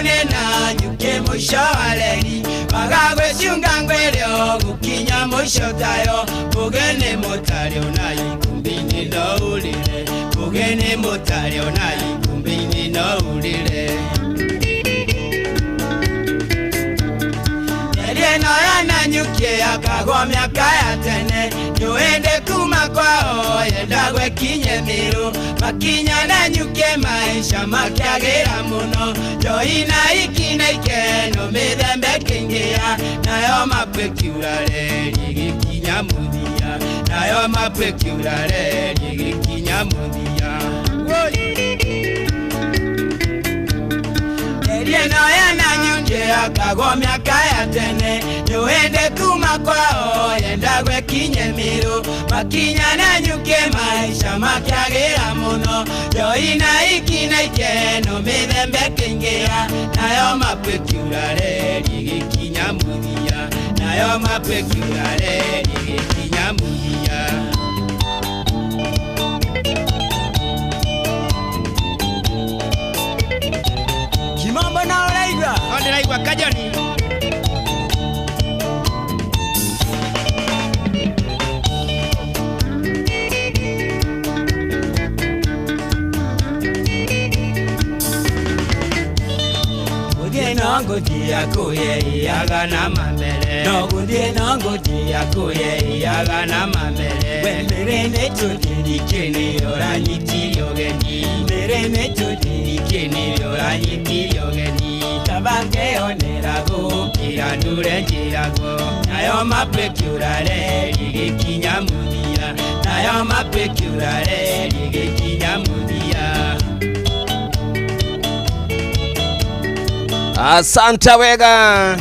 Nĩ na nyuki mũico wa reri magagwĩciunga ngwĩrĩo gũkinya mũico tayo mũgeni mũtarĩ na ikumbi-inĩ no ũrĩre mũgeni mũtarĩ na ikumbi-inĩ no ũrĩre. Ĩno ya Nanyuki yakagwo mĩaka ya tene nĩũhĩndĩ kuma kwao yendagwo ĩkinye mĩrũ makinya Nanyuki maisha makĩagĩra mũno njohi na iki na ikeno mĩthemba ĩkĩingĩha nayo mapu ĩkiura reri ĩgĩkinya mũthia nayo mapu ĩkiura reri ĩgĩkinya mũthia. Ĩno ya Nanyuki yakagwo mĩaka ya tene nĩũhĩndĩ kuma kwao yendagwo ĩkinye mĩrũ makinya Nanyuki maisha makĩagĩra mũno njohi na iki na ikeno mĩthemba ĩkĩingĩha nayo mapu ĩkiura reri ĩgĩkinya mũthia nayo mapu ĩkiura reri ĩgĩkinya mũthia. Kimambo na ũraigua? No ndĩraigua Kajoni. Gũthiĩ no ngũthiĩ akũyeiaga na mambere no gũthiĩ no ngũthiĩ akũyeiaga na mambere we mbere nĩ tũthirike nĩ ũranyitire ũgeni mbere nĩ tũthirike nĩ ũranyitire ũgeni kaba ngeyonera gũkĩra ndure njĩragwo nayo mapu ĩkĩũra reri ĩgĩkinya mũthia nayo mapu ĩkĩũra reri ĩgĩkinya mũthia. Asante wega.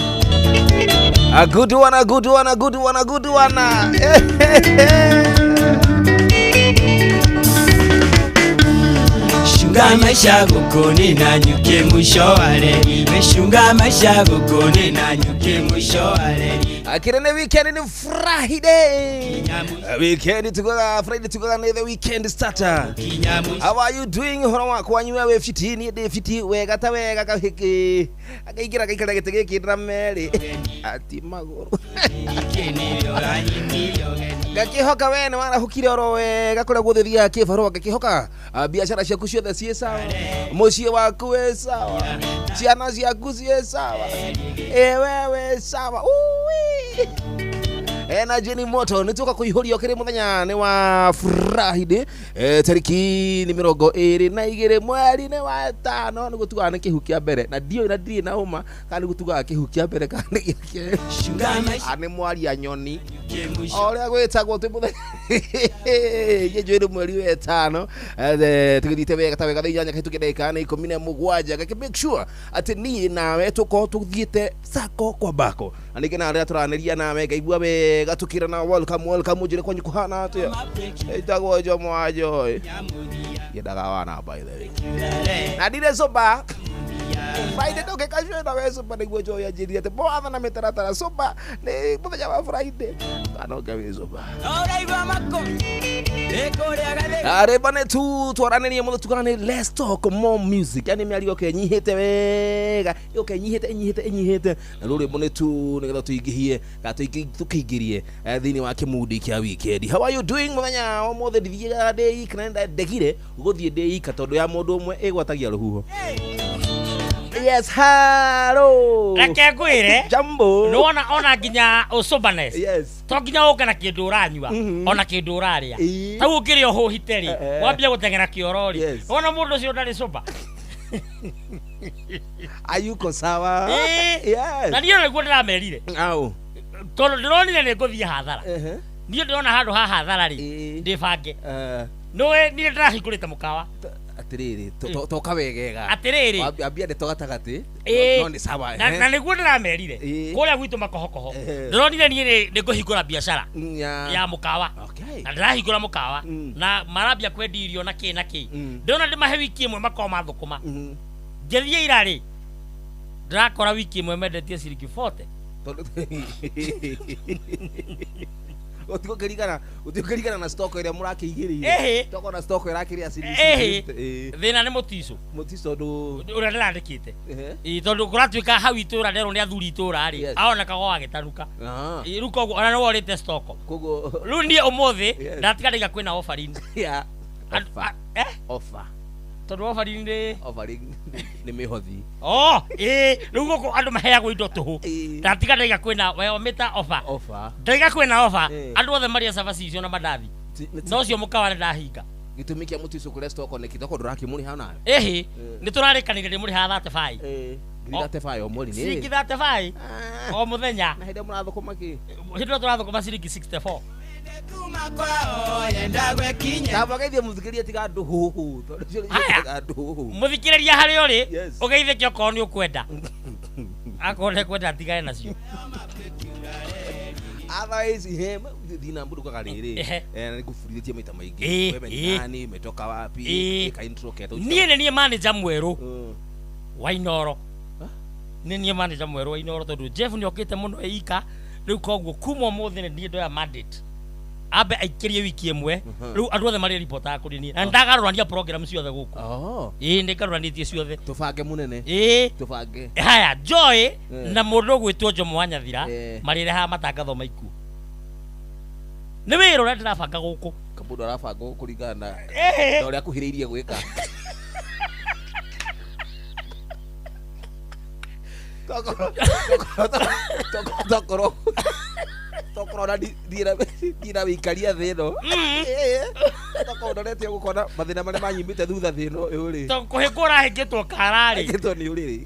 A good one, a good one, a good one, a good one. Shunga maisha gũkũ nĩ Nanyuki mũico wa reri Shunga maisha gũkũ nĩ Nanyuki mũico wa reri. Akira nĩ weekend nĩ Friday. Weekend tugaga Friday tugaga nĩ the weekend starter. Kinya mũico How are you doing? Horo wakwa nyue wĩ fiti niĩ ndĩ fiti wega ta wega kahĩkĩ akaingĩra gaikara gĩtĩ gĩkĩ ndra merĩ ati magũrũ nĩ ũranyitire ũgeni ngakĩhoka we nĩ warahũkire oro wega kũrĩa guothe ũthiaga kĩbarũa ngakĩhoka biacara ciaku ciothe ciĩ sawa mũciĩ waku wĩ sawa ciana ciaku ciĩ sawa ĩ we wĩ sawa Ui! Energy ni moto nĩ tuoka kũihũrio kĩrĩ mũthenya nĩ wa Friday tariki nĩ 22 mweri nĩ wa tano nĩguo tugaga nĩ kĩhu kĩa mbere na ndiũĩ na ndirĩ na ũma kana nĩguo tugaga kĩhu kĩa mbere kana nĩ gĩa kerĩ. Shunga maisha Ah, nĩ mwaria nyoni mũico o ũrĩa gwĩtagwo twĩ mũthenya njũĩ nĩ mweri wa ĩtano tũgĩthiĩte wega ta wega thaa inyanya kahĩtũke ndagĩka nĩ 17 gakĩ make sure atĩ niĩ nawe tũkorwo tũthiĩte sako kwa bako na ningĩ na rĩrĩa tũranĩria nawe ngaigua wega tũkĩrana welcome welcome njĩre kwanyu kũhana atĩa ĩtagwo Njomo wa Joy yendaga wana by the way na ndirĩ sober Friday ndũngĩkacua na we sober nĩguo Joy anjĩrire atĩ mwathana mĩtaratara sober nĩ mũthenya wa Friday kana ũngĩ wĩ sober. Ũraigua makũ nĩ kũrĩa gathĩ Arĩmba nĩ tu twaranĩrie mũno tugaga nĩ let's talk more music yani mĩario yoke ĩnyihĩte wega yoke ĩnyihĩte ĩnyihĩte ĩnyihĩte na rũrĩmbo nĩ tu nĩgetha tũingĩhie kana tũkĩingĩrie thĩinĩ wa kĩmundi kĩa weekend. How are you doing mũthenya wa ũmũthĩ? Ndithiaga ndĩ ika na ndegire gũthiĩ ndĩ ika tondũ ya mũndũ ũmwe ĩgwatagia rũhuho. Yes, hello. Reke ngwĩre Jambo. nĩwona ona nginya ũsoberness Yes. To nginya ũke na kĩndũ ũranyua ona kĩndũ ũrarĩa Ĩĩ. ta u ũngĩrĩa ũhũhite rĩ wambia gũteng'era kĩoro rĩ Yes. wona mũndũ ũcio ndarĩ sober. Ayuko sawa. Ĩĩ. Yes. Na niĩ ona nĩguo ndĩramerire Au. tondũ ndĩronire nĩ ngũthiĩ hathara niĩ ndĩrona handũ ha hathara rĩ Ĩĩ. ndĩbange nĩwe niĩ ndĩrahingũrĩte mũkawa Atĩrĩrĩ toka wegega Atĩrĩrĩ. Ambia ndeto gatagatĩ Ĩĩ. no nĩ sawa na nĩguo ndĩramerire Ĩĩ. kũrĩa gwitũ makohokoho Ehe. ndĩronire niĩ nĩ ngũhingũra biacara ya ya mũkawa okay na ndĩrahingũra mũkawa na marambia kwendia irio na kĩ na kĩ ndĩrona ndĩmahe wiki ĩmwe makorwo mathũkũma ngĩthiĩ ira rĩ ndĩrakora wiki ĩmwe mendetie ciringi 40 Tondũ Utigũkĩringana na stock ĩrĩa mũrakĩigĩrĩire. Toko na stock ĩrakĩrĩa ciringi. Thĩna nĩ mũtico. Mũtico ndũ ũrĩa ndĩrandĩkĩte. Tondũ kũratuĩka hau itũra nderwo nĩ athuri itũra rĩ. Aoneka go agĩtanuka. Rĩu koguo ona nĩ worĩte stock. Koguo rĩu niĩ ũmũthĩ ndatiga ndaiga kwĩna offering. Yeah. Offer. Offer. Tondũ offering nĩ offering nĩ mĩhothi. Oh, rĩu gũkũ andũ maheagwo indo tũhũ. Ndatiga ndaiga kwĩna we mĩta offer. Offer. Ndaiga kwĩna offer. Andũ othe marĩa cabaci icio na mandathi. No ũcio mũkawa nĩ ndahinga. Gĩtũmi kĩa mũtico kũrĩa stock nĩ kĩ? Toko ndũrakĩmũrĩha nawe. Ĩhĩ, nĩ tũrarĩkanire ndĩmũrĩhaga 35. Ngiri 35 o mweri nĩ. Ciringi 35 o mũthenya. Na hĩndĩ mũrathũkũma kĩ? Hĩndĩ ĩrĩa tũrathũkũma ciringi 64. Ndamũgeithie mũthikĩrĩria tiga ndũhũhũ tondũ ũcio nĩ ndũhũhũ. Mũthikĩrĩria harĩa ũrĩ ũgeithĩke okorwo nĩ ũkwenda. Akorwo ndekwenda tigane nacio. Otherwise he thina mburukaga rĩrĩ nĩ ngũburithĩtie maita maingĩ. Wewe ni nani, umetoka wapi, ka intro ketũ. Niĩ nĩ niĩ manager mwerũ wa Inooro. Nĩ niĩ manager mwerũ wa Inooro tondũ Jeff nĩ okĩte mũno ika rĩu koguo kuma ũmũthĩ nĩ niĩ ndoya mandate. Ambe aikĩrie wiki ĩmwe rĩu andũ othe marĩ reportaga kũrĩ niĩ na ndagarũrania program ciothe gũkũ. Ĩĩ nĩ ngarũranĩtie ciothe. Tũbange mũnene. Ĩĩ tũbange. Haya Joy na mũndũ ũgwĩtwo Jomo wa Nyathira marĩrehaga matangatho maikuũ. Nĩ wĩra ũrĩa ndĩrabanga gũkũ. Kamũndũ arabanga kũringana na ũrĩa akuhĩrĩirie gwĩka. Tokorwo tokorwo na ndira wĩikaria thĩ ĩno. Tokorwo ndorete ũgũkona mathĩna marĩa manyimĩte thutha thĩ ĩno ũyũ rĩ. To kũhĩngwo ũrahĩngĩtwo kara rĩ. Hĩngĩtwo nĩ ũrĩrĩ.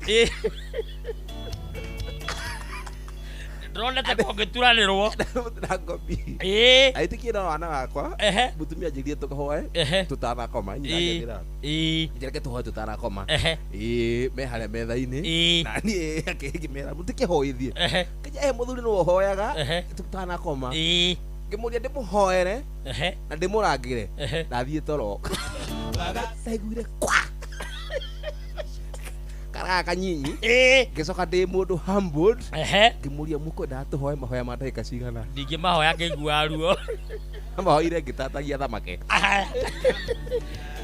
Ndĩronete kũngĩturanĩrwo. Na ngomi. Aitĩkie na wana wakwa. Mũtumia anjĩrire tũkahoe tũtanakoma nyina ngethĩra. Njĩreke tũhoe tũtanakoma. Me harĩa metha-inĩ. Na niĩ akĩngĩmera mũtikĩhoithie. Kĩnja mũthuri nĩwe ũhoyaga tũtanakoma. Ngĩmũria ndĩmũhoere na ndĩmũrangĩre ndathiĩ toro. Ndaiguire kwa. Karaga kanyinyi. Ngĩcoka ndĩ mũndũ humbled. Ngĩmũria mũkwendaga tũhoe mahoya ma ndagĩka cigana. Ndingĩmahoya ngĩigua ruo. Mahoire ngĩtatagia thamake.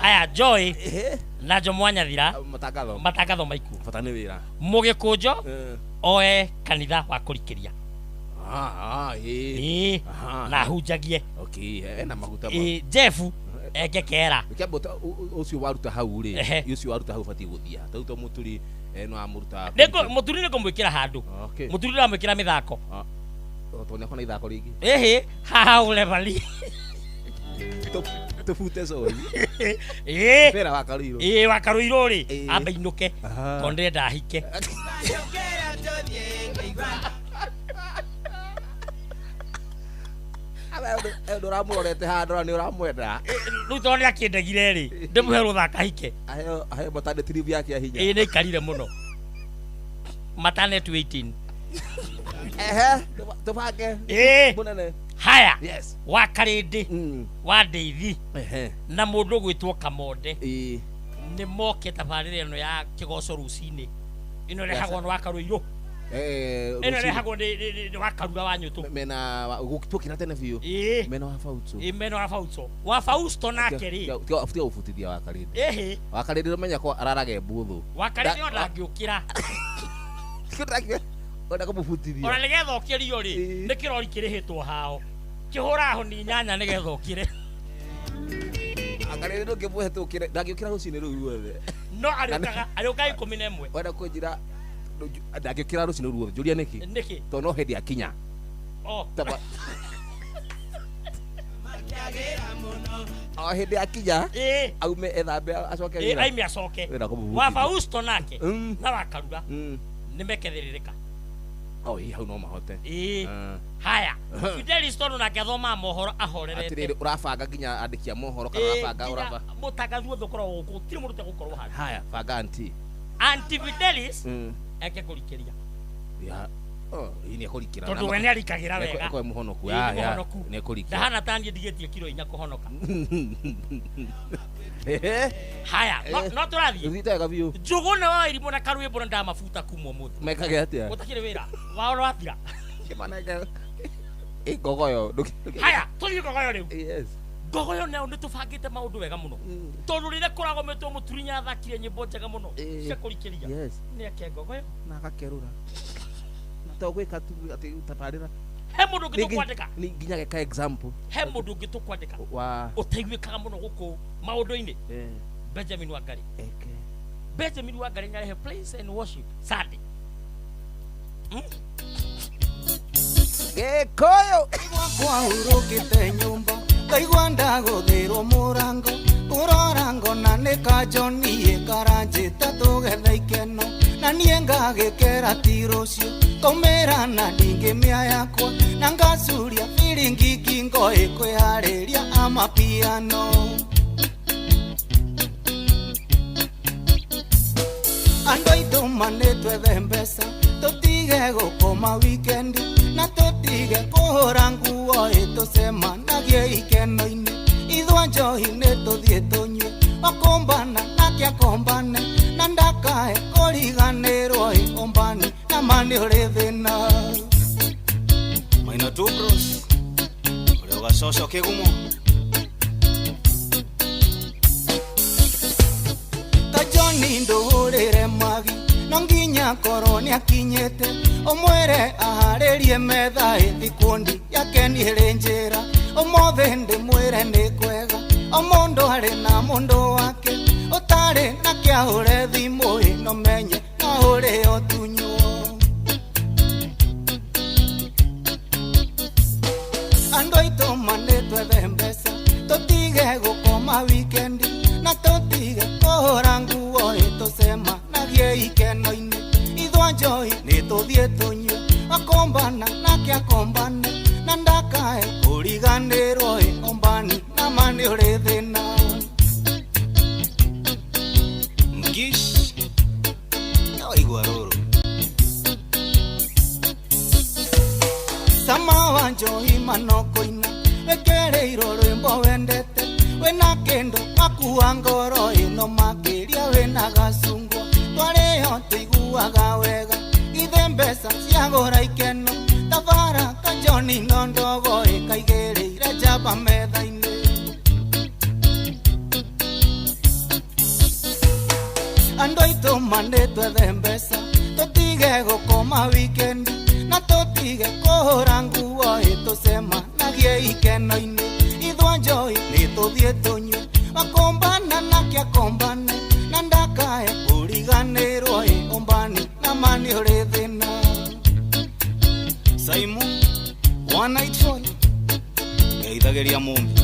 Aya Joy na Jomo wa Nyathira matangatho maikuũ. Bata nĩ wĩra. Mũgĩkũnjo oe kanitha wa kũrikĩria. Na hunjagie. Okay, ena maguta. Jeff eke kera. Kĩambo ũcio waruta hau rĩ, ũcio waruta hau batiĩ gũthiĩ. Tau to mũturi no amũruta. Nĩngũ mũturi nĩngũmwĩkĩra handũ. Mũturi ndĩramwĩkĩra mĩthako. Tondũ nĩakona ithako rĩngĩ. Ĩhĩ, haha ũlevali. Tũbute cori. Bera wa Karũirũ. Ĩĩ wa Karũirũ rĩ, ambe inũke tondũ ndĩrenda ahike. Ndå ramũrorete handå nä å ramwenda rä u tondå nä akä rä ndä må he rå thaka hike aheo maternity leave yake ya hinya. Ä nä aikarire må no maternity 18. Ehe tũbange mũnene. Haya yes wa Karĩndĩ wa Ndeithi na mũndũ ũgwĩtwo Kamonde nĩ moke tabarĩra ĩno ya kĩgoco rũcinĩ ĩno ĩrehagwo nĩ wa Karũirũ. Ĩno ĩrehagwo nĩ wa Karura wa Nyũtũ. Mena tũkĩra tene biũ. Mena wa Fausto. Mena wa Fausto. Wa Fausto nake rĩ. Tiga gũbutithia wa Karĩndĩ. Ĩhĩ. Wa Karĩndĩ ũmenya ko ararage mbũthũ. Wa Karĩndĩ ona ndangĩũkĩra. Wenda kũmũbutithia. Ona nĩgetha ũkĩrio rĩ, nĩ kĩrori kĩrĩhĩtwo hao. Kĩhũra honi inyanya nĩgetha ũkĩre. Akarĩndĩ ndũngĩmũhe tũkĩre, ndangĩũkĩra rũcinĩ rũu ruothe. No arĩũkaga 11. Wenda kũnjĩra ndangĩũkĩra rũcinĩ ruothe, njũria nĩkĩ? Nĩkĩ? Tondũ no hĩndĩ akinya. O hĩndĩ akinya aume ethambe acoke wĩra. Aime acoke. Wa Fausto nake na wa Karura nĩ mekethĩrĩrĩka. Ĩ hau no mahote. Haya Fidelis tondũ nake athomaga mohoro ahorerete. Atĩrĩrĩ ũrabanga nginya andĩki a mohoro kana ũrabanga ũrabanga mũtangathi wothe ũkoragwo gũkũ gũtirĩ mũndũ ũtegũkorwo handũ. Haya banga anti. Anti Fidelis eke kũrikĩria. Ĩ nĩ ekũrikĩra. Tondũ we nĩ arikagĩra wega. Ekwe mũhonoku. Nĩ ekũrikĩra. Ndahana ta niĩ ndigĩtie kiro 4 kũhonoka. Haya no tũrathiĩ. Tũthiĩte wega biũ. Njũgũ na wa Irimũ na Karwĩmbo na ndamabuta kuma ũmũthĩ. Mekage atĩa? Gũtakĩrĩ wĩra. Wao nĩwathira. Kĩmanenge. Ĩ ngogoyo Haya, tũthiĩ ngogoyo rĩu. Yes. Ngogoyo nayo nĩ tũbangĩte maũndũ wega mũno, tondũ rĩrĩa kũragometwo mũturinya athakire nyĩmbo njega mũno cia kũrikĩria. Nĩ ake ngogoyo. Na agakerũra na to gwĩka tu atĩ tabarĩra. He mũndũ ũngĩ tũkwandĩka. Nĩ nginya geka example. He mũndũ ũngĩ tũkwandĩka wa ũtaiguĩkaga mũno gũkũ maũndũ-inĩ. Benjamin Wangari. Eke. Benjamin Wangari nĩarehe praise and worship Sunday. Gĩkũyũ. Kwahurũkĩte nyũmba ngaigua ndagũthĩrwo mũrango kũrora ngona nĩ kanjoni ĩkaranjĩta tũgetha ikeno na niĩ ngagĩkera ti rũciũ kaumĩra na ndingĩmĩa yakwa na ngacuria biringi ngingo ĩkwĩharĩria amapiano. Andũ aitũ manĩtwethe mbeca tũtige gũkoma wikendi na tũtige kũhũra nguo ĩtũcemanagie ikeno-inĩ ithwa njohi nĩ tũthiĩ tũnyue wakombana nake akombane na ndakae kũriganĩrwo ĩ ombani na ma nĩ ũrĩ thĩna. Maina two bros ũrĩa ũgacoco kĩgumo. Kajoni ndũhũrĩre magi no nginya korwo nĩakinyĩte ũmwĩre aharĩrie metha ĩthikundi yake nĩ ĩrĩ njĩra ũmũthĩ ndĩmwĩre nĩ kwega o mũndũ arĩ na mũndũ wake ũtarĩ na kĩahũre thimũ ĩno menye no ũrĩ ũtunywo. Andũ aitũ manĩtwethe mbeca tũtige gũkoma wikendi na tũtige kũhũra nguo ĩtũcemanagie ikeno-inĩ ithwa njohi nĩ tũthiĩ tũnyue wakombana nake akombane na ndakae kũriganĩrwo ĩ ombani na ma nĩ ũrĩ thĩna. Ngish yawaigua rũrũ. Sama wa njohi manokoina wĩkĩrĩirwo rwĩmbo wendete wĩna kĩndũ makua ngoro ĩno makĩria wĩna gacungwa twarĩo tũiguaga wega ithe mbeca ciagũra ikeno tabara kajoni no ndogo ĩkaigĩrĩire njamba metha-inĩ. Andũ aitũ manĩtwethe mbeca tũtige gũkoma wikendi na tũtige kũhũra nguo ĩtũcemanagie ikeno-inĩ ithwa njohi nĩ tũthiĩ tũnyue wakombana nake akombane na ndakae kũriganĩrwo ĩ ombani na ma nĩ ũrĩ thĩna. Saimu 194 ngeithagĩria mũmbi.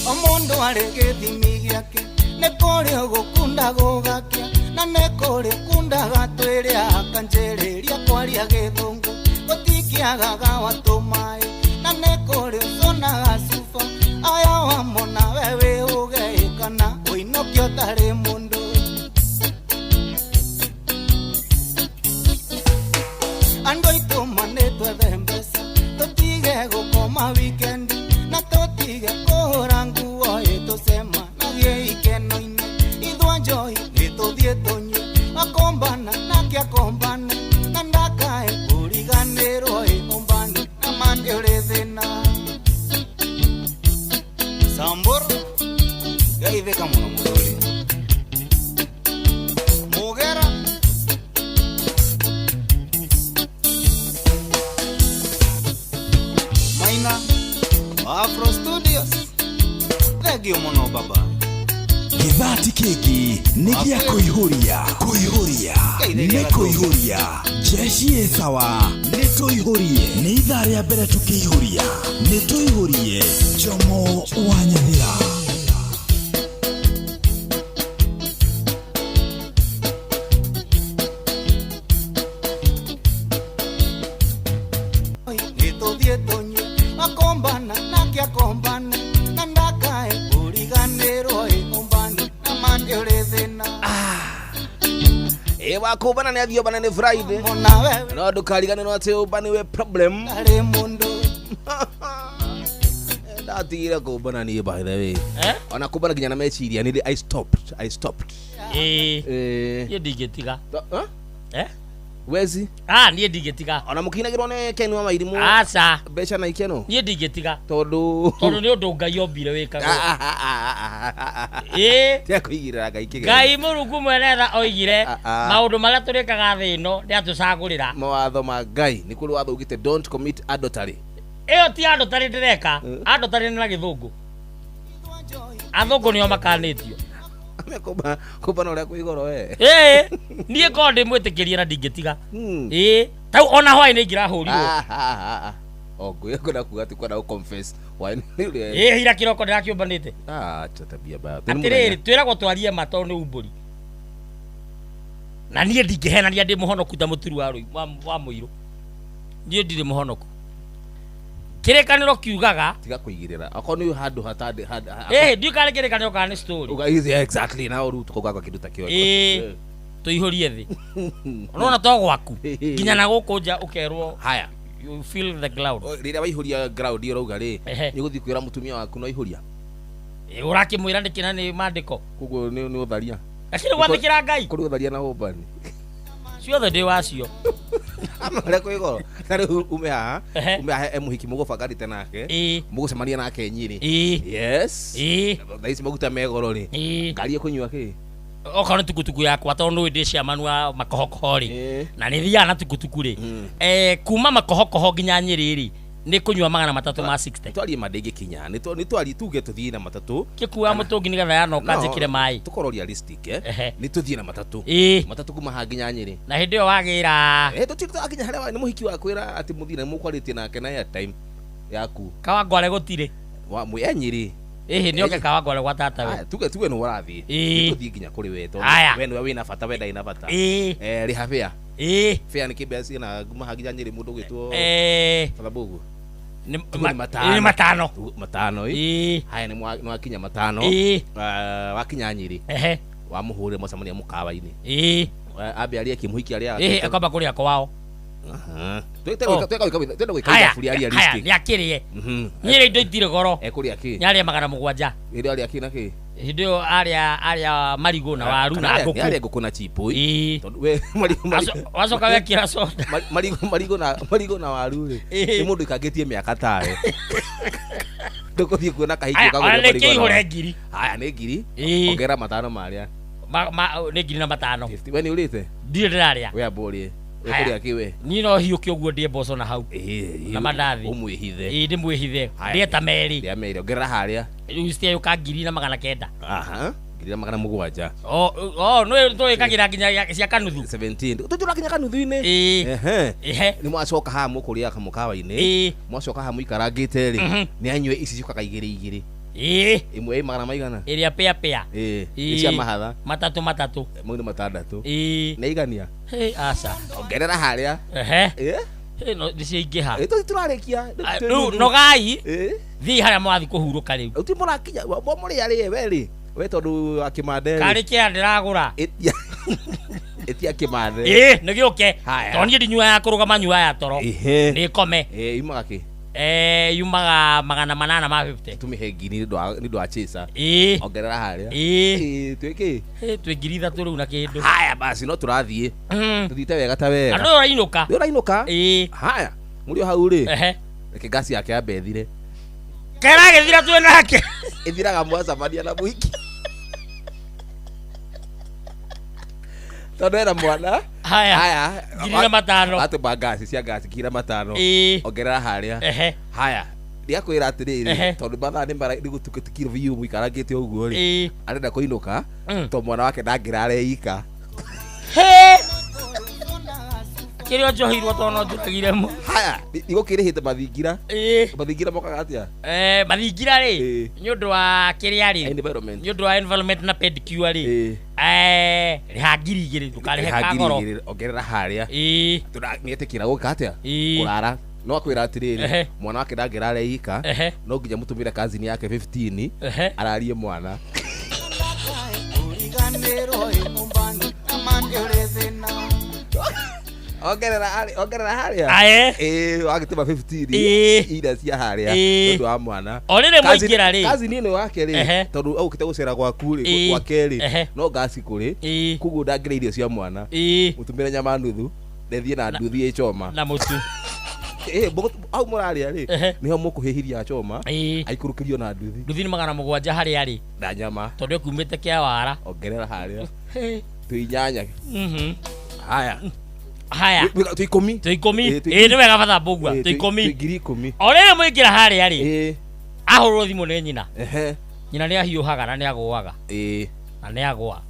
O mũndũ arĩ gĩthimi gĩake nĩ kũrĩ ũgũkunda gũgakĩa na nĩ kũrĩ kundaga twĩrĩa akanjĩrĩria kwaria gĩthũngũ gũtikĩagaga watũmaĩ na nĩ kũrĩ ũconaga cuba aya wamona we wĩhũge kana ũinũke ũtarĩ mũndũ. Andũ aitũ manĩtwethe mbeca tũtige gũkoma wikendi na tũtige kũhũra nguo ĩtũcemanagie ikeno-inĩ ithwa njohi nĩ tũthiĩ tũnyue wakombana nake akombane na ndakae kũriganĩrwo ĩ ombani na ma nĩ ũrĩ thĩna. Samburu geithĩka mũno mũthuri. Mũgera Maina Afro Studios thengio mũno baba. Gĩthati kĩngĩ nĩ gĩa kũihũria kũihũria nĩ kũihũria jeshi ĩ sawa nĩ tũihũrie nĩ ithaa rĩa mbere tũkĩihũria nĩ tũihũrie Jomo wa Nyathira. Nĩ tũthiĩ tũnyue wakombana nake akombane na ndakae kũriganĩrwo ĩ ombani na ma nĩ ũrĩ thĩna. Ĩ wakumbana nĩ athiĩ ombane nĩ Friday Ona we no ndũkariganĩrwo atĩ ũmbani wĩ problem. ũtarĩ mũndũ. Ndatigire kũmbana niĩ by the way. Eh? Ona kũmbana nginya na meciria nĩ I stopped. I stopped. Ĩĩ. Eh. Niĩ ndingĩtiga. Huh? Eh? Wezi Ah, niĩ ndingĩtiga. Ona mũkinagĩrwo nĩ Ken wa Mairimũ Aca. Mbeca na ikeno. Niĩ ndingĩtiga. Tondũ Tondũ nĩ ũndũ Ngai ombire wĩkagwo. Ĩĩ. Tiga kũigĩrĩra Ngai kĩgerio. Ngai Mũrungu mwene tha oigire Ah, ah. maũndũ marĩa tũrĩkaga thĩ ĩno nĩ atũcagũrĩra. Mawatho ma Ngai nĩ kũrĩ watho ugĩte don't commit adultery. Ĩyo ti adultery ndĩreka, adultery nĩ na gĩthũngũ. Athũngũ nĩo makanĩtio. Kumba kumba na ũrĩa kwĩ igũrũ we. Ĩĩ, niĩ korwo ndĩ mwĩtĩkĩrie na ndingĩtiga. Ĩĩ, tau ona hwaĩ-inĩ ingĩrahũrirwo. O ngũya kwenda kuga atĩ kwenda gũ confess. Why nĩ ũrĩa. Ĩĩ, ira kĩroko ndĩrakĩũmbanĩte. Ah, acha tabia mbaya. Atĩrĩrĩ, twĩragwo twarie ma tondũ nĩ umbũri. Na niĩ ndingĩhenania ndĩ mũhonoku ta mũturu wa wa mũirũ. Niĩ ndirĩ mũhonoku. Kĩrĩkanĩro kiugaga Tiga kũigĩrĩra. Akorwo nĩ handũ hatandĩ handũ. ĩĩ, ndiũĩ kana nĩ kĩrĩkanĩro kana nĩ story. Uga easy exactly na ũru tukauga kĩndũ ta kĩo. Ĩĩ, tũihũrie thĩ. Ũrona to gwaku nginya na gũkũ nja ũkerwo Haya. You feel the ground. Rĩrĩa waihũria ground ĩyo ũrauga rĩ, Ehe. nĩ ũgũthiĩ kwĩra mũtumia waku no ihũria. Ĩĩ, ũrakĩmwĩra nĩkĩ na nĩ maandĩko. Koguo nĩ ũtharia. Lakini gwathĩkĩra Ngai. Kũrĩ ũtharia na ũmbani. Ciothe ndĩ wacio. Ama ũrĩa kwĩ goro. Ta rĩu ume haha, Ehe. ume haha e mũhiki mũgũbanganĩte nake. Ĩĩ. Mũgũcemania nake Nyĩrĩ. Ĩĩ. Yes. Ĩĩ. Thaa ici maguta me goro rĩ. Ĩĩ. Ngari ĩkũnyua kĩ? Okorwo nĩ tukutuku yakwa tondũ nĩũĩ ndĩ chairman wa makohokoho rĩ. Ĩĩ. Na nĩ thiaga na tukutuku rĩ. Eh, kuma makohokoho nginya Nyĩrĩ rĩ, nĩ kũnyua 360. Twarie ma ndĩngĩkinya. Nĩ twarie tuge tũthiĩ na matatũ. Kĩkua mũtũngi nĩgetha yanoka No, njĩkĩre maĩ. Tũkorwo realistic eh. Ehe. Nĩ tũthiĩ na matatũ. Ĩĩ. Matatũ kuma haha nginya Nyĩrĩ. Na hĩndĩ ĩyo wagĩra Eh, tũtirĩ twakinya harĩa nĩ mũhiki wakwĩra atĩ mũthiĩ na mũkwarĩtie nake na airtime yaku. Kawangware gũtirĩ. Wa mwĩ e Nyĩrĩ. Ĩhĩ, nĩoke Kawangware gwa tata we. Aya, tuge nĩ ũrathiĩ. Ĩĩ. Nĩ tũthiĩ nginya kũrĩ we tondũ Aya. we nĩwe wĩna bata we ndarĩ na bata. Ĩĩ. Eh, rĩha fare. Ĩĩ. Fare nĩ kĩmbeca cigana kuma haha nginya Nyĩrĩ mũndũ ũgwĩtwo Eh. Father Mbugu? Nĩ Tuge nĩ matano. Nĩ matano. Tuge matano, ĩ. Ĩĩ. Haya, nĩ wakinya matano. Ĩĩ. Ah, wakinya Nyĩrĩ. Ehe. Wamũhũrĩra mwacemania mũkawa-inĩ. Ĩĩ. Ambe arĩe kĩ mũhiki arĩaga Ĩhĩ, kĩ? akamba kũrĩa kwao. Aha. Oh. Twenda gwĩka Haya, ithabu rĩa haya, realistic. nĩ akĩrĩe. Mhm. Nyĩrĩ indo itirĩ goro. Ekũrĩa kĩ? Nĩ arĩa 700. Hĩndĩ ĩyo arĩa kĩ na kĩ? Hĩndĩ ĩyo arĩa marigũ na waru Kana na arĩa ngũkũ. arĩa ngũkũ na chipo. Ĩĩ. Tondũ we marigũ Wacoka wekĩra soda. Marigũ na waru rĩ. Ĩĩ. Nĩ mũndũ ikangĩtie mĩaka tawe. Ndũkũthiĩ kuona kahiki Haya, ũkagũrĩra ona nĩ marigũ na kĩihũre waru. ngiri. Haya nĩ ngiri. Ĩĩ. Ongerera matano marĩa. Nĩ 1005. 50. We nĩ ũrĩte? Ndirĩ ndĩrarĩa. We amba ũrĩe. Haya. Ũkũrĩa kĩ we? Niĩ no hiũke ũguo ndĩe mboco na hau. Ĩĩ. Na mandathi. Ũmwĩhithe. Ĩĩ, ndĩmwĩhithe. Haya. Ndĩe ta merĩ. Ndĩa merĩ. Ongerera harĩa. Rĩu citiayũka 1900. Aha. 1700. O, o, nĩ tũĩkagĩra nginya cia kanuthu. 17. Tũtirakinya kanuthu-inĩ. Ĩĩ. Ehe. Ehe. Nĩ mwacoka haha mũkũrĩa kamũkawa-inĩ. Ĩĩ. Mwacoka haha mũikarangĩte rĩ. Mhm. Nĩ anyue ici ciũkaga igĩrĩ igĩrĩ. Ĩĩ. Ĩmwe ĩ magana maigana? Ĩrĩa pĩa pĩa. Ĩĩ. Ĩĩ. Nĩ cia mahatha. Matatũ matatũ. Mau nĩ matandatũ. Ĩĩ. Nĩ igania. Hĩ, aca. Ongerera harĩa. Ehe. Ĩĩ. Hĩ, no nĩ ciaingĩha. Ĩĩ, tũtirarĩkia. Ah, Rĩu nogai. Ĩĩ. Thiĩ harĩa mũrathiĩ kũhurũka rĩu. Rĩu ti mũrakinya. Mũrĩa rĩ we rĩ. We tondũ wa kĩmande rĩ. Karĩ kĩa ndĩragũra. Ĩtia. Ĩtia kĩmande. Ĩĩ, nĩ gĩũke. Haya. Tondũ niĩ ndinyuaga ya kũrũgama nyuaga ya toro. Ĩhĩ. Nĩ kome. Ĩĩ, yumaga kĩ? Eh, yumaga 850. Tũmĩhe ngiri nĩ ũndũ wa chaser. Ĩĩ. Ongerera harĩa. Ĩĩ. Ĩĩ, twĩ kĩ? Hĩ, twĩ 3000 rĩu na kĩndũ. Haya basi no tũrathiĩ. Tũthiĩte wega ta wega. Na ndũyũ ũrainũka. Nĩ ũrainũka? Ĩĩ. Haya, mũrĩ o hau rĩ. Ehe. Reke ngasi yake yambe ĩthire. Keragĩthira twĩ nake. Ĩthiraga mwacemania na mũhiki. Tondũ ena mwana. Haya. Haya. 1005. Atũma ngasi cia ngasi 5000. Ĩĩ. Ongerera harĩa. Ehe. Haya. Ndiakwĩra atĩrĩrĩ Ehe. tondũ mathaa nĩ mara nĩ gũtukĩtukire biũ mũikarangĩte ũguo rĩ. Ĩĩ. Arenda kũinũka Mm. tondũ mwana wake ndangĩrara ika. Hĩ. Kĩrĩa njohirwo tondũ no njũragire mũ. Haya, ndigũkĩrĩhĩte mathingira. Ĩĩ. Mathingira mokaga atĩa? Eh, mathingira rĩ Ĩĩ. nĩ ũndũ wa kĩrĩa rĩ Environment. nĩ ũndũ wa environment na pedicure rĩ Ĩĩ. eh rĩha 2000 ndũkarĩhe Rĩha ngiri kagoro igĩrĩ, ongerera harĩa. Ĩĩ. Nĩetĩkĩra gũka atĩa? Ĩĩ. Kũrara. No akwĩra atĩrĩrĩ Ehe. mwana wake ndangĩrara ika Ehe. no nginya mũtũmĩre kazini yake 15 Ehe. ararie mwana. Ongerera harĩa, ongerera harĩa. Ae. Ĩĩ, wagĩtũma 15 Ĩĩ. ira cia harĩa Ĩĩ. nĩ ũndũ wa mwana. O rĩrĩ mwaingĩra rĩ. Kazini ĩno yake rĩ Ehe. tondũ aũkĩte gũcera gwaku rĩ Ĩĩ. gwake rĩ Ehe. no ngasi kũrĩ Ĩĩ. koguo ndangĩrĩa irio cia mwana. Ĩĩ. Mũtũmĩre nyama nuthu. Ndethie na nduthi ĩchoma. Na mũtu. Hau mũrarĩa rĩ, Ehe. nĩho mũkũhĩhĩria choma. Ĩĩ. Aikũrũkĩrio na nduthi. Nduthi nĩ 700 harĩa arĩ. Na nyama. Tondũ ekumĩte kĩawara. Ongerera harĩa. Twĩ inyanya. Haya. Haya. Twĩ ikũmi. Twĩ ikũmi. Ĩĩ nĩ wega batha mbũgua. Twĩ ikũmi. Twĩ 10,000. O rĩrĩ mũingĩra harĩa rĩ. Ĩĩ. Ahũrwo thimũ nĩ nyina. Ehe. Nyina nĩ ahiũhaga na nĩ agũaga. Ĩĩ. Na nĩ agũa.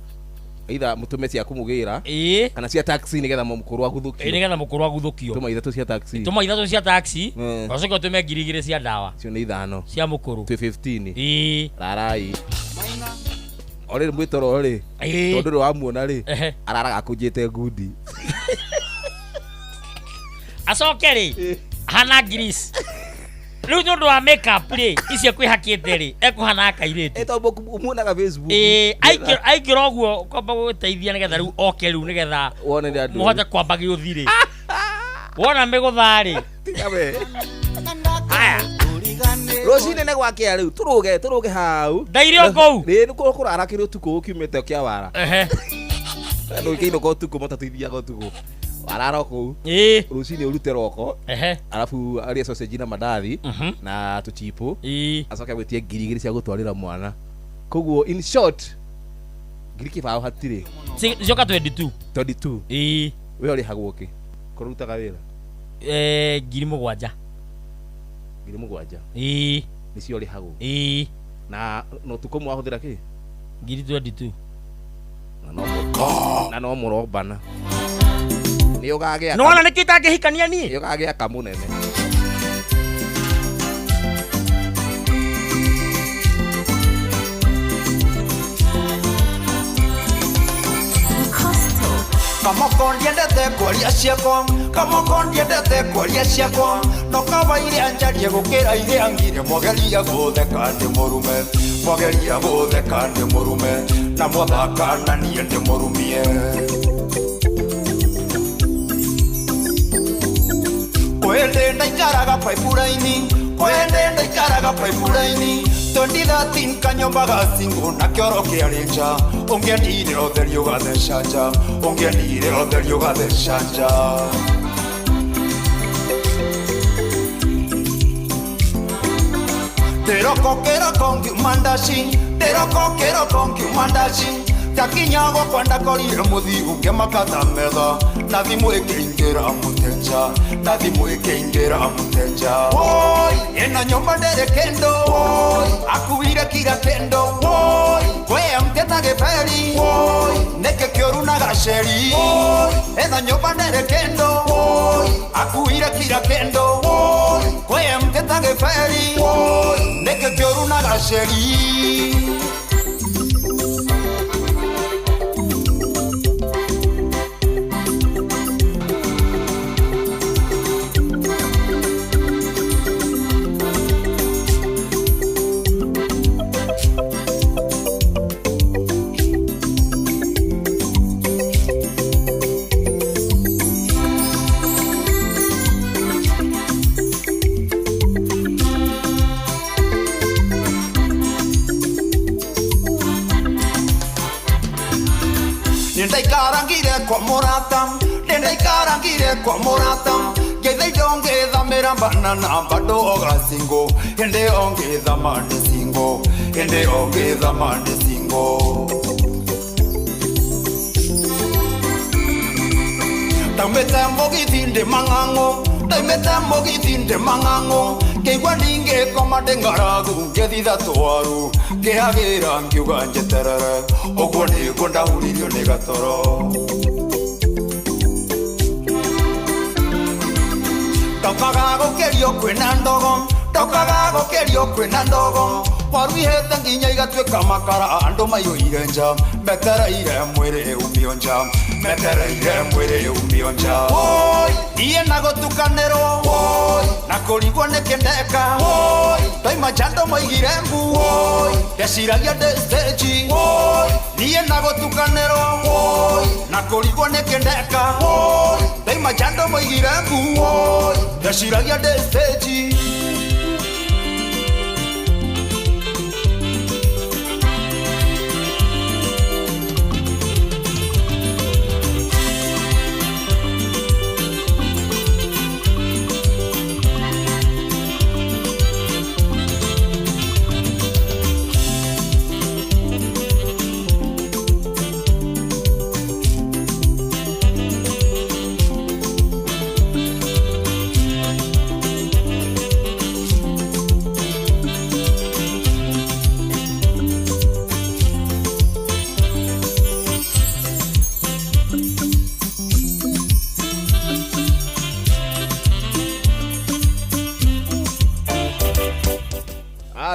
Either mũtũme cia kũmũgĩra. Ĩĩ. Kana cia taxi nĩgetha mũkũrũ aguthũkio. Ĩĩ nĩgetha mũkũrũ aguthũkio. Tũma ithatũ cia taxi. Tũma ithatũ cia taxi. Ũcoke ũtũme 2,000 cia ndawa. Icio nĩ ithano. Cia mũkũrũ. Twĩ 15. Ĩĩ. Rarai. O rĩrĩ mwĩtoro rĩ. Ĩĩ. Tondũ rĩ wamuona rĩ. Ehe. Araraga akũnjĩte ngundi. Acoke rĩ. Hana grease. Rĩu nĩ ũndũ wa makeup rĩ, icio kwĩhakĩte rĩ, ekũhana kairĩtu. Ĩ tondũ umuonaga Facebook. Ĩĩ, aingĩra ũguo kwamba gũteithia nĩgetha rĩu oke rĩu nĩgetha wone nĩ andũ. Mũhote kwamba gĩũthi rĩ. Wona mĩgũtha rĩ. Tiga we. Haya. Rũcinĩ nĩ gwakĩa rĩu, tũrũge hau. Ndaire o kũu. Ĩ, nĩ kũrara kĩrĩ ũtukũ ũkiumĩte kĩawara. Ehe. Andũ kĩinũka ũtukũ matatũithiaga ũtukũ. Warara kũu. Ĩĩ. Rũcinĩ ũrute roko. Ehe. Arabu arĩe sausage na mandathi na tũchipo. Ĩĩ. Acoke gwĩtie 2,000 cia gũtwarĩra mwana. Koguo in short 2,000 hatirĩ. Cioka 22. 22. Ĩĩ. We ũrĩhagwo kĩ? Korwo ũrutaga wĩra? 7,000. 7,000. Ĩĩ. Nĩcio ũrĩhagwo. Ĩĩ. Na ũtukũ ũmwe wahũthĩra kĩ? 22,000. Na no mũrombana. Nĩ ũgagĩa. Nĩwona nĩkĩo itangĩhikania niĩ? Nĩ ũgagĩa kamũnene. Kamoko ndiendete kwaria ciakwa, kamoko ndiendete kwaria ciakwa, no kaba iria njarie gũkĩra iria ngire, mwageria gũtheka ndĩ mũrume, mwageria gũtheka ndĩ mũrume, na mwathaka na niĩ ndĩ mũrumie. Kwende ndaikaraga pipeline, kwende ndaikaraga pipeline, 2013 kanyomba gacingo na kĩoro kĩarĩ nja, ũngĩendire ũtheri ũgatheca nja, ũngĩendire ũtheri ũgatheca nja. Ndĩroko kĩroko ngiuma ndaci, ndĩroko kĩroko ngiuma ndaci, ndakinya gwakwa ndakorire mũthiu ngĩmaka ta metha, na thimũ ĩkĩingĩra mũteja, na thimũ ĩkĩingĩra mũteja. Woi, ĩno nyũmba ndĩrĩ kĩndũ, woi, akuire kira kĩndũ, woi, kwĩ mteta gĩberi, woi, nĩkĩ kĩũru na gaceri, woi, ĩno nyũmba ndĩrĩ kĩndũ, woi, akuire kira kĩndũ, woi, kwĩ mteta gĩberi, woi, nĩkĩ kĩũru na gaceri. Nĩndaikarangire kwa mũrata, nĩndaikarangire kwa mũrata, ngeitha indo ngĩthamĩra banana bado ogacingo, hĩndĩ ĩyo ngĩthama ndĩ single, hĩndĩ ĩyo ngĩthama ndĩ single. Ndaumĩte mũgithi ndĩ mang'ang'o, ndaumĩte mũgithi ndĩ mang'ang'o, ngĩigua ndingĩkoma ndĩ ng'aragu, ngĩthitha twaru, ngĩhagĩra ngiuga njeterere, ũguo nĩguo ndahuririo nĩ gatoro. Ndokaga gũkĩrio kwĩna ndogo, ndokaga gũkĩrio kwĩna ndogo, waru ihĩte nginya igatuĩka makara, andũ maiyũire nja, metereire mwĩrĩ umio nja, metereire mwĩrĩ umio nja. Woi, niĩ na gũtukanĩrwo, woi, na kũrigwo nĩkĩ ndeka, woi, ndoima nja andũ moigire mbu, woi, ndeciragia ndĩ stage, woi, niĩ na gũtukanĩrwo, woi, na kũrigwo nĩkĩ ndeka, woi, ndoima nja andũ moigire mbu, woi, ndeciragia ndĩ stage.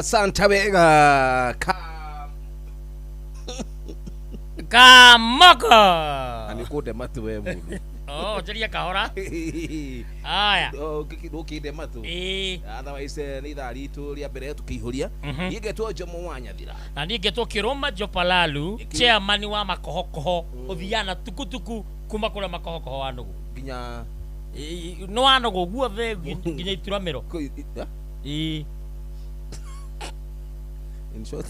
Asante wega ka Kamoko. Nĩ kũnde matũ we mũndũ. Oh, njĩria kahora. Aya. Ndũkĩnde matũ. Ĩĩ. Otherwise nĩ ithaa ritũ rĩa mbere tũkĩihũria. Niĩ ngetwo Jomo wa Nyathira. Na niĩ ngetwo Kĩrũma Jopalalu, chairman wa makohokoho, ũthiaga na tukutuku kuma kũrĩa makohokoho wa nũgũ. Nginya Nĩ wa nũgũ guothe nginya ituramĩro. Ĩĩ. In short.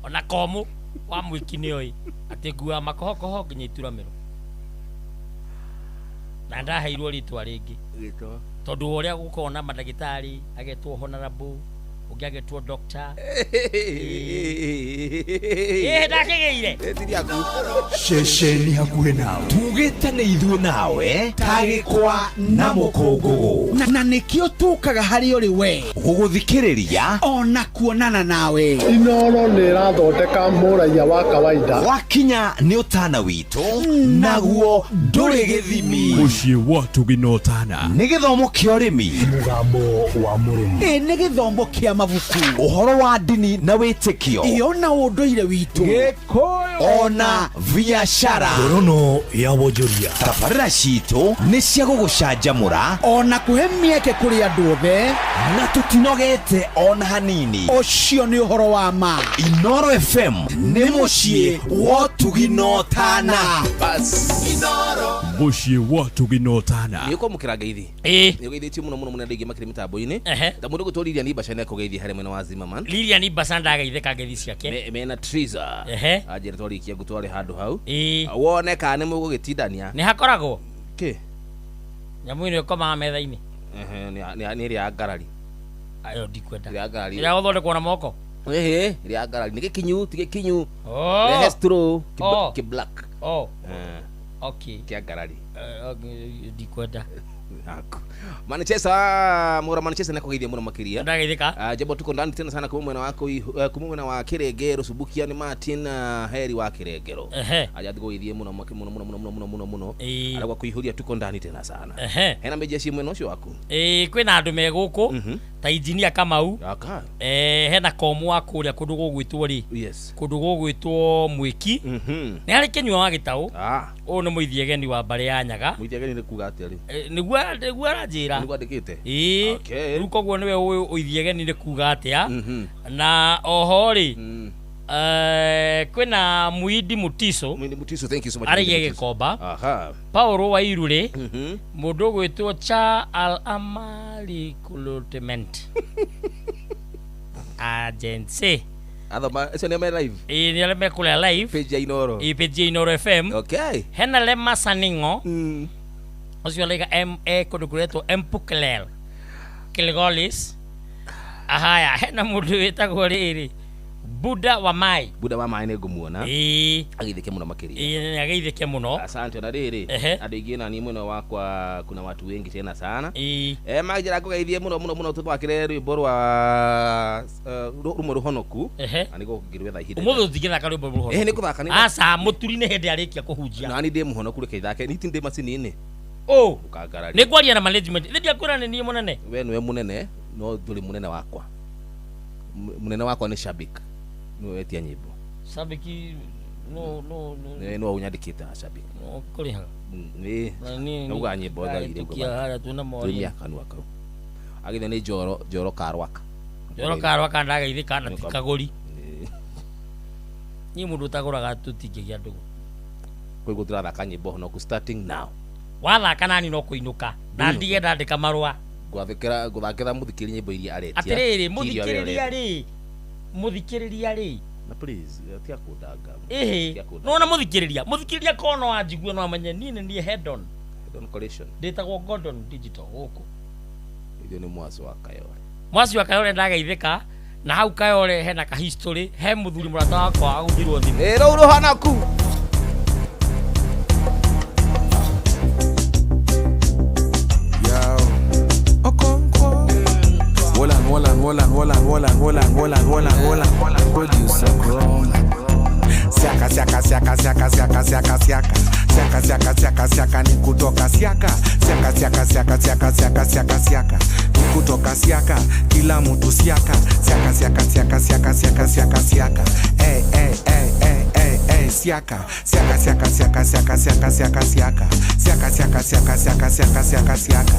Ona komu wa mwiki nĩ oĩ atĩ nguaga makohokoho nginya ituramĩro. Na ndaheirwo rĩtwa rĩngĩ. Rĩtwa. Tondũ wa ũrĩa gũkoragwo na mandagĩtarĩ agetwo honorable, ũngĩ agetwo doctor. Ĩĩ ndakĩgĩire. Ceceni hakuhĩ nawe tugĩte nĩ ithuĩ nawe ta gĩkwa na mũkũngũgũ na nĩkĩo tũkaga harĩ ũrĩ we gũgũthikĩrĩria ona kuonana nawe. Inoro nĩ ĩrathondeka mũraiya wa kawaida. Wakinya nĩ ũtana witũ naguo ndũrĩ gĩthimi. Mũciĩ wa Ũtugi na Ũtana nĩ gĩthomo kĩa ũrĩmi, mũgambo wa mũrĩmi, ĩ nĩ gĩthomo kĩa mabuku, ũhoro wa ndini na wĩtĩkio, ĩ ona ũndũire witũ, Gĩkũyũ ona biacara, ngorono ya wonjoria. Tabarĩra citũ nĩ cia gũgũcanjamũra ona kũhe mĩeke kũrĩ andũ othe, na tũtinogete ona hanini. Ũcio nĩ ũhoro wa ma. Inoro FM nĩ mũciĩ wa Ũtugi na Ũtana. Mũciĩ wa Ũtugi na Ũtana. Nĩ ũkwamũkĩra ngeithi. Ĩĩ. Nĩ ũgeithĩtio mũno mũno mũno andũ aingĩ makĩrĩ mĩtambo-inĩ. Ehe. Ta mũndũ ũgwĩtwo Lilian Ibasha nĩ akũgeithia harĩ mwena wa Zimmerman. Lilian Ibasha ndagaithĩka ngeithi ciake. Mena Triza. Ehe. Anjĩra twarĩkia ngũtware handũ hau. Ĩĩ. Wone kana nĩ mũgũgĩtindania. Nĩ hakoragwo. Kĩ? Nyamũ ĩno ĩkomaga metha-inĩ. Ehe, nĩ ĩrĩa ya ngarari. Ayo ndikwenda. Ĩrĩa ya ngarari. Ĩrĩa gũthondekwo na moko. Ehe, ĩrĩa ya ngarari. Nĩ gĩkinyu, ti gĩkinyu. Oh. Rehe straw, Oh. kĩ black. Oh. Eh. Okay. Kĩa ngarari. Ndikwenda. Manchester, mura Manchester nĩ akũgeithia mũno makĩria. Ndagaithĩka. Jambo tuko ndani tena sana kuma mwena wako kuma mwena wa Kiregero Subukia ni Martin Heri wa Kiregero. Ehe. Aja thugeithie mũno mũno mũno mũno mũno mũno mũno. Ĩĩ. Aragwa kuihuria tuko ndani tena sana. Ehe. Hena mejeshi mwena ũcio waku. Ĩĩ kwĩna andũ me gũkũ ta engineer Kamau. Aka. Hena komu wa kũrĩa kũndũ gũgwĩtwo rĩ. Yes. Kũndũ gũgwĩtwo Mwĩki. Nĩ harĩ Kĩnyua wa Gĩtaũ. Ah. Ũyũ nĩ mũithiegeni wa mbarĩ ya Nyaga. Mũithiegeni nĩ kuga atĩa rĩu? Nĩguo aranjĩra. Nĩguo andĩkĩte? Ĩĩ. Okay. Rĩu koguo nĩwe ũyũ ũithiegeni nĩ kuga atĩa. Na oho rĩ kwĩna Muindi Mutiso. Muindi Mutiso, thank you so much. Arĩgie Gĩkomba. Aha. Paulo wa Irure. Mũndũ ũgwĩtwo Cha Al Amali Recruitment Agency. Athoma, acio nĩ me live. Ĩĩ nĩ arĩa me kũrĩa live. Page ya Inoro. Ĩĩ page ya Inoro FM. Okay. Hena Lema Saningo. Ũcio araiga M E kũndũ kũretwo Mpuklel Kilgolis. Ahaya, hena mũndũ wĩtagwo rĩrĩ Buda wa Mai. Buda wa Mai nĩ ngũmuona. Ĩĩ. Ageithĩke mũno makĩria. Ĩĩ nĩ ageithĩke mũno. Asante na rĩrĩ. Andũ aingĩ na niĩ mwena wakwa kuna watu wengi tena sana. Ĩĩ. Manjĩra ngũgeithie mũno mũno mũno tũthakĩre rwĩmbo rwa rũmwe rũhonoku. Ehe. Na nĩguo ngĩrwetha ihinda. Ũmũthĩ ũtingĩthaka rwĩmbo rũhonoku. Ĩĩ nĩ gũthaka nĩ. Aca mũturi nĩ hĩndĩ arĩkia kũhunjia. Na niĩ ndĩ mũhonoku reke ithake. Niĩ ti ndĩ macini-inĩ. Oh. Ũkangararia. Nĩ ngwaria na management. Nĩ ndiakwĩra nĩ niĩ mũnene. We nĩwe mũnene no ndũrĩ mũnene wakwa. Mũnene wakwa nĩ Shabik. Nĩwe wetia nyĩmbo. Shabiki no no no. Nĩwe nĩwe ũnyandĩkĩte na Shabik. No kũrĩhaga. Nĩ. Nauga nyĩmbo thaire ũguo. Harĩa twĩna moria. Twĩmia kanua kau. Agithe nĩ Njoro Njoro Karwaka. Njoro Karwaka ndagaithĩka na ti kagũri. Niĩ mũndũ ũtagũraga tũtingĩgĩa ndũgũ. Koguo tũrathaka nyĩmbo honoku starting now. Wathaka nani no kũinũka. Na ndige ndandĩka marũa. Gwathĩkĩra gũthakĩra mũthikĩrĩria nyĩmbo iria aretia. Atĩrĩrĩ mũthikĩrĩria rĩ. Mũthikĩrĩria rĩ. Na please tiga kũndanga. Ĩhĩ. Nĩwona mũthikĩrĩria. Mũthikĩrĩria korwo no anjigue no amenye niĩ nĩ niĩ head on. Head on collision. Ndĩtagwo Gordon Digital gũkũ. Ithuĩ nĩ mwaci wa Kayore. Mwaci wa Kayore ndagaithĩka. Na hau Kayore hena ka history he mũthuri mũrata wakwa agũthirwo thimũ. Ĩ rũu rũhonoku. Wolan, wolan, wolan, wolan, wolan, wolan, wolan, wolan, wolan. Producer Chrome. Siaka, siaka, siaka, siaka, siaka, siaka, siaka. Siaka siaka siaka siaka ni kutoka siaka. Siaka siaka siaka siaka siaka siaka siaka ni kutoka siaka, kila mtu siaka. Siaka siaka siaka siaka siaka siaka siaka. Eh eh eh eh eh eh siaka. Siaka siaka siaka siaka siaka siaka siaka. Siaka siaka siaka siaka siaka siaka siaka.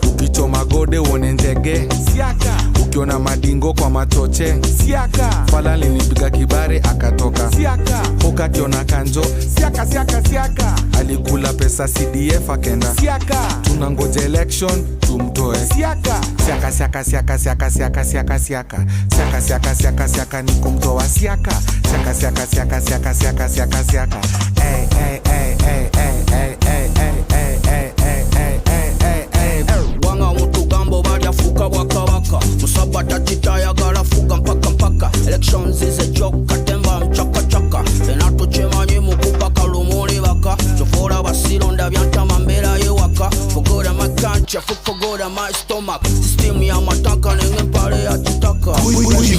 Ukichoma gode uone njege siaka. Ukiona madingo kwa machoche siaka. Fala linipiga kibare akatoka siaka. Ukakiona kanjo siaka siaka siaka. Alikula pesa CDF akenda siaka. Tunangoja election tumtoe siaka. Siaka siaka siaka siaka siaka siaka siaka. Siaka siaka siaka siaka ni kumtoa siaka. Siaka siaka siaka siaka siaka siaka siaka. Eh eh eh eh eh eh eh eh eh eh eh eh eh eh. Wanga mutugambo balyafuka bwakabaka. Musabata chitayagala fuga mpaka mpaka. Elections is a joke katemba mchaka chaka. Fena tuchimanyi mukupa kalumuli baka. Chofora basilonda byantama mbeera yewaka. Forgot my country, forgot my stomach. System ya mataka nenge mpale ya chitaka. Kuihuria,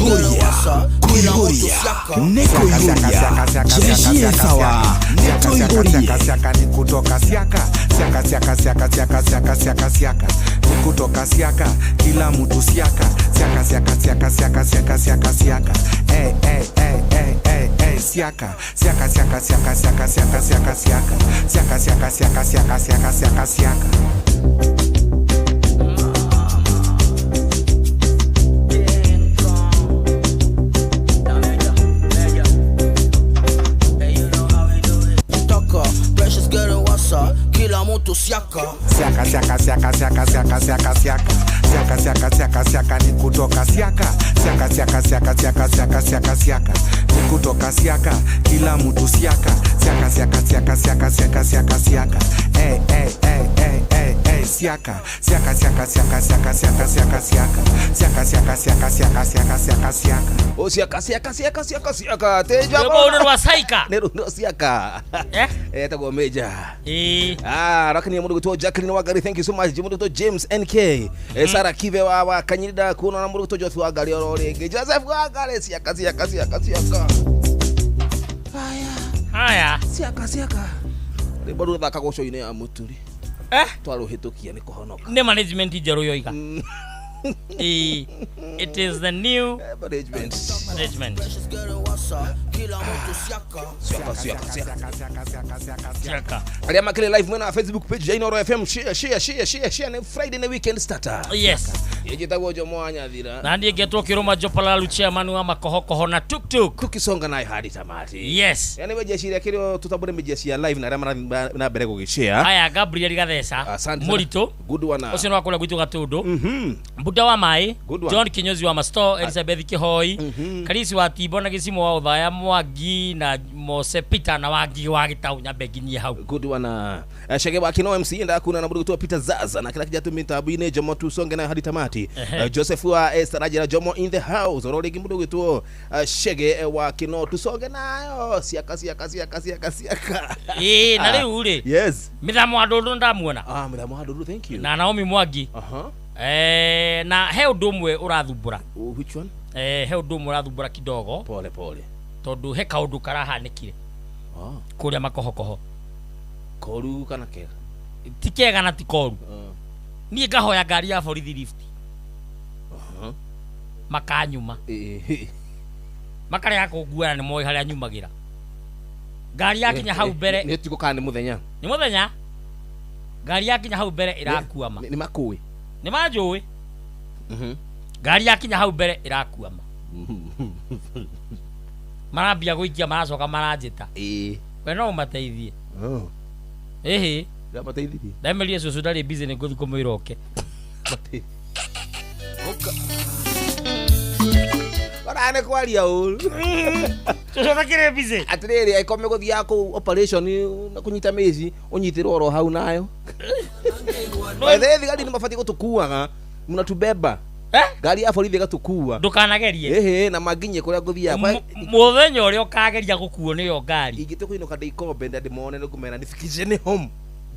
kuihuria, ne kuihuria, jeshi sawa, ne tuihurie. Siaka ni kutoka siaka. Siaka siaka siaka siaka siaka siaka siaka ni kutoka siaka, kila mtu siaka. Siaka siaka siaka siaka siaka siaka siaka. Eh eh eh eh eh eh siaka. Siaka siaka siaka siaka siaka siaka siaka. Siaka siaka siaka siaka siaka siaka siaka. Kila mtu siaka. Siaka siaka siaka siaka siaka siaka siaka. Siaka siaka siaka siaka ni kutoka siaka. Siaka siaka siaka siaka siaka siaka siaka ni kutoka siaka, kila mtu siaka. Siaka siaka siaka siaka siaka siaka siaka. Eh eh eh eh eh eh siaka. Siaka siaka siaka siaka siaka siaka siaka. Siaka siaka siaka siaka siaka siaka siaka. O siaka siaka siaka siaka siaka. Teja rwĩmbo rwa saika. Nĩ rwa siaka. Eh? Eh tagwo Major. Eh. Ah, rakini mundu gwitwo Jacqueline Wangari, thank you so much. Mundu gwitwo James NK. Eh, Sarah Kive wa Kanyirida kuona na mundu gwitwo Joseph Wangari oro ringi. Joseph Wangari siaka siaka siaka siaka. Haya. Haya. Siaka siaka. Rwĩmbo rũthaka gũcũinĩ ya Mũturi. Eh? Twarũhĩtũkia nĩ kũhonoka. Nĩ management njerũ yoiga. It is the new management. Management. Siaka siaka siaka siaka. Arĩa makĩrĩ live mwena Facebook page ya Inooro FM, share share share share share nĩ Friday na weekend starter. Yes. Ĩnjĩtagwo Jomo wa Nyathira. Na niĩ ngetwo Kĩrũma Jopalalu chairman wa makohokoho na tuktuk. Tukisonga nayo hadi tamati. Yes. Yani we jeshi kĩrĩa tutambũre mĩjeshi ya live na arĩa marathiĩ na mbere gũgĩshare. Haya Gabriel Gatheca. Mũritũ. Good one. Ũcio nĩ wa kũrĩa gwitũ Gatũndũ. Buda wa Mai, John Kinyozi wa Masto, Elizabeth Kihoi, Karisi wa Tibo na Gĩcimo wa Ũthaya Mwangi na Mose Peter na Wangi wa Gĩtau nyambe nginyie hau. Good one. Shege wa Kino MC ndakuna na mũndũ Peter Zaza na kila kijatu mitabu-inĩ Jomo tusonge na hadi tamati. Joseph wa Esther Rajera Jomo in the house. Oro rĩngĩ mũndũ gwĩtwo Shege wa Kino tusonge nayo siaka siaka siaka siaka siaka. Eh, na rĩu rĩ. Yes. Mĩthamo wa Ndũndũ ndamuona. Ah, Mĩthamo wa Ndũndũ, thank you. Na Naomi Mwangi. Na he ũndũ ũmwe ũrathumbũra. Which one? He ũndũ ũmwe ũrathumbũra kidogo. Pole pole. Tondũ he kaũndũ karahanĩkire. Kũrĩa makohokoho. Koru kana kega? Ti kega na ti koru. Niĩ ngahoya ngari ya borithi lift. Makanyuma. Makarega kũnguana nĩ moĩ harĩa nyumagĩra. Ngari yakinya hau mbere. Nĩ ũtukũ kana nĩ mũthenya? Nĩ mũthenya. Ngari yakinya hau mbere ĩrakuama. Nĩ makũĩ? Nĩ manjũĩ. Ngari yakinya hau mbere ĩrakuama. Marambia gũikia maracoka maranjĩta. We no ũmateithie. Ĩhĩ. Ndamateithirie. Ndamerie cũcũ ndarĩ busy nĩ ngũthiĩ kũmwĩra oke. Ora nĩ kwaria ũru. Cũcũ ndakĩrĩ busy. Atĩrĩrĩ angĩkorwo megũthiaga kũu operation na kũnyita mĩci ũnyitĩrwo oro hau nayo. By thigari nĩ mabatiĩ gũtũkuaga mnatubeba. Ngari ya borithi ĩgatũkua. Ndũkanagerie. Ĩhĩ na manginyie kũrĩa ngũthiaga. Mũthenya ũrĩa ũkageria gũkuo nĩyo ngari. Ingĩtua kũinũka ndĩikombe ndĩmone nĩ ngũmera nifikisheni home.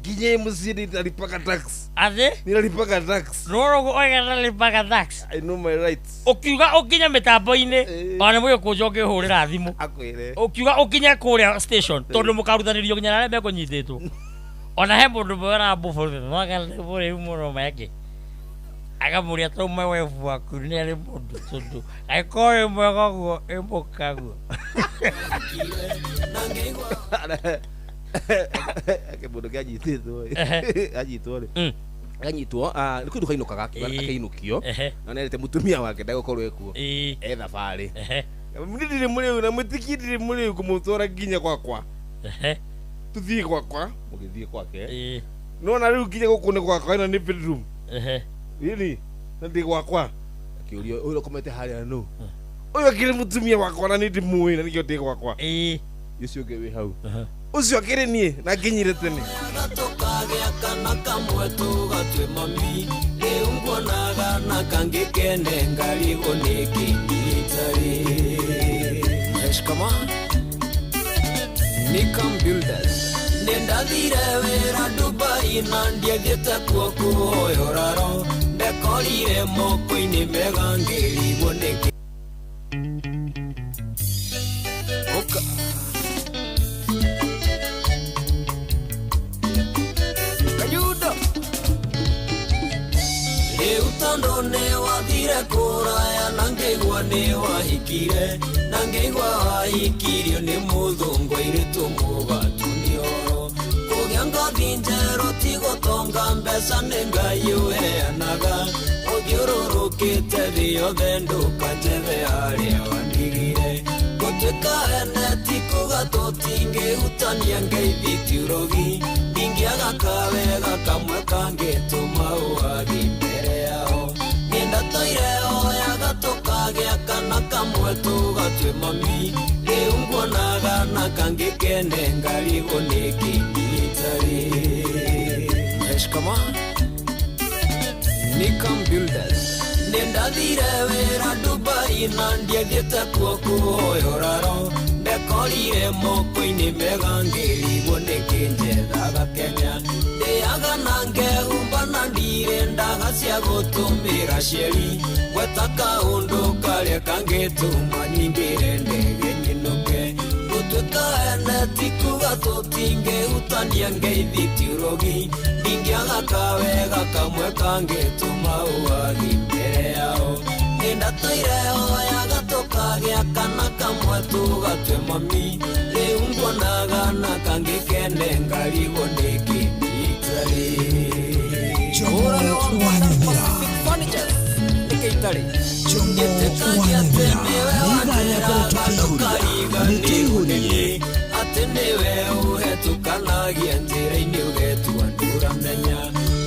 Nginye mũciĩ nĩnaripaga tax. Atĩ? Nĩnaripaga tax. Rũrũ oiga nĩnaripaga tax. I know my rights. Ũkiuga ũkinye mĩtambo-inĩ ona nĩ mũgĩkũnja ũngĩhũrĩra thimũ. Akwĩre. Ũkiuga ũkinye kũrĩa station tondũ mũkarutanĩrio nginya na arĩa mekũnyitĩtwo. Ona he mũndũ ũmwe ũramũbũrũri mwagathe mũno meke akamũria to mwe webu waku nĩ arĩ mũndũ tondũ angĩkorwo wĩ mwega ũguo ĩ mũkaguo. Kĩmũndũ kĩanyitĩtwo anyitwo rĩ anyitwo nĩ kũinũka inũkaga akĩinũkio na nĩerĩte mũtumia wake ndagũkorwo ekuo e thabarĩ ndirĩ mũrĩu na mũtikindire mũrĩu kũmũtwara nginya gwakwa tuthiĩ gwakwa mũgĩthiĩ kwake nona rĩu nginya gũkũ nĩ gwakwa ĩno nĩ bedroom really na ndĩ gwakwa akĩũrio ũyũ ũkomete harĩa nũ ũyũ akĩrĩ mũtumia wakwa na nĩ ndĩmũĩ na nĩkĩo ndĩ gwakwa ũcio ũngĩ wĩ hau ũcio akĩrĩ niĩ na nginyire tene tũkagĩa kana kamwe tũgatue mami rĩu nguonaga na kangĩkene ngarigwo nĩkĩ itarĩ. Shikama Nikam Builders. Nĩndathire wĩra Dubai na ndiathiĩte kuo kũhoya ũraro ndekorire moko-inĩ mega ngĩrigwo nĩkĩ. Rĩu tondũ nĩwathire kũraya na ngĩigua nĩwahikire na ngĩigua wahikirio nĩ mũthũngũ airĩtu mũgatunio oro kũgĩa ngothi njerũ ti gũtonga mbeca nĩ Ngai ũheanaga ũthiũrũrũkĩte thĩ yothe ndũkanjethe harĩa wandigire gũtuĩka ene ti kuga tũtingĩhutania ngeithi ti ũrogi ndingĩaga kawega kamwe kangĩtũma ũwagi mbere yao nĩndatũire oyaga tũkagĩa kana kamwe tũgatue mami rĩu nguonaga na kangĩkene ngarigwo nĩkĩ itarĩ. Shikama Nikam Builders. Nĩndathire wĩra Dubai na ndiathiĩte kuo kũhoya ũraro ndekorire moko-inĩ mega ngĩrigwo nĩkĩ njethaga Kenya ndĩaga na ngehumba na ndirĩ ndaga cia gũtũmĩra cieri gweta kaũndũ karĩa kangĩtũma nyingĩre ndege nyinũke gũtuĩka ene ti kuga tũtingĩhutania ngeithi ti ũrogi ndingĩaga kawega kamwe kangĩtũma ũwagi mbere yao nĩndatũire oyaga tũkagĩa kana kamwe tũgatue mami rĩu nguonaga na kangĩkene ngarigwo nĩkĩ itarĩ. Atĩ nĩwe ũhetũkanagia njĩra-inĩ ũgetua ndũramenya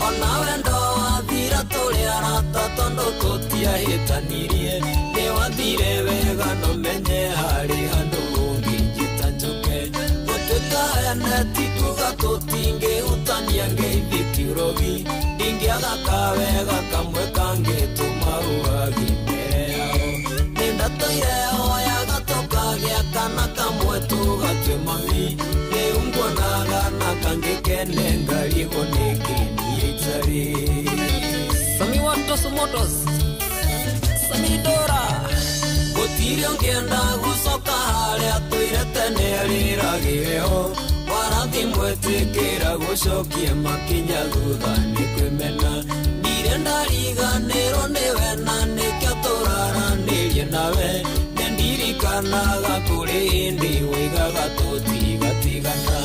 ona wendo wathira tũrĩ arata tondũ tũtiahĩtanirie nĩwathire wega no menye harĩ handũ ũngĩnjĩta njũke gũtuĩka ene ti kuga tũtingĩhutania ngeithi ti ũrogi ndingĩaga kawega kamwe kangĩtũma ũwagi mbere yao nĩndatũire oyaga tũkagĩa kana kamwe tũgatue mami rĩu nguonaga na kangĩkene ngarigwo nĩkĩ niĩ itarĩ. Sami Watos Motos Sami Dora gũtirĩ ũngĩenda gũcoka harĩa tũire tene rĩragĩre ho warathi mwetĩkĩra gũcokia makinya thutha nĩ kwĩmena ndirĩ ndariganĩrwo nĩwe na nĩkĩo tũraranĩrie nawe nĩndirikanaga kũrĩ hĩndĩ woigaga tũtigatigana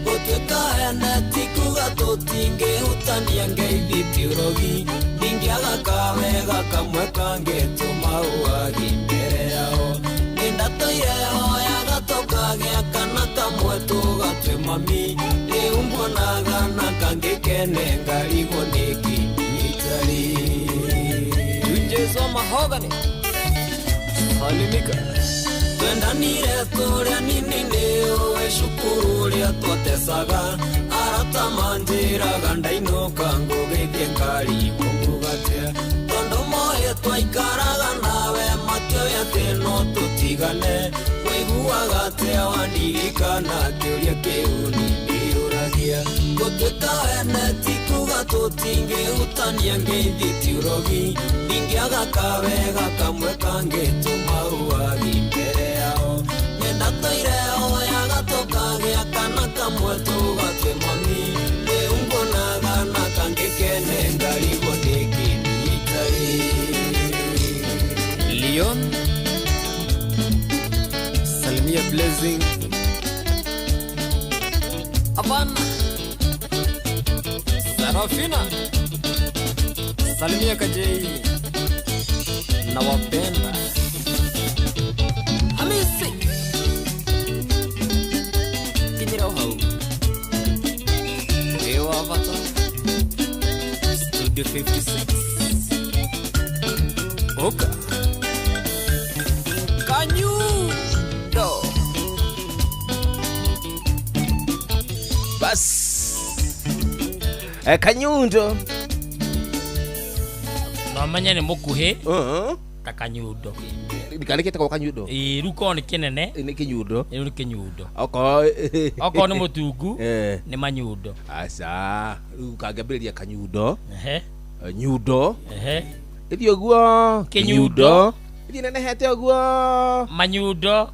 gũtuĩka ene ti kuga tũtingĩhutania ngeithi ti ũrogi ndingĩaga kawega kamwe kangĩtũma ũwagi mbere yao nĩndatũire oyaga tũkagĩa kana kamwe tũgatue mami rĩu nguonaga na kangĩkene ngarigwo nĩkĩ niĩ itarĩ. Tunjezo mahogany Salimika twendanire tũrĩa nini nĩũĩ cukuru ũrĩa twatecaga arata manjĩraga ndainũka ngũgĩthiĩ ngarigwo ngugatia tondũ moĩ twaikaraga nawe matioĩ atĩ no tũtigane wĩiguaga atĩa wandirikana kĩũria kĩu nĩndĩyũragia gũtuĩka ene ti kuga tũtingĩhutania ngeithi ti ũrogi ndingĩaga kawega kamwe kangĩtũma ũwagi mbere yao nĩndatũire oyaga tũkagĩa kana kamwe tũgatue mami. Salimia Blessing. Havana. Sarafina. Salimia Kajei. Nawapenda. Hamisi. Kinyira hau. Ewa Avatar. Studio 56. Oka. Kanyundo. Bas. Kanyundo. Mamanya nĩ mũkuhĩ ta kanyundo. Ndikarĩkĩte kwa kanyundo. Ĩĩ rĩu korwo nĩ kĩnene nĩ kĩnyundo. Rĩu nĩ kĩnyundo. Okorwo nĩ mũtungu nĩ manyundo. Aca rĩu kangĩambĩrĩria kanyundo. Ehe. Nyundo. Ehe. Ĩthiĩ ũguo kĩnyundo. Ĩthiĩ nenehete ũguo manyundo.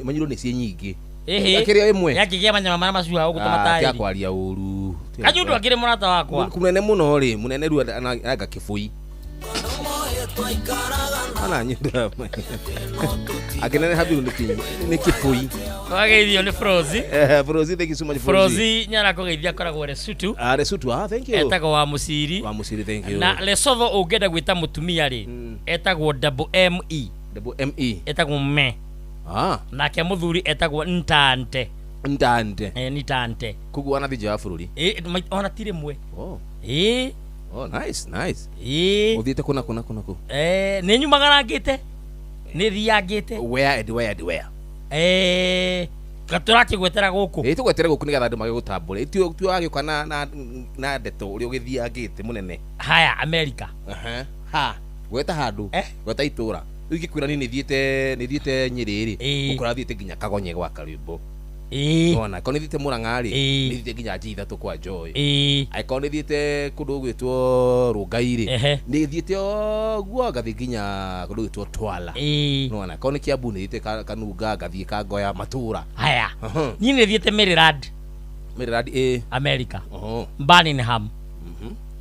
Manyundo nĩ ciĩ nyingĩ. Ehe. Akĩrĩa ĩmwe. Yakĩgĩa manyama marĩa macuhaga ũguo ta mataĩri. Tiga kwaria ũru. Kanyundo akĩrĩ mũrata wakwa. Kũnene mũno rĩ, mũnene rĩu anga kĩbũi. Ana nyundo. Akinene habiru nĩ kĩbũi. Wageithio nĩ Frozi. Frozi, thank you so much Frozi. Frozi nyara kũgeithia akoragwo Lesotho. Lesotho, thank you. Etagwo wa Mũciri. Wa Mũciri, thank you. Na Lesotho ũngĩenda gwĩta mũtumia rĩ, etagwo double M E. Double M E. Etagwo me. Nake mũthuri etagwo Ntante. Ntante. Ntante. Koguo anathiĩ nja wa bũrũri. Ona ti rĩmwe. Oh. Oh, nice, nice. Ũthiĩte kũ na kũ na kũ na kũ? Nĩ nyumagarangĩte. Nĩ thiangĩte. Where and where and where? Tũrakĩgwetera gũkũ. Tũgwetere gũkũ nĩgetha andũ magĩgũtambũre. Ti wagĩũka na ndeto ũrĩa ũgĩthiangĩte mũnene. Haya, America. Ha, gweta handũ, gweta itũra. Rĩu ingĩkwĩra niĩ nĩthiĩte Nyĩrĩ rĩ, ũkora thiĩte nginya Kagonye gwa Karwĩmbo. Wona, akorwo nĩthiĩte Mũrang'a rĩ, nĩthiĩte nginya G3 kwa Joy. Angĩkorwo nĩthiĩte kũndũ gũgwĩtwo Rũngai rĩ, nĩthiĩte ũguo ngathiĩ nginya kũndũ gũgwĩtwo Twala. Nĩwona, akorwo nĩ Kiambu nĩthiĩte Kanunga ngathiĩ Kangoya matũra. Haya. Niĩ nĩthiĩte Maryland. Maryland, America. Birmingham.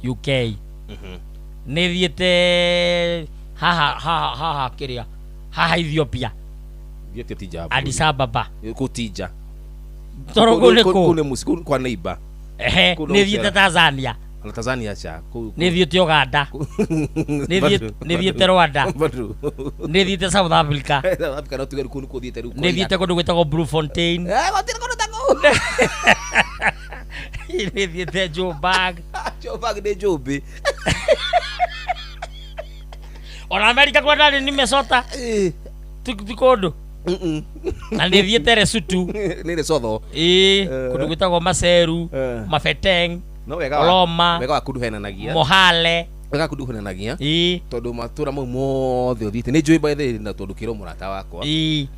UK. Nĩthiĩte haha kĩrĩa haha Ethiopia. Thiĩte ti nja. Addis Ababa. Kũ ti nja. Toro kũ nĩ kũ? Kũ nĩ mũciĩ, kũ kwa neighbor. Ehe, nĩthiĩte Tanzania. Ona Tanzania cha. Nĩthiĩte Uganda. Nĩthiĩte Rwanda. Nĩthiĩte South Africa. South Africa no tuge kũ nĩ kũthiĩte rĩu. Nĩthiĩte kũndũ gwĩtagwo Bloemfontein. Gũtirĩ kũndũ ta kũu. Nĩthiĩte Joburg. Joburg nĩ Njũmbĩ. Ona America kwa ndarĩ ni Minnesota. Ti kũndũ. Na nĩthiĩte Lesotho. Nĩ Lesotho. Kũndũ gwĩtagwo Maseru, Mafeteng, Roma, wega wa kũnduhenanagia. Mohale. Wega kũnduhenanagia. Tondũ matũra mau mothe ũthiĩte nĩ njũĩ by the way na tondũ kĩrwo mũrata wakwa.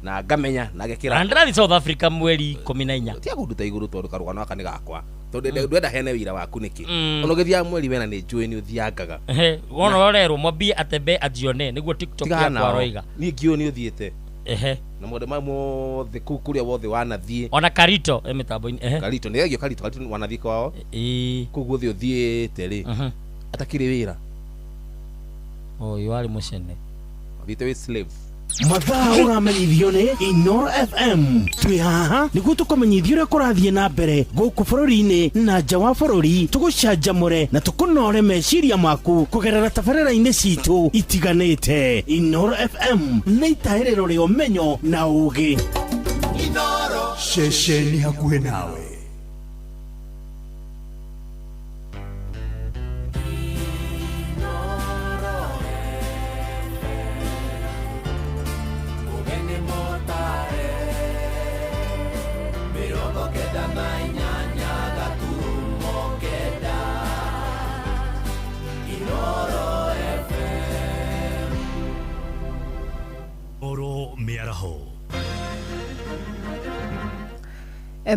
Na ngamenya na ngekĩra. Na ndĩrathiĩ South Africa mweri 14. Tiga kũnduta igũrũ tondũ karũgano gaka nĩ gakwa. Tondũ ndwenda hene wĩra waku nĩkĩ. Ona ũgĩthiaga mweri wena nĩ njũĩ nĩ ũthiangaga. Wona ũrerwo mwambie atembe ajione nĩguo TikTok yakwa aroiga. Niĩ ngĩũĩ nĩ ũthiĩte. Ehe. Na maũndũ maya mothe kũu kũrĩa wothe wanathiĩ. Ona Karito mĩtambo-inĩ. Karito nĩ gegio Karito wanathiĩ kwao. Kũu guothe ũthiĩte rĩ. Atakĩrĩ wĩra. Ũyũ warĩ mũcene. Ũthiĩte wĩ slave. Mathaa ũramenyithio nĩ Inoro FM. Twĩ haha nĩguo tũkũmenyithie ũrĩa kũrathiĩ na mbere gũkũ bũrũri-inĩ na nja wa bũrũri, tũgũcanjamũre na tũkũnore meciria maku kũgerera tabarĩra-inĩ citũ itiganĩte. Inoro FM nĩ itahĩrĩro rĩa ũmenyo na ũũgĩ. Ceceni hakuhĩ nawe.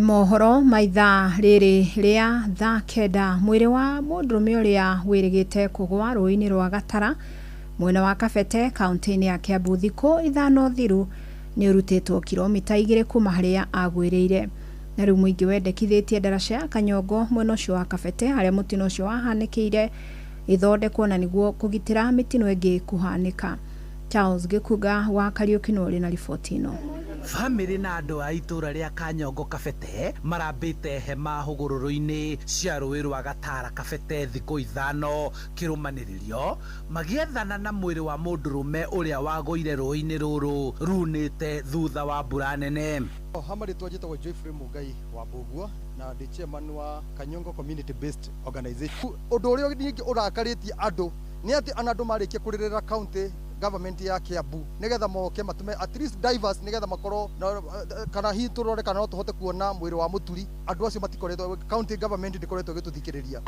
Mohoro maitha rĩrĩ rĩa thaa kenda mwĩrĩ wa mũndũrũme ũrĩa wĩrĩgĩte kũgwa rũĩ-inĩ rwa Gatara mwena wa Kabete kaunti-inĩ ya Kiambu thikũ 5 thiru nĩ ũrutĩtwo kilomita 2 kuma harĩa agwĩrĩire. Na rĩu mũingĩ wendekithĩtie ndaraca ya Kanyongo mwena ũcio wa Kabete harĩa mũtino ũcio wahanĩkĩire ithondekwo na nĩguo kũgitĩra mĩtino ĩngĩ kũhanĩka. Charles Gikuga wa Kariuki nĩ na riboti ĩno. Famĩlĩ na andũ a itũra rĩa Kanyongo Kabete marambĩte hema hũgũrũrũ-inĩ cia rũĩ rwa Gatara Kabete thikũ 5 kĩrũmanĩrĩrio magĩethana na mwĩrĩ wa mũndũrũme ũrĩa wagũire rũĩ-inĩ rũrũ runĩte thutha wa mbura nene. Hama rĩtwa njĩtagwo Geoffrey Mugai wa Mbũguo na ndĩ chairman wa Kanyongo Community Based Organization. Ũndũ ũrĩa ningĩ ũrakarĩtie andũ nĩ atĩ ona andũ marĩkia kũrĩrĩra county government ya Kiambu nigetha moke matume at least divers nigetha makorwo kana hihi turore kana no tuhote kuona mwĩrĩ wa Mũturi. Andũ acio matikoretwo, county government ndikoretwo ĩgĩtũthikĩrĩria.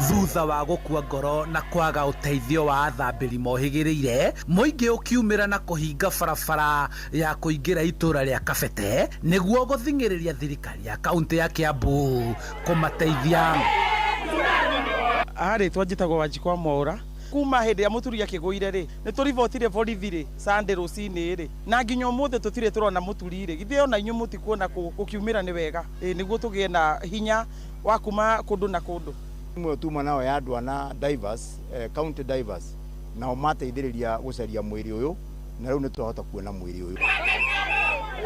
Thutha wa gũkua ngoro na kwaga ũteithio wa athambĩri mohĩgĩrĩire, mũingĩ ũkiumĩra na kũhinga barabara ya kũingĩra itũra rĩa Kabete nĩguo gũthing'ĩrĩria thirikari ya kaunti ya Kiambu kũmateithia. Arĩtwa njĩtagwo Wanjikwa Mwaũra. Kuma hĩndĩ ya Mũturi akĩgũire rĩ, nĩ tũribotire borithi rĩ Sunday rũcinĩ rĩ, na nginya ũmũthĩ tũtirĩ tũrona Mũturi rĩ. Githĩ ona inyuĩ mũtikuona gũkiumĩra nĩ wega nĩguo tũgĩe na hinya wa kuma kũndũ na kũndũ. Imwe tuma nao ya andũ ana divers, county divers, nao mateithĩrĩria gũcaria mwĩrĩ ũyũ na rĩu nĩ twahota kuona mwĩrĩ ũyũ.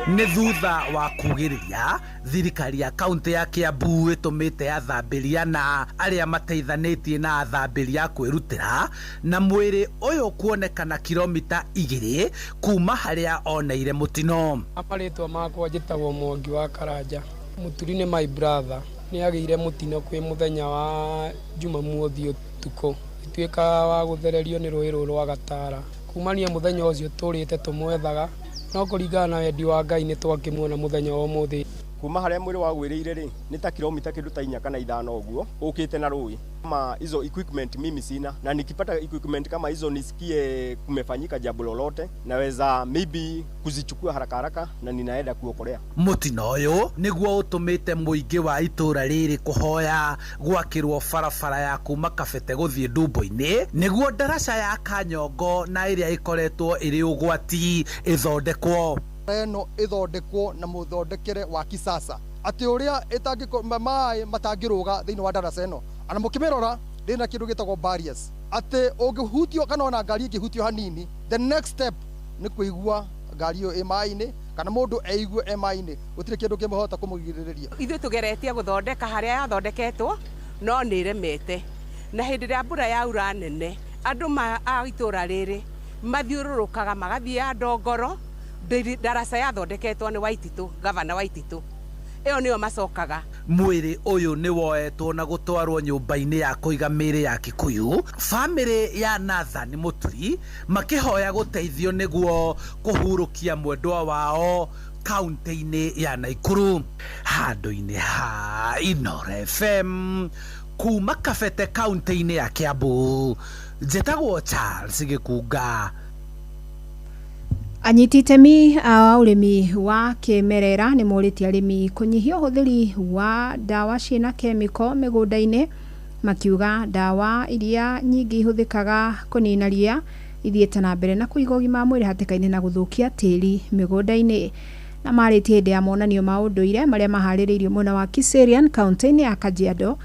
Nĩ thutha wa kugĩrĩria thirikari ya kaunti ya Kiambu ĩtũmĩte athambĩri ana arĩa mateithanĩtie na athambĩri a kwĩrutĩra na mwĩrĩ ũyũ kuonekana kilomita 2 kuma harĩa oneire mũtino. Marĩtwa makwa njĩtagwo Mwangi wa Karanja. Mũturi nĩ my brother, nĩ agĩire mũtino kwĩ mũthenya wa Jumamothi ũtukũ, ituĩka wa gũthererio nĩ rũĩ rũrũ rwa Gatara. Kumania mũthenya ũcio tũrĩte tũmwethaga, no kũringana na wendi wa Ngai nĩ twakĩmuona mũthenya wa ũmũthĩ. Kuma harĩa mwĩrĩ wagwĩrĩire rĩ nĩ ta kilomita kĩndũ ta 4 kana 5 ũguo ũkĩte na rũĩ. Kama hizo equipment mimi sina, na nikipata equipment kama hizo nisikie kumefanyika jambo lolote, naweza maybe kuzichukua haraka haraka na ninaenda kuokolea. Mũtino ũyũ nĩguo ũtũmĩte mũingĩ wa itũra rĩrĩ kũhoya gwakĩrwo barabara ya kuma Kabete gũthiĩ Ndumbo-inĩ nĩguo ndaraca ya Kanyongo na ĩrĩa ĩkoretwo ĩrĩ ũgwati ĩthondekwo. Ĩno ĩthondekwo na mũthondekere wa kisasa atĩ ũrĩa maĩ matangĩrũga thĩinĩ wa ndaraca ĩno. Ana mũkĩmĩrora ndĩna kĩndũ gĩtagwo barriers, atĩ ũngĩhutio kana ona ngari ĩngĩhutio hanini, the next step nĩ kũigua ngari ĩyo ĩ maĩ-inĩ kana mũndũ eigue e maĩ-inĩ, gũtirĩ kĩndũ kĩmũhota kũmũgirĩrĩria. Ithuĩ tũgeretie gũthondeka harĩa yathondeketwo no nĩ ĩremete, na hĩndĩ ĩrĩa mbura yaura nene andũ a itũra rĩrĩ mathiũrũrũkaga magathiĩ ya Ndongoro. Ndaraca yathondeketwo nĩ Waititũ, gavana Waititũ, ĩyo nĩyo macokaga. Mwĩrĩ ũyũ nĩ woetwo na gũtwarwo nyũmba-inĩ ya kũiga mĩĩrĩ ya Kikuyu. Famĩlĩ ya Nathan Mũturi makĩhoya gũteithio nĩguo kũhurũkia mwendwa wao kaunti-inĩ ya Naikuru. Handũ-inĩ ha Inooro FM kuma Kabete kaunti-inĩ ya Kiambu, njĩtagwo Charles Gĩkunga. Anyiti itemi a ũrĩmi wa kĩmerera nĩ morĩtie arĩmi kũnyihia ũhũthĩri wa ndawa ciĩna kemiko mĩgũnda-inĩ, makiuga ndawa iria nyingĩ ihũthĩkaga kũnina ria ithiĩte na mbere na kũiga ũgima wa mwĩrĩ hatĩka-inĩ na gũthũkia tĩri mĩgũnda-inĩ. Na marĩtie hĩndĩ ya monanio ma ũndũire marĩa maharĩrĩirio mwena wa Kiserian kaunti-inĩ ya Kajiado.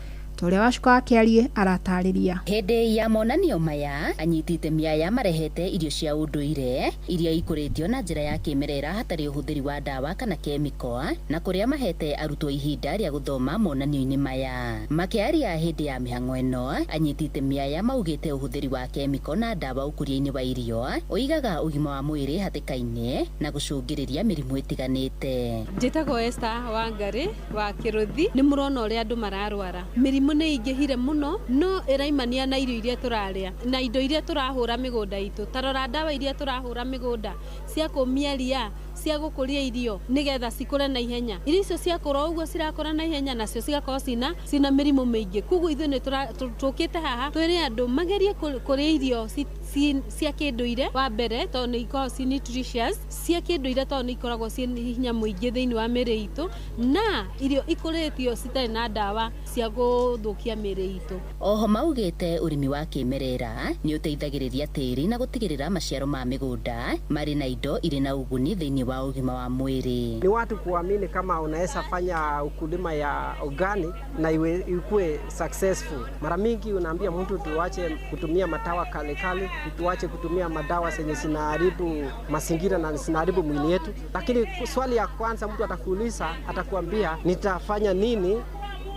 Ũrĩa wacuka wa Kĩarie aratarĩria. Hĩndĩ ya monanio maya anyiti itemi aya marehete irio cia ũndũire iria ikũrĩtio na njĩra ya kĩmerera hatarĩ ũhũthĩri wa ndawa kana kemiko, na kũrĩa mahete arutwo ihinda rĩa gũthoma monanio-inĩ maya. Makĩaria hĩndĩ ya mĩhang'o ĩno, anyiti itemi aya maugĩte ũhũthĩri wa kemiko na ndawa ũkũria-inĩ wa irio ũigaga ũgima wa mwĩrĩ hatĩka-inĩ na gũcũngĩrĩria mĩrimũ ĩtiganĩte. Njĩtagwo Esther Wangari wa Kĩrũthi. Nĩ mũrona ũrĩa andũ mararwara mĩrimũ nĩ ingĩhire mũno, no ĩraimania na irio iria tũrarĩa na indo iria tũrahũra mĩgũnda itũ. Ta rora ndawa iria tũrahũra mĩgũnda cia kũmia ria, cia gũkũria irio nĩgetha cikũre na ihenya. Irio icio ciakũra ũguo cirakũra na ihenya, nacio cigakorwo cina mĩrimũ mĩingĩ. Koguo ithuĩ nĩ tũkĩte haha twĩre andũ magerie kũrĩa irio cia kĩndũire wa mbere, tondũ nĩ ikoragwo ci nutritious, cia kĩndũire tondũ nĩ ikoragwo ci hinya mũingĩ thĩinĩ wa mĩĩrĩ itũ, na irio ikũrĩtio citarĩ na ndawa cia gũthũkia mĩĩrĩ itũ. Oho maugĩte ũrĩmi wa kĩmerera nĩ ũteithagĩrĩria tĩri na gũtigĩrĩra maciaro ma mĩgũnda marĩ na indo irĩ na ũguni thĩinĩ wa ũgima wa mwĩrĩ. Ni watu kuamini kama unaweza fanya ukulima ya organic na iwe ikue successful. Mara mingi unaambia mtu tuache kutumia matawa kali kali, Tuache kutumia madawa zenye zinaharibu mazingira na zinaharibu mwili yetu. Lakini swali ya kwanza mtu atakuuliza, atakuambia nitafanya nini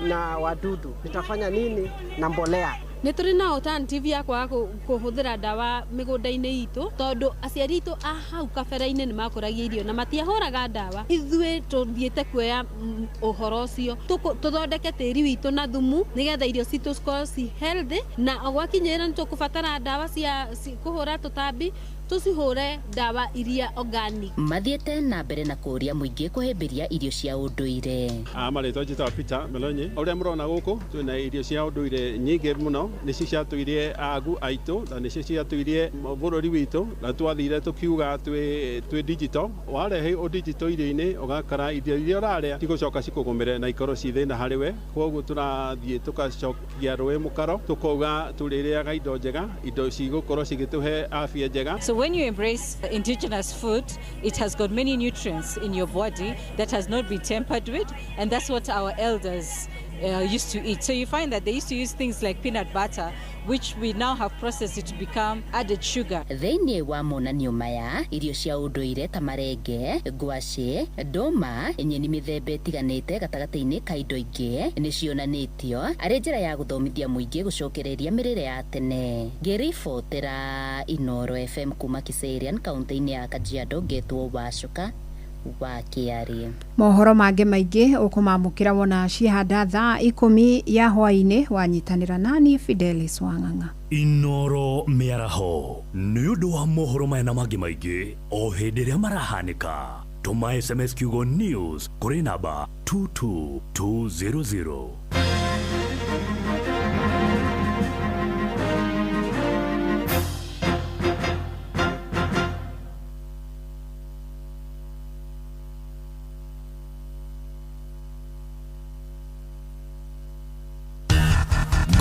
na wadudu, nitafanya nini na mbolea. Nä tå rä na alternative ya kwaga kå hå thä ra ndawa mä gå nda-inä itå tondå aciari aitå a hau kabere-inä nä makåragia irio na matiahå raga ndawa. Ithuä tå thiä te kuoya å horo å cio tå thondeke tä ri witå na thumu nä getha irio citå cikorwo ci healthy, na gwakinyä ra nä tå kå batara ndawa cia kå hå ra tå tambi tũcihũre ndawa iria organic. Mathiĩte na mbere na kũũria mũingĩ kũhĩmbĩria irio cia ũndũire. Marĩtwa njĩtagwo Peter Melonyi. Ũrĩa mũrona gũkũ twĩna irio cia ũndũire nyingĩ mũno, nĩcio ciatũirie agu aitũ na nĩcio ciatũirie bũrũri witũ, na twathire tũkiuga twĩ digital. Warehe ũdigital irio-inĩ ũgakora irio iria ũrarĩa cigũcoka cikũgũmĩre na ikorwo ci thĩna harĩ we. Koguo tũrathiĩ tũgacokia rũĩ mũkaro, tũkauga tũrĩrĩaga indo njega, indo cigũkorwo cigĩtũhe afya njega. So when you embrace indigenous food, it has got many nutrients in your body that has not been tampered with, and that's what our elders used to eat. So you find that they used to use things like peanut butter, which we now have processed it to become added sugar. Thĩinĩ wa monanio maya, irio cia ũndũire ta marenge, ngwacĩ, ndũma, nyeni mĩthemba ĩtiganĩte gatagatĩ-inĩ ka indo ingĩ nĩ cionanĩtio arĩ njĩra ya gũthomithia mũingĩ gũcokereria mĩrĩre ya tene. Ngĩribotera Inooro FM kuma Kiserian, kaunti-inĩ ya Kajiado, ngetwo Wacuka wa Kĩarĩ. Mohoro mangĩ maingĩ ũkũmamũkĩra wona cihanda thaa 10 ya hwaĩ-inĩ wanyitanĩra nani Fidelis Wang'ang'a. Inooro mĩaraho nĩ ũndũ wa mohoro maya na mangĩ maingĩ o hĩndĩ ĩrĩa marahanĩka. Tũma SMS kiugo news kũrĩ namba 22200.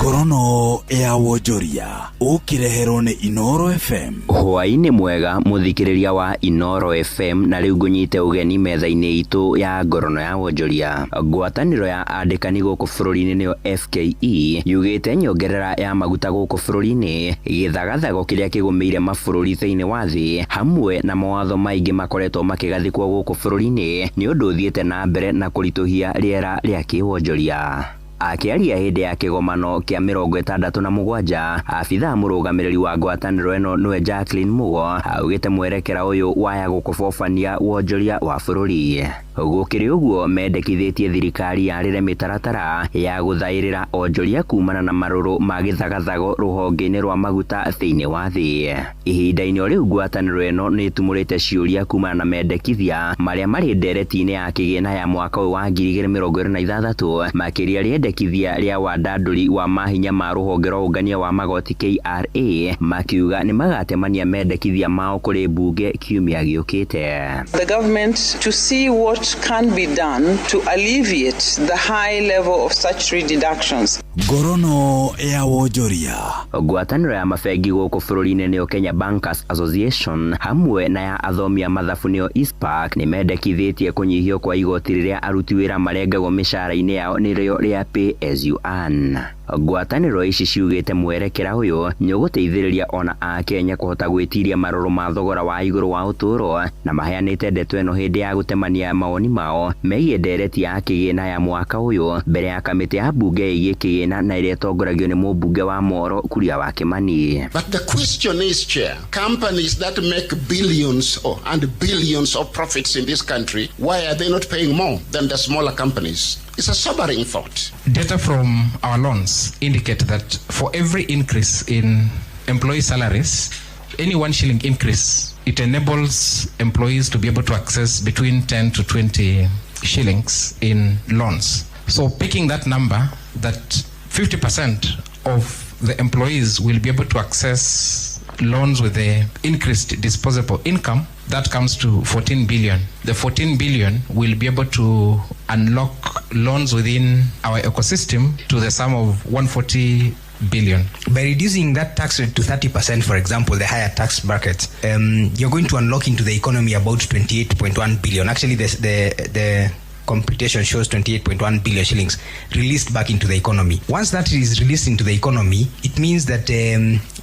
Ngorono ya wonjoria ũkĩreherwo nĩ Inooro FM. Hwaĩ-inĩ mwega mũthikĩrĩria wa Inooro FM, na rĩu ngũnyite ũgeni metha-inĩ itũ ya ngorono ya wonjoria. Ngwatanĩro ya andĩkani gũkũ bũrũri-inĩ nĩyo FKE yugĩte nyongerera ya maguta gũkũ bũrũri-inĩ, gĩthagathago kĩrĩa kĩgũmĩire mabũrũri thĩinĩ wa thĩ hamwe na mawatho maingĩ makoretwo makĩgathĩkwo gũkũ bũrũri-inĩ nĩ ũndũ ũthiĩte na mbere na kũritũhia rĩera rĩa kĩwonjoria. Akĩaria hĩndĩ ya kĩgomano kĩa 67, abithaa mũrũgamĩrĩri wa ngwatanĩro ĩno nĩwe Jacqueline Mugo augĩte mwerekera ũyũ waya gũkobobania wonjoria wa bũrũri. Gũkĩrĩ ũguo mendekithĩtie thirikari yarĩre mĩtaratara ya gũthaĩrĩra onjoria kumana na marũrũ ma gĩthagathago rũhonge-inĩ rwa maguta thĩinĩ wa thĩ. Ihinda-inĩ o rĩu ngwatanĩro ĩno nĩ ĩtumũrĩte ciũria kumana na mendekithia marĩa marĩ ndereti-inĩ ya kĩgĩna ya mwaka ũyũ wa 2026, makĩria rĩendekithia rĩa wandandũri wa mahinya ma rũhonge rwa ũngania wa magoti KRA, makiuga nĩ magatemania mendekithia mao kũrĩ mbunge kiumia gĩũkĩte. The government to see what can be done to alleviate the high level of statutory deductions. Ngorono ya wonjoria. Ngwatanĩro ya mabengi gũkũ bũrũri-inĩ nĩyo Kenya Bankers Association hamwe na ya athomi a mathabu nĩyo ISPAC nĩ mendekithĩtie kũnyihio kwa igoti rĩrĩa aruti wĩra marengagwo mĩcara-inĩ yao nĩrĩo rĩa pay as you earn. Ngwatanĩro ici ciugĩte mwerekera ũyũ nĩ ũgũteithĩrĩria ona akenya kũhota gwĩtiria marũrũ ma thogora wa igũrũ wa ũtũũro, na maheanĩte ndeto ĩno hĩndĩ ya gũtemania mawoni mao megiĩ ndereti ya kĩgĩna ya mwaka ũyũ mbere ya kamĩtĩ ya mbunge ĩgiĩ kĩgĩna na ĩrĩa ĩtongoragio nĩ mũmbunge wa Moro Kuria wa Kimani. But the question is, Chair, companies that make billions and billions of profits in this country, why are they not paying more than the smaller companies? It's a sobering thought. Data from our loans indicate that for every increase in employee salaries, any 1 shilling increase, it enables employees to be able to access between 10 to 20 shillings in loans. So picking that number, that 50% of the employees will be able to access loans with the increased disposable income, that comes to 14 billion. The 14 billion will be able to unlock loans within our ecosystem to the sum of 140 billion. By reducing that tax rate to 30%, for example, the higher tax bracket, you're going to unlock into the economy about 28.1 billion. Actually, the computation shows 28.1 billion shillings released back into the economy. Once that is released into the economy, it means that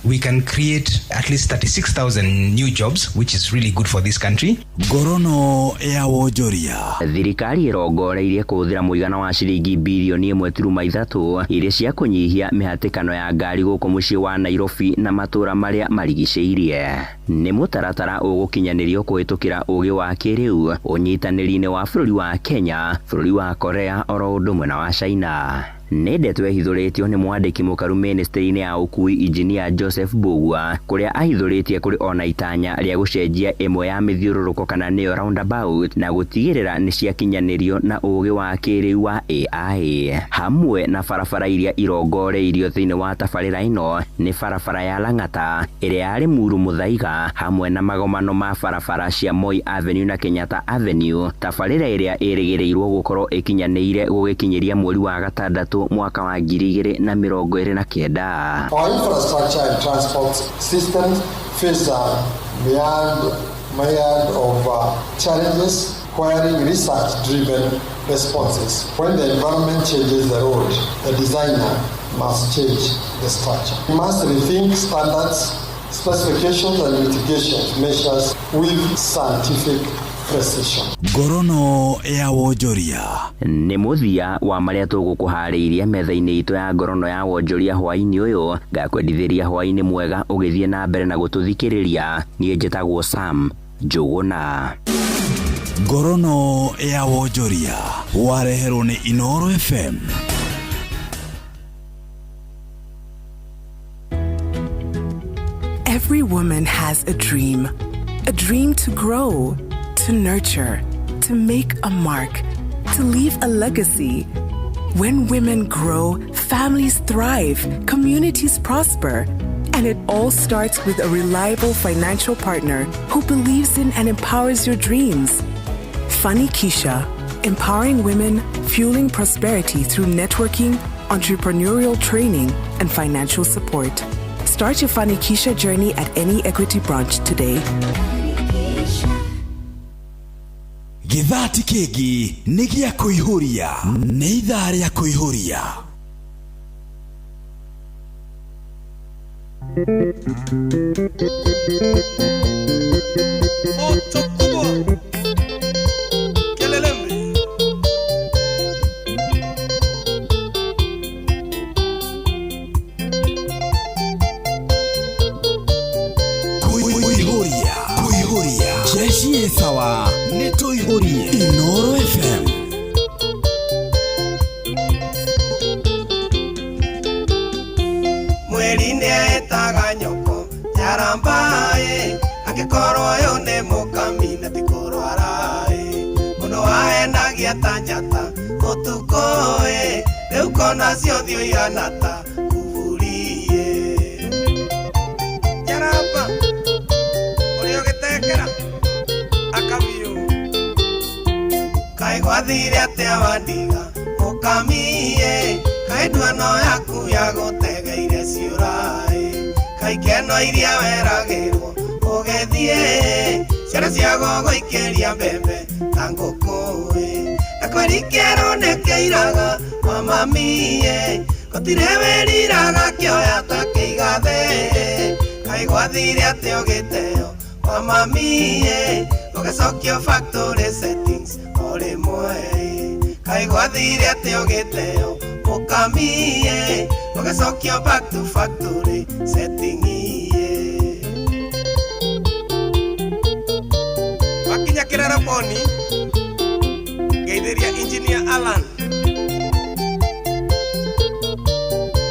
we can create at least 36,000 new jobs, which is really good for this country. Ngorono ya wonjoria. Thirikari ĩrongoreirie kũhũthĩra mũigana wa ciringi birioni 1.3 iria cia kũnyihia mĩhatĩkano ya ngari gũkũ mũciĩ wa Nairobi na matũũra marĩa marigicĩirie. Nĩ mũtaratara ũgũkinyanĩrio kũhĩtũkĩra ũgĩ wa kĩrĩu ũnyitanĩri-inĩ wa bũrũri wa Kenya, bũrũri wa Korea oro ũndũ ũmwe na wa China. Nĩ ndeto ĩhithũrĩtio nĩ mwandĩki mũkaru ministry-inĩ ya ũkui Engineer Joseph Mbugua, kũrĩa ahithũrĩtie kũrĩ ona itanya rĩa gũcenjia ĩmwe ya mĩthiũrũrũko kana nĩyo roundabout na gũtigĩrĩra nĩ ciakinyanĩrio na ũgĩ wa kĩrĩu wa AI. Hamwe na barabara iria irongoreirio thĩinĩ wa tabarĩra ĩno nĩ barabara ya Lang'ata ĩrĩa yarĩ Muru Muthaiga, hamwe na magomano ma barabara cia Moi Avenue na Kenyatta Avenue, tabarĩra ĩrĩa ĩrĩgĩrĩirwo gũkorwo ĩkinyanĩire gũgĩkinyĩria mweri wa gatandatũ mwaka wa 2029. Our infrastructure and transport systems face a myriad of challenges requiring research-driven responses. When the environment changes the road, the designer must change the structure. We must rethink standards, specifications and mitigation measures with scientific precision. Ngorono ya wonjoria. Nĩ mũthia wa marĩa tũgũkũharĩirie metha-inĩ itũ ya ngorono ya wonjoria hwaĩ-inĩ ũyũ. Ngakwendithĩria hwaĩ-inĩ mwega ũgĩthiĩ na mbere na gũtũthikĩrĩria. Niĩ njĩtagwo Sam Njũgũna. Ngorono ya wonjoria wareherwo nĩ Inooro FM. Every woman has a dream. A dream to grow, to nurture, to make a mark, to leave a legacy. When women grow, families thrive, communities prosper. And it all starts with a reliable financial partner who believes in and empowers your dreams. Fanikisha, empowering women, fueling prosperity through networking, entrepreneurial training, and financial support. Start your Fanikisha journey at any Equity branch today. Gĩthati kĩngĩ nĩ gĩa kũihũria, nĩ ithaa rĩa kũihũria. Moto kubwa Kelelembe. Kũihũria, kũihũria, jeshi ĩ sawa, nĩ tũihũrie. Inooro FM. Mweri nĩ etaga nyoko njarambaĩ, angĩkorwo ũyũ nĩ mũkami na ti kũrwara-ĩ. Mũndũ wahenagia ta njata ũtukũ-ĩ, rĩu kona ciothe ũihana ta kuburi-ĩ. Njaramba ũrĩa ũgĩtengera akabiũ, kaĩ gwathire atĩa wandiga mũkami-ĩ, kaĩ nduano yaku ya gũtegeire ciũra-ĩ, kaĩ ikeno iria weragĩrwo ũgĩthiĩ, ciana cia gũgũikĩria mbembe ta ngũkũ-ĩ, na kwĩrikĩrwo nĩkĩiraga kwa mami-ĩ, gũtirĩ wĩriraga kĩoya ta kĩigathe, kaĩ gwathire atĩa ũgĩteo kwa mami-ĩ, ũgĩcokio factory settings o rĩmwe-ĩ, kaĩ gwathire atĩa ũgĩteo mũkami-ĩ, ũgĩcokio back to factory setting-ĩ. Wakinya kĩrara poni, ngeithĩria Engineer Alan,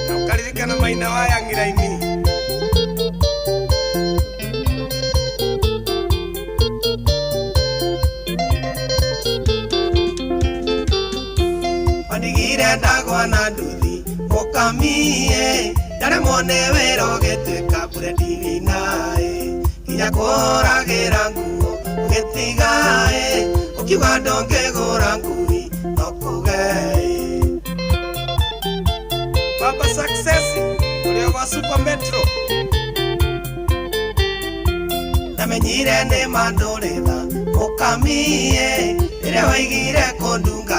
na ũkaririkana maina wa Yang'iraini. Wandigire ndagwa na nduthi mũkami-ĩ, ndaremwo nĩ wĩra ũgĩtuĩka breadwinner-ĩ, nginya kũhũragĩra nguo ũgĩtiga-ĩ, ũkiuga ndũngĩgũra ngui no kũge-ĩ. Baba Success ũrĩa gwa Super Metro, ndamenyire nĩ mandũrĩtha mũkami-ĩ, rĩrĩa waigire kũndunga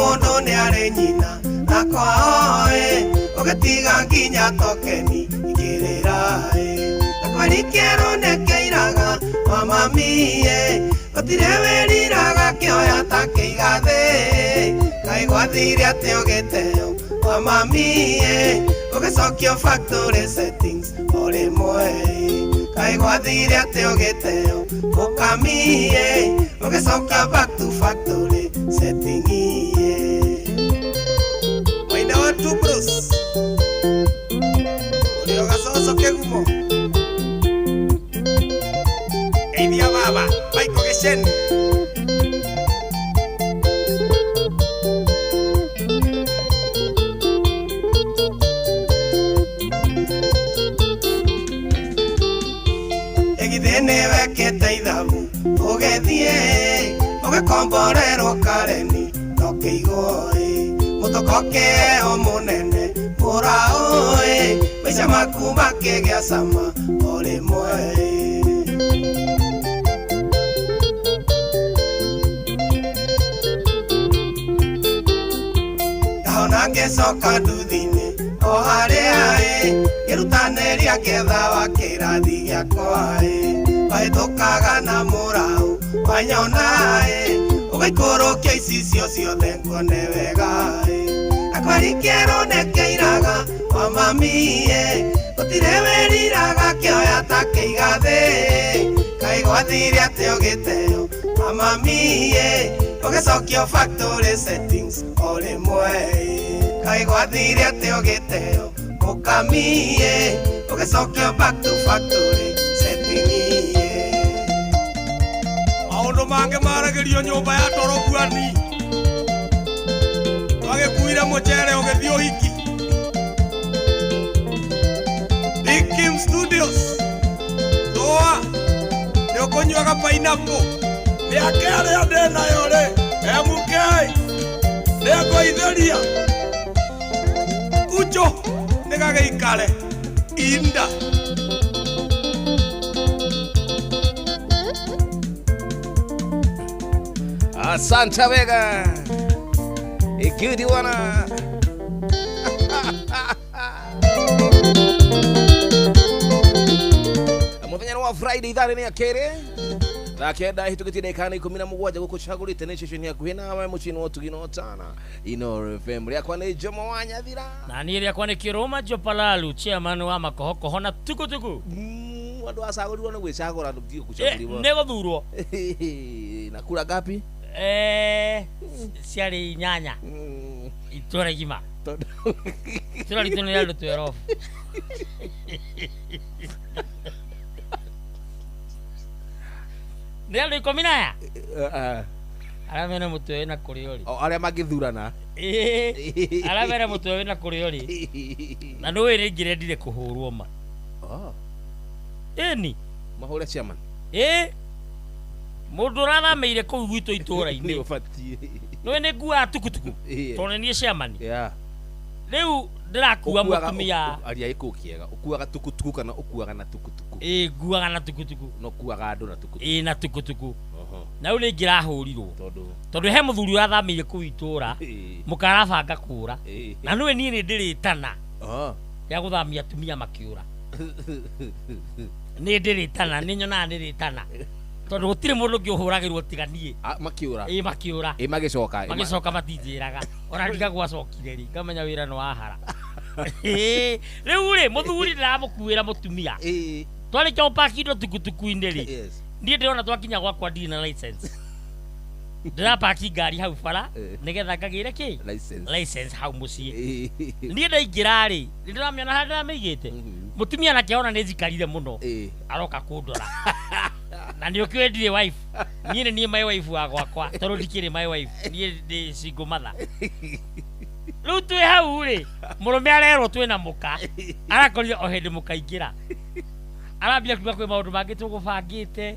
Mũndũ nĩ arĩ nyina na kwao ũgĩtiga nginya tokeni ikĩrĩra na kweri kĩerũ nĩkĩiraga wa mami gũtirĩ wĩriraga kĩoya ta kĩigathĩ kaĩ gwathire atĩ ũgĩteo wa mami ũgĩcokio factory settings o rĩmwe kaĩ gwathire atĩ ũgĩteo mũkami ũgĩcoka back to factory setting Maina wa Two Bros ũrĩa gacoco kĩgumo Geithia baba Michael Gĩceni Ĩgithĩ nĩwekĩte ithabu ũgĩthiĩ ũgĩkomborerwo Kareni no kĩigwo mũtoko kĩeo mũnene mũraũ maica maku makĩgĩa cama o rĩmwe Ndahona ngĩcoka nduthi-inĩ o harĩa ngĩrutanĩria ngĩetha wa kĩrathi gĩakwa wahĩtũkaga na mũraũ wanyona ũgaikũrũkia icicio ciothe nguone wega na kweri kĩerũ nĩkĩiraga wa mami gũtirĩ wĩriraga kĩoya ta kĩigathĩ kaĩ gwathire atĩ ũgĩteo wa mami ũgĩcokio factory settings o rĩmwe kaĩ gwathire atĩ ũgĩteo mũkami ũgĩcokio back to factory setting Maũndũ mangĩ maragĩrio nyũmba ya torobuani twagĩkuire mũcere ũgĩthiĩ ũhiki Big Kim Studios Tũa nĩ ũkũnyuaga pineapple mĩaka ĩrĩa ndĩ nayo rĩ MK nĩngũithĩria Kucho nĩgagĩikare inda Asante wega ikidi wana muthenya wa Friday ithaa rĩ akere thaa kenda hĩtũkĩtie ndagĩka 17 gũkũ cagũrĩte nĩ ceceni hakuhĩ nawe mũciĩ-inĩ wa ũtugi na ũtana Inooro FM rĩakwa nĩ Jomo wa Nyathira na niĩ rĩakwa nĩ Kĩrũma Jopalalu chairman wa makohokoho na tukutuku andũ acagũrirwo nĩ gwĩcagũra ndio gũcagũrirwo nĩ gũthurwo na kura ngapi ciarĩ 8 itũra igima itũra ritũ nĩ rĩa andũ 12 nĩ andũ 10 na aya arĩa mena mũtwe wĩna kũrĩa ũrĩ o arĩa mangĩthurana arĩa mena mũtwe wĩna kũrĩa ũrĩ na nĩũĩ nĩ ingĩrendire kũhũrwo ma ĩni mahũre chairman mũndũ ũrathamĩire kũu gwitũ itũra-inĩ nĩ ũbatiĩ nĩũĩ nĩ nguaga tukutuku tondũ nĩ niĩ chairman rĩu ndĩrakua mũtumia aria gĩkũyũ kĩega ũkuaga tukutuku kana ũkuaga na tukutuku nguaga na tukutuku no ũkuaga andũ na tukutuku na tukutuku na rĩu nĩ ingĩrahũrirwo tondũ he mũthuri ũrathamĩire kũu itũra mũkarabanga kũra na nĩũĩ niĩ nĩ ndĩrĩtana rĩa gũthamia atumia makĩũra nĩ ndĩrĩtana nĩ nyonaga nĩrĩtana tondũ gũtirĩ mũndũ ũngĩ ũhũragĩrwo tiga niĩ makĩũra makĩũra magĩcoka magĩcoka matinjĩraga ona ndigagwo acokire rĩ ngamenya wĩra nĩ wahara rĩu rĩ mũthuri ndĩramũkuĩra mũtumia twarĩkia gũpaki indo tukutuku-inĩ rĩ niĩ ndĩrona twakinya gwakwa ndirĩ na license ndĩrapaki ngari hau bara nĩgetha ngagĩre kĩ license hau mũciĩ niĩ ndaingĩra rĩ nĩ ndĩramĩona harĩa ndĩramĩigĩte mũtumia nake ona nĩ njikarire mũno aroka kũndora na nĩ ũkĩũĩ ndirĩ wife niĩ nĩ niĩ my wife wa gwakwa tondũ ndikĩrĩ my wife niĩ ndĩ single mother rĩu twĩ hau rĩ mũrũme arerwo twĩna mũka arakorire o hĩndĩ mũkaingĩra arambia kuga kwĩ maũndũ mangĩ tũgũbangĩte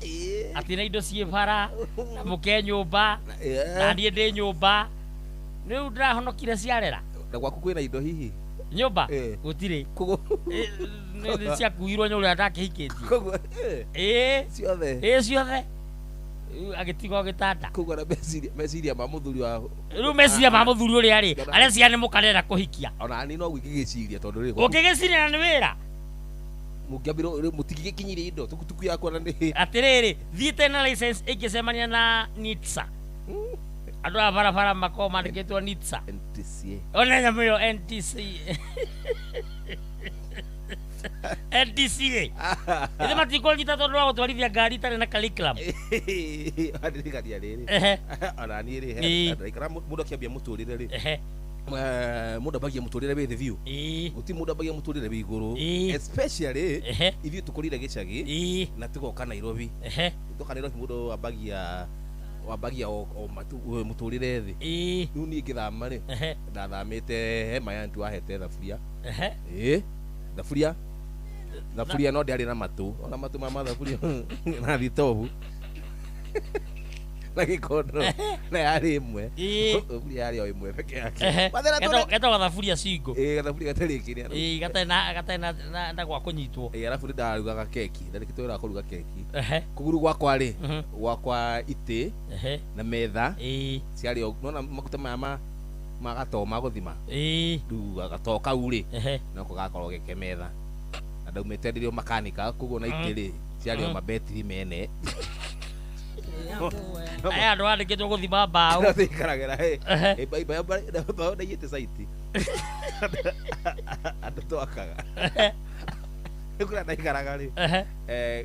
atĩ na indo ciĩ bara na mũke nyũmba na niĩ ndĩ nyũmba rĩu ndĩrahonokire ciarera na gwaku kwĩna indo hihi nyũmba gũtirĩ nĩ ciakuirwo nĩ ũrĩa ndakĩhikĩtie ciothe ciothe Agĩtigwo gĩtanda. Koguo na meciria ma mũthuri wa Rĩu meciria ma mũthuri ũrĩa rĩ, areciria nĩ mũkarera kũhikia. Ona niĩ no ingĩgĩciria tondũ rĩ Ũngĩgĩciria na nĩ wĩra. Mũngĩambĩrwo mũtingĩgĩkinyirie indo tukutuku yakwa na nĩ Atĩrĩrĩ, thiĩte na license ĩngĩcemania na NITSA. Andũ a barabara makoragwo mandĩkĩtwo NITSA. NTCA. Ona nyamũ ĩyo NTC. NTCA. Ithe matikũnyita tondũ wa gũtwarithia ngari itarĩ na curriculum. Andirikania rĩrĩ. Ona niĩ rĩ, ndaikara mũndũ akĩambia mũtũrĩre rĩ. Mũndũ ambagia mũtũrĩre wĩ thĩ biũ. Gũtirĩ mũndũ ambagia mũtũrĩre wĩ igũrũ. Especially ithuĩ tũkũrĩire gĩcagi na tũgoka Nairobi. Tũgoka Nairobi mũndũ ambagia o mũtũrĩre thĩ. Rĩu niĩ ngĩthama rĩ, ndathamĩte he mayantu ahete thaburia. Thaburia no ndĩarĩ na matũ. Ona matũ ma mathaburia na thitobu na gĩkondo na yarĩ ĩmwe. Thaburia yarĩ o ĩmwe peke yake. Getagwo thaburia single. Gathaburia gatarĩ kĩrĩa. Gatarĩ na gwa kũnyitwo. Arabu nĩ ndarugaga keki. Ndarĩkĩte wĩra wa kũruga keki. Kũgũrũ gwakwa rĩ, gwakwa itĩ na metha ciarĩ o, nĩwona maguta maya ma gatoo ma gũthima. Rĩu gatoo kau rĩ, noko gakorwo geke metha. Na ndaumĩte ndĩrĩ o makanika, koguo na itĩ rĩ, ciarĩ o mabetiri mene. Aya andũ andĩkĩtwo gũthima mbaũ. Ndĩikaragĩra, mbaũ ndaiyĩte caiti. Andũ twakaga. Rĩu kũrĩa ndaikaraga rĩ,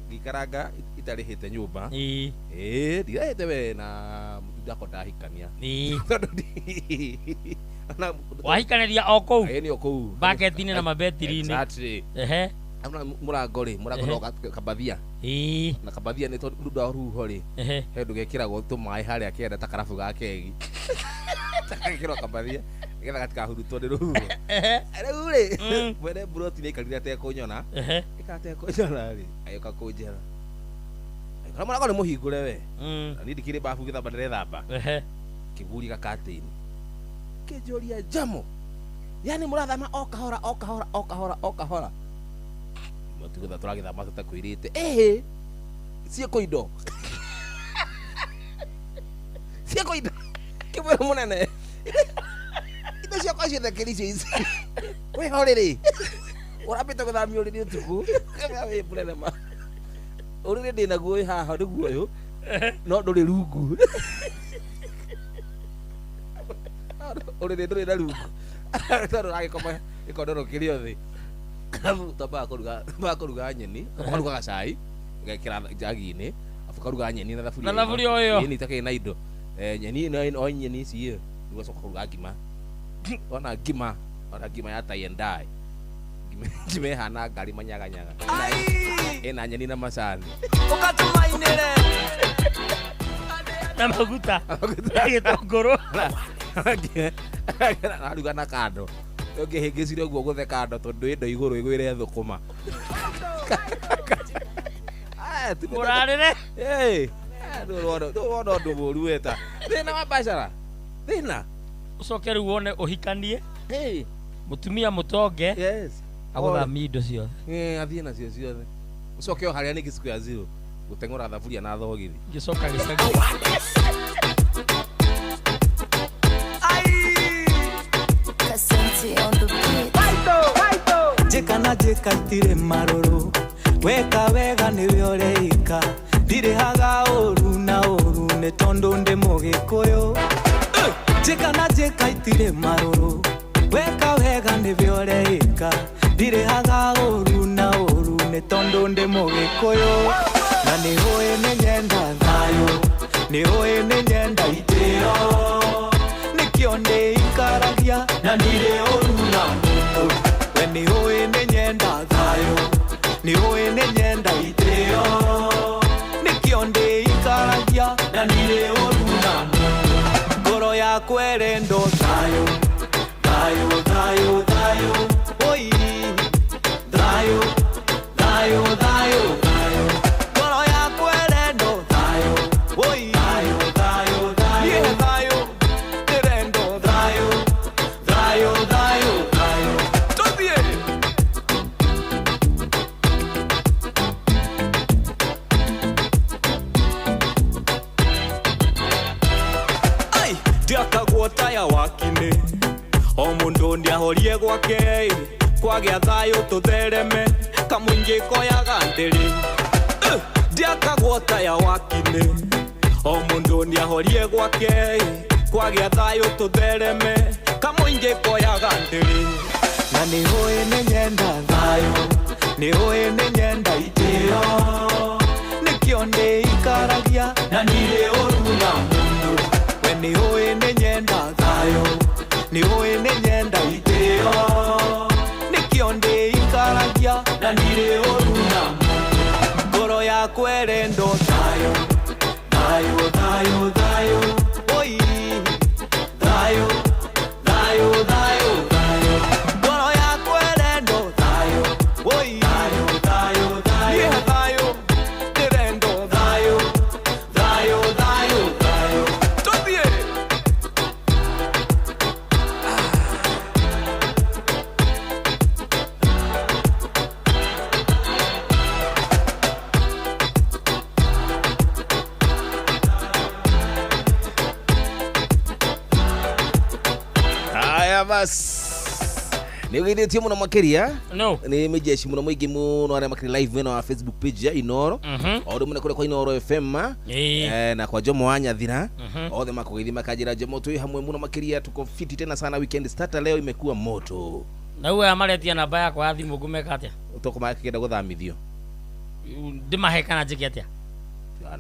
ngĩikaranga itarĩhĩte nyũmba. Ndirahĩte we na ndakwa ndahikania. Tondũ Wahikanĩria o kũu? Nĩ o kũu. Bucket-inĩ na mabetiri-inĩ. Exactly. Amuna mũrango rĩ, mũrango no kabathia. Na kabathia nĩ tondũ nĩ ũndũ wa rũhuho rĩ, he ũndũ gekĩragwo tũmaĩ harĩa kĩanda ta karabu ga kegi. Gagekĩrwo kabathia nĩgetha gatikahurutwo nĩ rũhuho. Rĩu rĩ, mwene mburoti nĩ aikarire atekũnyona. Aikara atekũnyona rĩ, agĩũka kũnjĩra. Agĩkora mũrango nĩ mũhingũre we. Na niĩ ndikĩrĩ babu ngĩthamba ndĩrethamba. Kĩguria gakatĩini. Kĩnjũria Jamo. Yaani mũrathama o kahora o kahora o kahora o kahora. Matigũtha tũragĩthama tũtakwĩrĩte. Ciĩkũ indo. Ciĩkũ indo. Kĩmwĩra mũnene. Indo ciakwa ciothe kĩrĩ icio ici. Wĩho rĩrĩ. Ũrambĩte gũthamia ũrĩrĩ ũtukũ. Wĩ mũnene ma. Ũrĩrĩ ndĩnaguo wĩ haha nĩguo ũyũ. No ndũrĩ rungu. Ũrĩrĩ ndũrĩ na rungu. Tondũ ũragĩkoma gĩkondoro kĩrĩ o thĩ. Arabu twambaga kũruga nyeni, ũkaruga gacai, ũgekĩra njagi-inĩ, arabu ũkaruga nyeni na thaburia. Na thaburia o ĩyo. Nyeni itakĩrĩ na indo. Nyeni o nyeni ici ĩ, rĩu ũgacoka kũruga ngima. Wona ngima ya tie and dye. Ngima ĩhana ngari manyaganyaga. Ĩna nyeni na macani. Ũkatũmainĩre. Na maguta. Gĩtũngũrũ. Naruga na kando. Ũngĩhĩngĩcire ũguo gũthe kando tondũ ĩndo igũrũ ĩgwĩre thũkũma. Mũrarĩre. Wona ũndũ mũũru weta. Thĩna wa biacara. Thĩna. Ũcoke rĩu wone ũhikanie. Mũtumia mũtonge. Agũthamia indo ciothe. Athiĩ nacio ciothe. Ũcoke o harĩa nĩngĩ siku ya zero. Gũteng'ũra thaburia na thogithi. Ngĩcoka gĩcagi. Njĩka na njĩka itirĩ marũrũ. Weka wega nĩwe ũreika. Ndirĩhaga ũru na ũru nĩ tondũ ndĩ mũgĩkũyũ. Njĩka na njĩka itirĩ marũrũ. Weka wega nĩwe ũreika. Ndirĩhaga ũru na ũru nĩ tondũ ndĩ mũgĩkũyũ. Na nĩũĩ nĩ nyenda thayũ, nĩũĩ nĩ nyenda itĩo. Nĩkĩo ndĩikaragia na ndirĩ ũru na mũndũ. We nĩũĩ nĩ nyenda thayũ, nĩũĩ nĩ nyenda itĩo. Nĩkĩo ndĩikaragia na ndirĩ ũru na mũndũ. Ngoro yakwa ĩrendwo thayũ, thayũ, thayũ, thayũ. Oi, thayũ, thayũ, thayũ, thayũ. Ngoro yakwa ĩrendwo thayũ, oi, thayũ, thayũ, thayũ. Niĩ thayũ, ndĩrendwo thayũ, thayũ, thayũ, thayũ. Tũthiĩ. Ndiakagwo taya wakinĩ o mũndũ nĩahorie gwake kwagĩa thayũ tũthereme kamũingĩ koyaga ndĩrĩ. Ndiakagwo taya wakinĩ o mũndũ nĩahorie gwake kwagĩa thayũ tũthereme kamũingĩ koyaga ndĩrĩ. Na nĩũĩ nĩnyenda thayũ, nĩũĩ nĩnyenda itĩo, nĩkĩo ndĩikaragia na ndirĩ ũru na mũndũ. We nĩũĩ nĩnyenda thayũ, nĩũĩ nĩnyenda itĩo, nĩkĩo ndĩikaragia na ndirĩ ũru na mũndũ. Ngoro yakwa ĩrendwo thayũ, thayũ, thayũ, thayũ, oi, thayũ, thayũ, thayũ, thayũ. Ngoro yakwa ĩrendwo thayũ, oi, thayũ, thayũ, thayũ, niĩ thayũ, ndĩrendwo thayũ, thayũ, thayũ, thayũ. Tũthiĩ. Haya bas. Nä å geithä tie må no makä ria no nä mä jeci må no må ingä må no arä a makä live mwena wa Facebook page ya Inoro o rä mwe kå rä kwa Inoro FM na kwa Jomo wa Nyathira othe makågeithia makanjä Jomo twä hamwe må no makä ria tuko fiti tena sana. Weekend starter leo imekuwa moto. Na uwe amaretia namba yakwa ya thimå ngå atia toko makĩenda gũthamithio ndĩmahe kana njĩke atĩa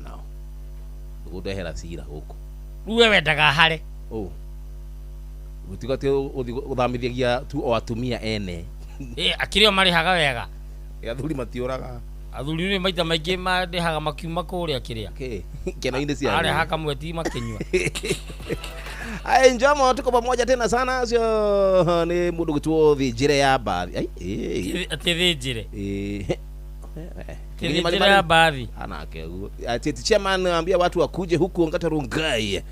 nao ndũgũndehera cira gũkũ. Rĩu we wendaga hare ũ gũtiga atĩ ũthamithagia tu o atumia ene. Akĩrĩ o marĩhaga wega. Athuri matiũraga. Athuri nĩ maita maingĩ marĩhaga makiuma kũrĩa kĩrĩa keno-inĩ cia arĩhaga kamwe ti makĩnyua. Ai Njomo tuko pamoja tena sana cio nĩ mũndũ gwĩtwo Thĩnjĩre ya Mbathi. Ai atĩ Thĩnjĩre Thĩnjĩre ya Mbathi anake ũguo. Ati chairman ambia watu wakuje huku Ongata Rongai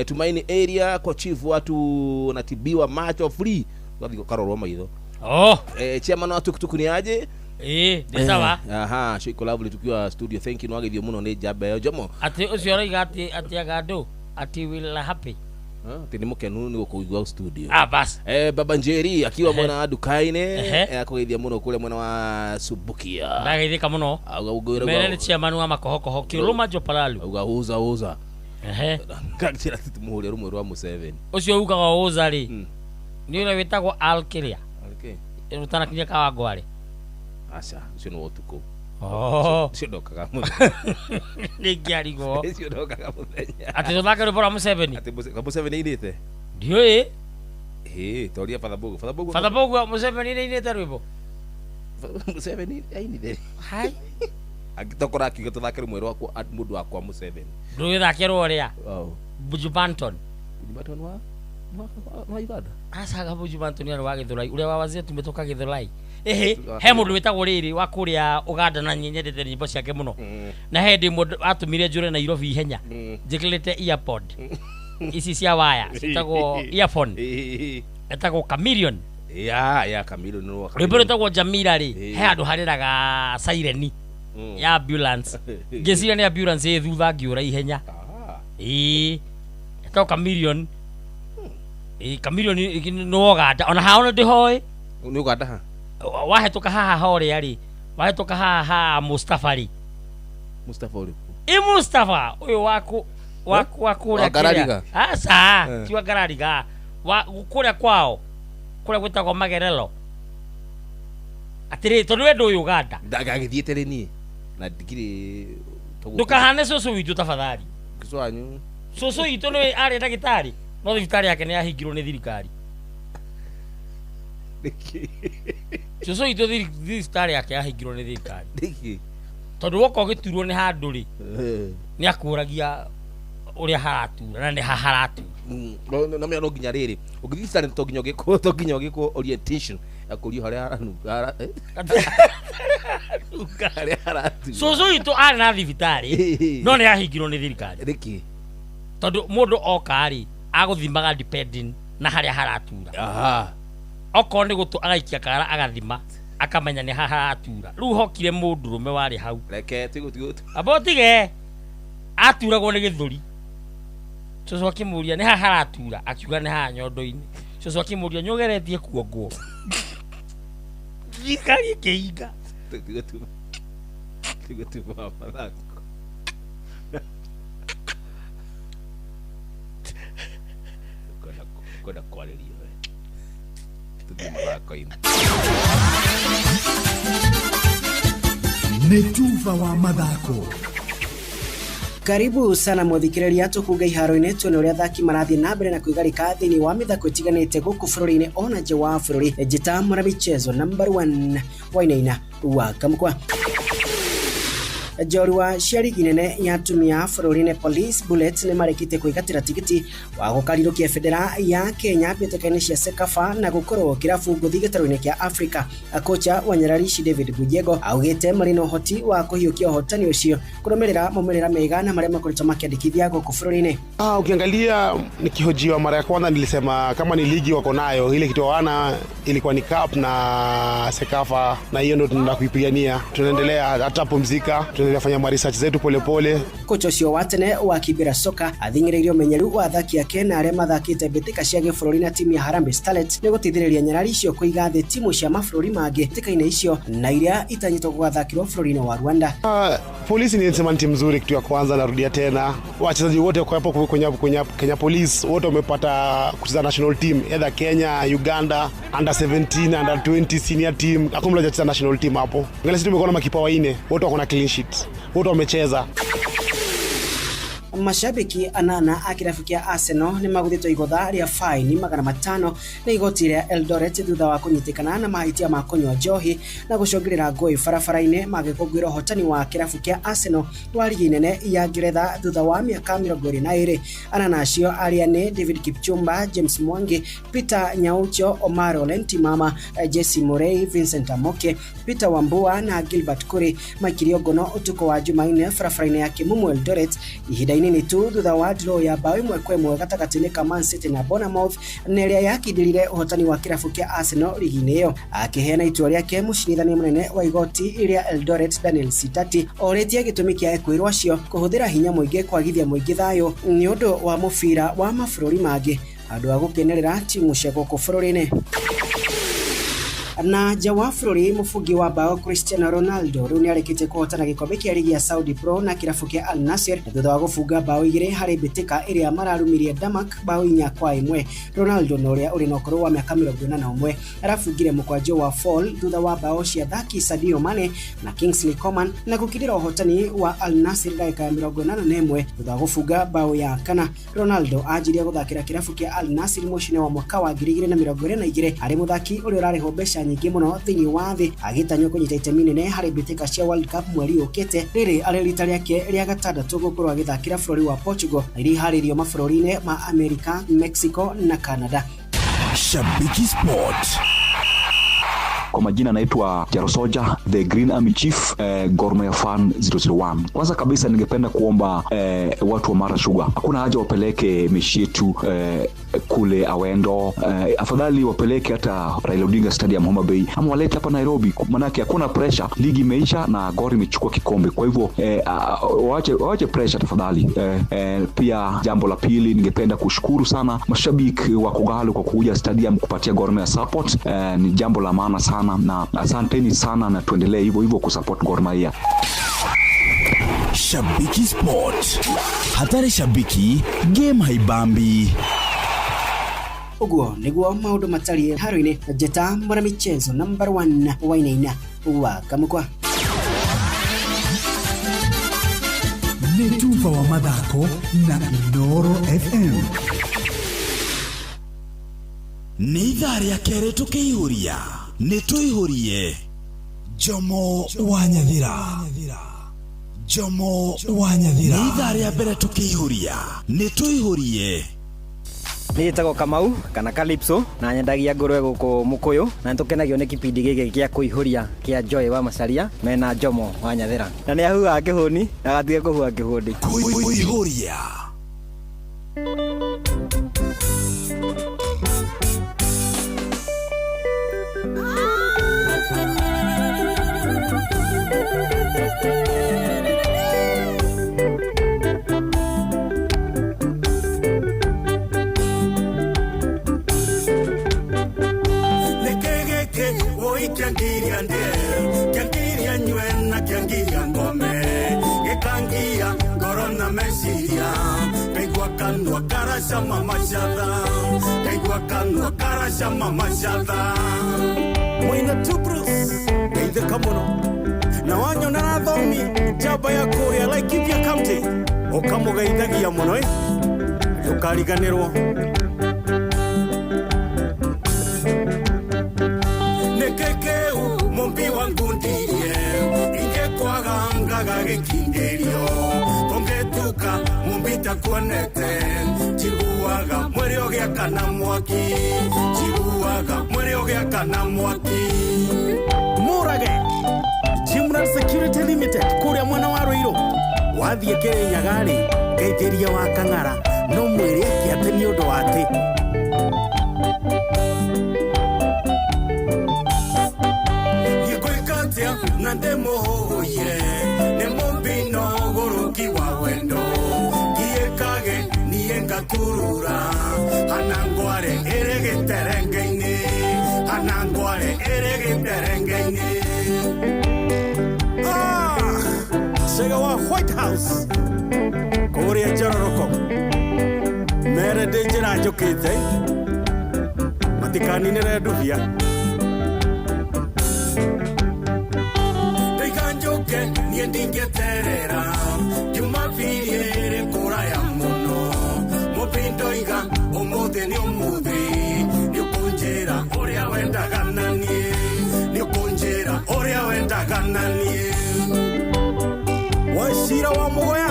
Tumaini area kwa chief watu wanatibiwa macho free wathi karorwo maitho. Oh chairman wa tuktuk ni aje? Nĩ sawa. Aha, shiko lovely tukiwa studio. Thank you nwagithio muno nĩ njamba ĩyo Jomo. Atĩ ũcio ũroiga atĩ atĩ aga andũ atĩ will happy. Atĩ nĩ mũkenu nĩ gũkũigua studio. Ah bas. Baba Njeri akiwa mwena wa Dukaine akũgeithia mũno kũrĩa mwena wa Subukia. Ndageithĩka mũno. Mere nĩ chairman wa makohokoho Kĩrũma Jopalalu. Auga uza uza. Ngakĩra tumuhũrĩre rũmwe rwa Museveni. Ũcio ugaga uza rĩ. Nĩ ũrĩa wĩtagwo Al Kĩrĩa. Okay. Ũtanakinya Kawangware. Aca, ũcio nĩ wa ũtukũ. Oh. Ũcio ndokaga mũthenya. Nĩngĩarigwo. Ũcio ndokaga mũthenya. Atĩ tũthake rwĩmbo rwa Museveni. Atĩ Museveni ainĩte? Ndiũĩ. Ĩĩ, toria Father Bogo. Father Bogo. Father Bogo Museveni nĩainĩte rwĩmbo? Museveni ainire. Hai. Agĩtokora akiuga tũthake rũmwe rwa mũndũ wakwa Museveni. Ndũgĩthake rwa ũrĩa? Buju Banton. Buju Banton wa Uganda. Acaga Buju Banton arĩ wa Gĩthũrai. Ũrĩa wa wazee tumetoka Gĩthũrai. Ehe, he mũndũ wĩtagwo rĩrĩ wa kũrĩa Uganda na nyendete nyĩmbo ciake mũno. Na he hĩndĩ mũndũ atũmire njũre Nairobi ihenya. Njĩkĩrĩte earpod. Ici cia waya ciĩtagwo earphone. Etagwo Chameleon. Ya Chameleon no. Rwĩmbo rwĩtagwo Jamila rĩ, he handũ harĩraga siren ya ambulance. Ngĩciria nĩ ambulance ĩ thutha ngĩũra ihenya. Ĩĩ. Etagwo Chameleon. Ĩĩ Chameleon nĩ wa Uganda. Ona hao ndĩhoĩ. Nĩ Uganda ha? Wahĩtũka haha horĩa rĩ, wahĩtũka haha ha Mustafa rĩ. Mustafa ũrĩkũ? Ĩ Mustafa ũyũ waku wa kũrĩa kĩrĩa. Aca, ti wa Ngarariga. Wa kũrĩa kwao, kũrĩa gwĩtagwo Magerelo. Atĩrĩ tondũ we ndũĩ Uganda. Ndagagĩthiĩte rĩ niĩ na ndigirĩ Ndũkahane cũcũ witũ tafadhali. Cũcũ wanyu. Cũcũ witũ nĩ arĩ ndagĩtarĩ, no thibitarĩ yake nĩ yahingirwo nĩ thirikari. Cũcũ witũ thibitarĩ yake yahingirwo nĩ thirikari. Nĩkĩ? Tondũ woka ũgĩturwo nĩ handũ rĩ, nĩ akũragia ũrĩa haratura na nĩ ha haratura. Na menya no nginya rĩrĩ, ũngĩthiĩ thibitarĩ to nginya ũgĩkwo to nginya ũgĩkwo orientation ya kũrio harĩa haranunga harĩa haratura. Cũcũ witũ arĩ na thibitarĩ no nĩ yahingirwo nĩ thirikari. Nĩkĩ? Tondũ mũndũ oka rĩ, agũthimaga depending na harĩa haratura. Aha. Okorwo nĩ gũtũ agaikia kara agathima akamenya nĩ ha haratura. Rĩu hokire mũndũrũme warĩ hau. Reke tigũ. Amba ũtige aturagwo nĩ gĩthũri. Cũcũ akĩmũria nĩ haha haratura, akiuga nĩ haha nyondo-inĩ. Cũcũ akĩmũria nĩ ũgeretie kuongwo. Thirikari ĩkĩhinga. Tiga tu wa mathako. Kwenda kwarĩria we. Tuthiĩ mathako-inĩ. Nĩ tuba wa mathako. Karibu sana muthikiriria, tukunga iharo-inĩ tuone ũrĩa athaki marathiĩ na mbere na kwĩgarĩka thĩinĩ wa mĩthako ĩtiganĩte gũkũ bũrũri-inĩ ona nja wa bũrũri. Njĩta mwana michezo number 1 Wainaina wa Kamukwa. Njorua cia rigi nene ya atumia bũrũri-inĩ Police Bullets nĩ marĩkĩtie kwĩgatĩra tigiti wa gũkarirũkia bendera ya Kenya mbĩtĩka-inĩ cia CECAFA na gũkorwo kĩrabu ngũthi gĩtarũ-inĩ kĩa Africa. Kocha wa Nyararici David Bujego augĩte marĩ na ũhoti wa kũhiũkia ũhotani ũcio kũrũmĩrĩra maumĩrĩra mega na marĩa makoretwo makĩandĩkithia gũkũ bũrũri-inĩ. Ukiangalia nikihojiwa mara ya kwanza nilisema kama ni ligi wako nayo, ile kitu hawana ilikuwa ni cup na CECAFA, na hiyo ndio tunaenda kuipigania. Tunaendelea hata pumzika, tunaendelea kufanya research zetu polepole. Kocha ũcio wa tene wa Kibera Soka athing'ĩrĩirie ũmenyeru wa athaki ake na arĩa mathakĩte mbĩtĩka cia gĩbũrũri na timu ya Harambee Starlets nĩ gũteithĩrĩria nyarari icio kũiga thĩ timu cia mabũrũri mangĩ mbĩtĩka-inĩ icio na iria itanyĩtwo gũgathakĩrwo bũrũri-inĩ wa Rwanda. Polisi ni sema timu nzuri, kitu ya kwanza narudia tena, wachezaji wote wako hapo kwenye Kenya Police wote wamepata kucheza national team, either Kenya, Uganda, under 17, under 20 senior team, hakuna mmoja hajacheza national team hapo. Angalia sisi tumekuwa na makipa wanne, wote wako na clean sheet, wote wamecheza. Mashabiki anana a kĩrabu kĩa Arsenal nĩ magũthĩtwo igotha rĩa faini 500 nĩ igoti rĩa Eldoret thutha wa kũnyitĩkana na mahĩtia ma kũnyua njohi na gũcũngĩrĩra ngũĩ barabara-inĩ magĩkũngũĩra ũhotani wa kĩrabu kĩa Arsenal wa rigi nene ya Ngeretha thutha wa mĩaka 22. Anana acio arĩa nĩ David Kipchumba, James Mwangi, Peter Nyaucho, Omar Olentimama, Jesse Murray, Vincent Amoke, Peter Wambua na Gilbert Kuri maikirio ngono ũtukũ wa Jumanne barabara-inĩ ya Kimumu Eldoret ihinda-inĩ nini tu thutha wa draw ya bao 1-1 gatagatĩ-inĩ ka Man City na Bournemouth na ĩrĩa yakindĩrire ũhotani wa kĩrabu kĩa Arsenal rigi-inĩ ĩyo. Akĩheana itua rĩake, mũcirithania mũnene wa igoti rĩa Eldoret Daniel Sitati orĩtie gĩtũmi kĩa ekwĩrwo acio kũhũthĩra hinya mũingĩ kwagithia mũingĩ thayũ nĩ ũndũ wa mũbira wa mabũrũri mangĩ handũ ha gũkenerera timu cia gũkũ bũrũri-inĩ. Na nja wa bũrũri, mũbungi wa bao Cristiano Ronaldo rĩu nĩarĩkĩtie kũhotana gĩkombe kĩa rigi ya Saudi Pro na kĩrabu kĩa Al Nassr thutha wa gũbunga bao 2 harĩ mbĩtĩka ĩrĩa mararumirie Denmark bao 4-1. Ronaldo na ũrĩa ũrĩ na ũkũrũ wa mĩaka 41 arabungire mũkwanjũ wa fall thutha wa bao cia thaki Sadio Mane na Kingsley Coman na gũkindĩra ũhotani wa Al Nassr ndagĩka ya 81 thutha wa gũbunga bao ya kana. Ronaldo anjirie gũthakĩra kĩrabu kĩa Al Nassr mũciĩ-inĩ wa mwaka wa 2022 arĩ mũthaki ũrĩa ũrarĩhwo mbeca nyingĩ mũno thĩinĩ wa thĩ agĩtanywo kũnyita itemi nene harĩ mbĩtĩka cia World Cup mweri ũkĩte. Rĩrĩ arĩ rita rĩake rĩa gatandatũ gũkorwo agĩthakĩra bũrũri wa Portugal na iria iharĩirio mabũrũri-inĩ ma Amerika, Mexico na Canada. Shabiki Sport. Kwa majina naitwa Jaro Soja, the Green Army Chief, Gor Mahia Fan 001. Kwanza kabisa ningependa kuomba watu wa Mara Sugar, hakuna haja wapeleke mechi yetu kule Awendo, afadhali wapeleke hata Raila Odinga Stadium Homa Bay, ama walete hapa Nairobi, manake hakuna pressure, ligi imeisha na Gor imechukua kikombe. Kwa hivyo waache pressure tafadhali. Pia jambo la pili, ningependa kushukuru sana mashabiki wa Kogalo kwa kuja stadium kupatia Gor Mahia support. Ni jambo la maana sana, na asanteni sana, na tuendelee hivyo hivyo kusupport Gor Mahia. Shabiki Sport. Hatari shabiki, game haibambi. Uguo niguo maundu matariĩ haro-inĩ. Njĩta mwana michezo number 1 Wainaina wa Kamukwa. Nĩ tuba wa mathako na Inooro FM. Nĩ ithaa rĩa kerĩ tũkĩihũria, nĩ tũihũrie. Jomo wa Nyathira. Jomo wa Nyathira. Nĩ ithaa rĩa mbere tũkĩihũria, nĩ tũihũrie. Niĩ njĩtagwo Kamau kana Calypso na nyendagia ngũrwe gũkũ Mũkũyũ, na nĩtũkenagio nĩ kĩbindi gĩkĩ gĩa kũihũria kĩa Joy wa Macharia mena Jomo wa Nyathira, na nĩ ahuhaga kĩhũni na agatige kũhuha kĩhũndi. Kũihũria. na meciria Ngaigua kanua karacama macatha Ngaigua kanua karacama macatha Moina Tubrus ngeithĩka mũno na wanyona na thomi njamba ya kũrĩa Laikipia County ũkamũgeithagia mũno ndũkariganĩrwo Nĩkĩkĩu mũmbi wa ngundirie ingĩkwaga ngaga gĩkindĩrio Kũngĩtuka mũmbi takuonete njiguaga mwĩrĩ ũgĩakana mwaki njiguaga mwĩrĩ ũgĩakana mwaki Mũrage Jimran Security Limited kũrĩa mwena wa Ruiru wathiĩ Kĩrĩnyaga-rĩ ngeithĩria wa Kang'ara no mwĩre eke atĩ nĩ ũndũ wa atĩ Niĩ ngwĩka atĩa na ndĩmũhũhũire nĩ mũmbi no ũgũrũki wa wendo ngiĩkage niĩ ngaturura hana ngware ĩrĩ gĩterenge-inĩ hana ngware ĩrĩ gĩterenge-inĩ Cega wa White House kũrĩa Njororoko mere ndĩ njĩra njũkĩte matikaninĩre ndubia Ndaiga njũke niĩ ndingĩterera Jumapili ĩrĩ kũraya mũno Mũmbi ndoiga ũmũthĩ nĩ ũmũthĩ Nĩũkũnjĩra ũrĩa wendaga na niĩ Nĩũkũnjĩra ũrĩa wendaga na niĩ Wacira wa Mũgoya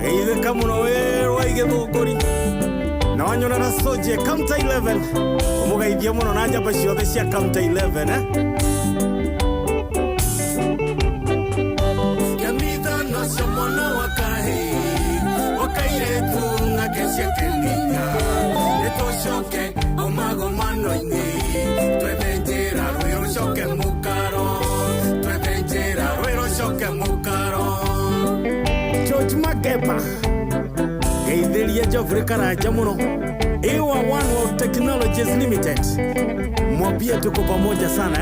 geithĩka mũno wĩ rwa Igĩthũngũri na wanyona na Soje County 11 ũmũgeithie mũno na njamba ciothe cia County 11 Kĩmithano cia mwana wa kahĩĩ wa kairĩtu nake ciakeninya Nĩtũcoke ũmagomano-inĩ twethe njĩra rwĩ rũcoke mũkaro twethe njĩra rwĩ rũcoke mũkaro George Makepa geithĩria Geoffrey Karanja mũno Iwa One World Technologies Limited mwambie tuko pamoja sana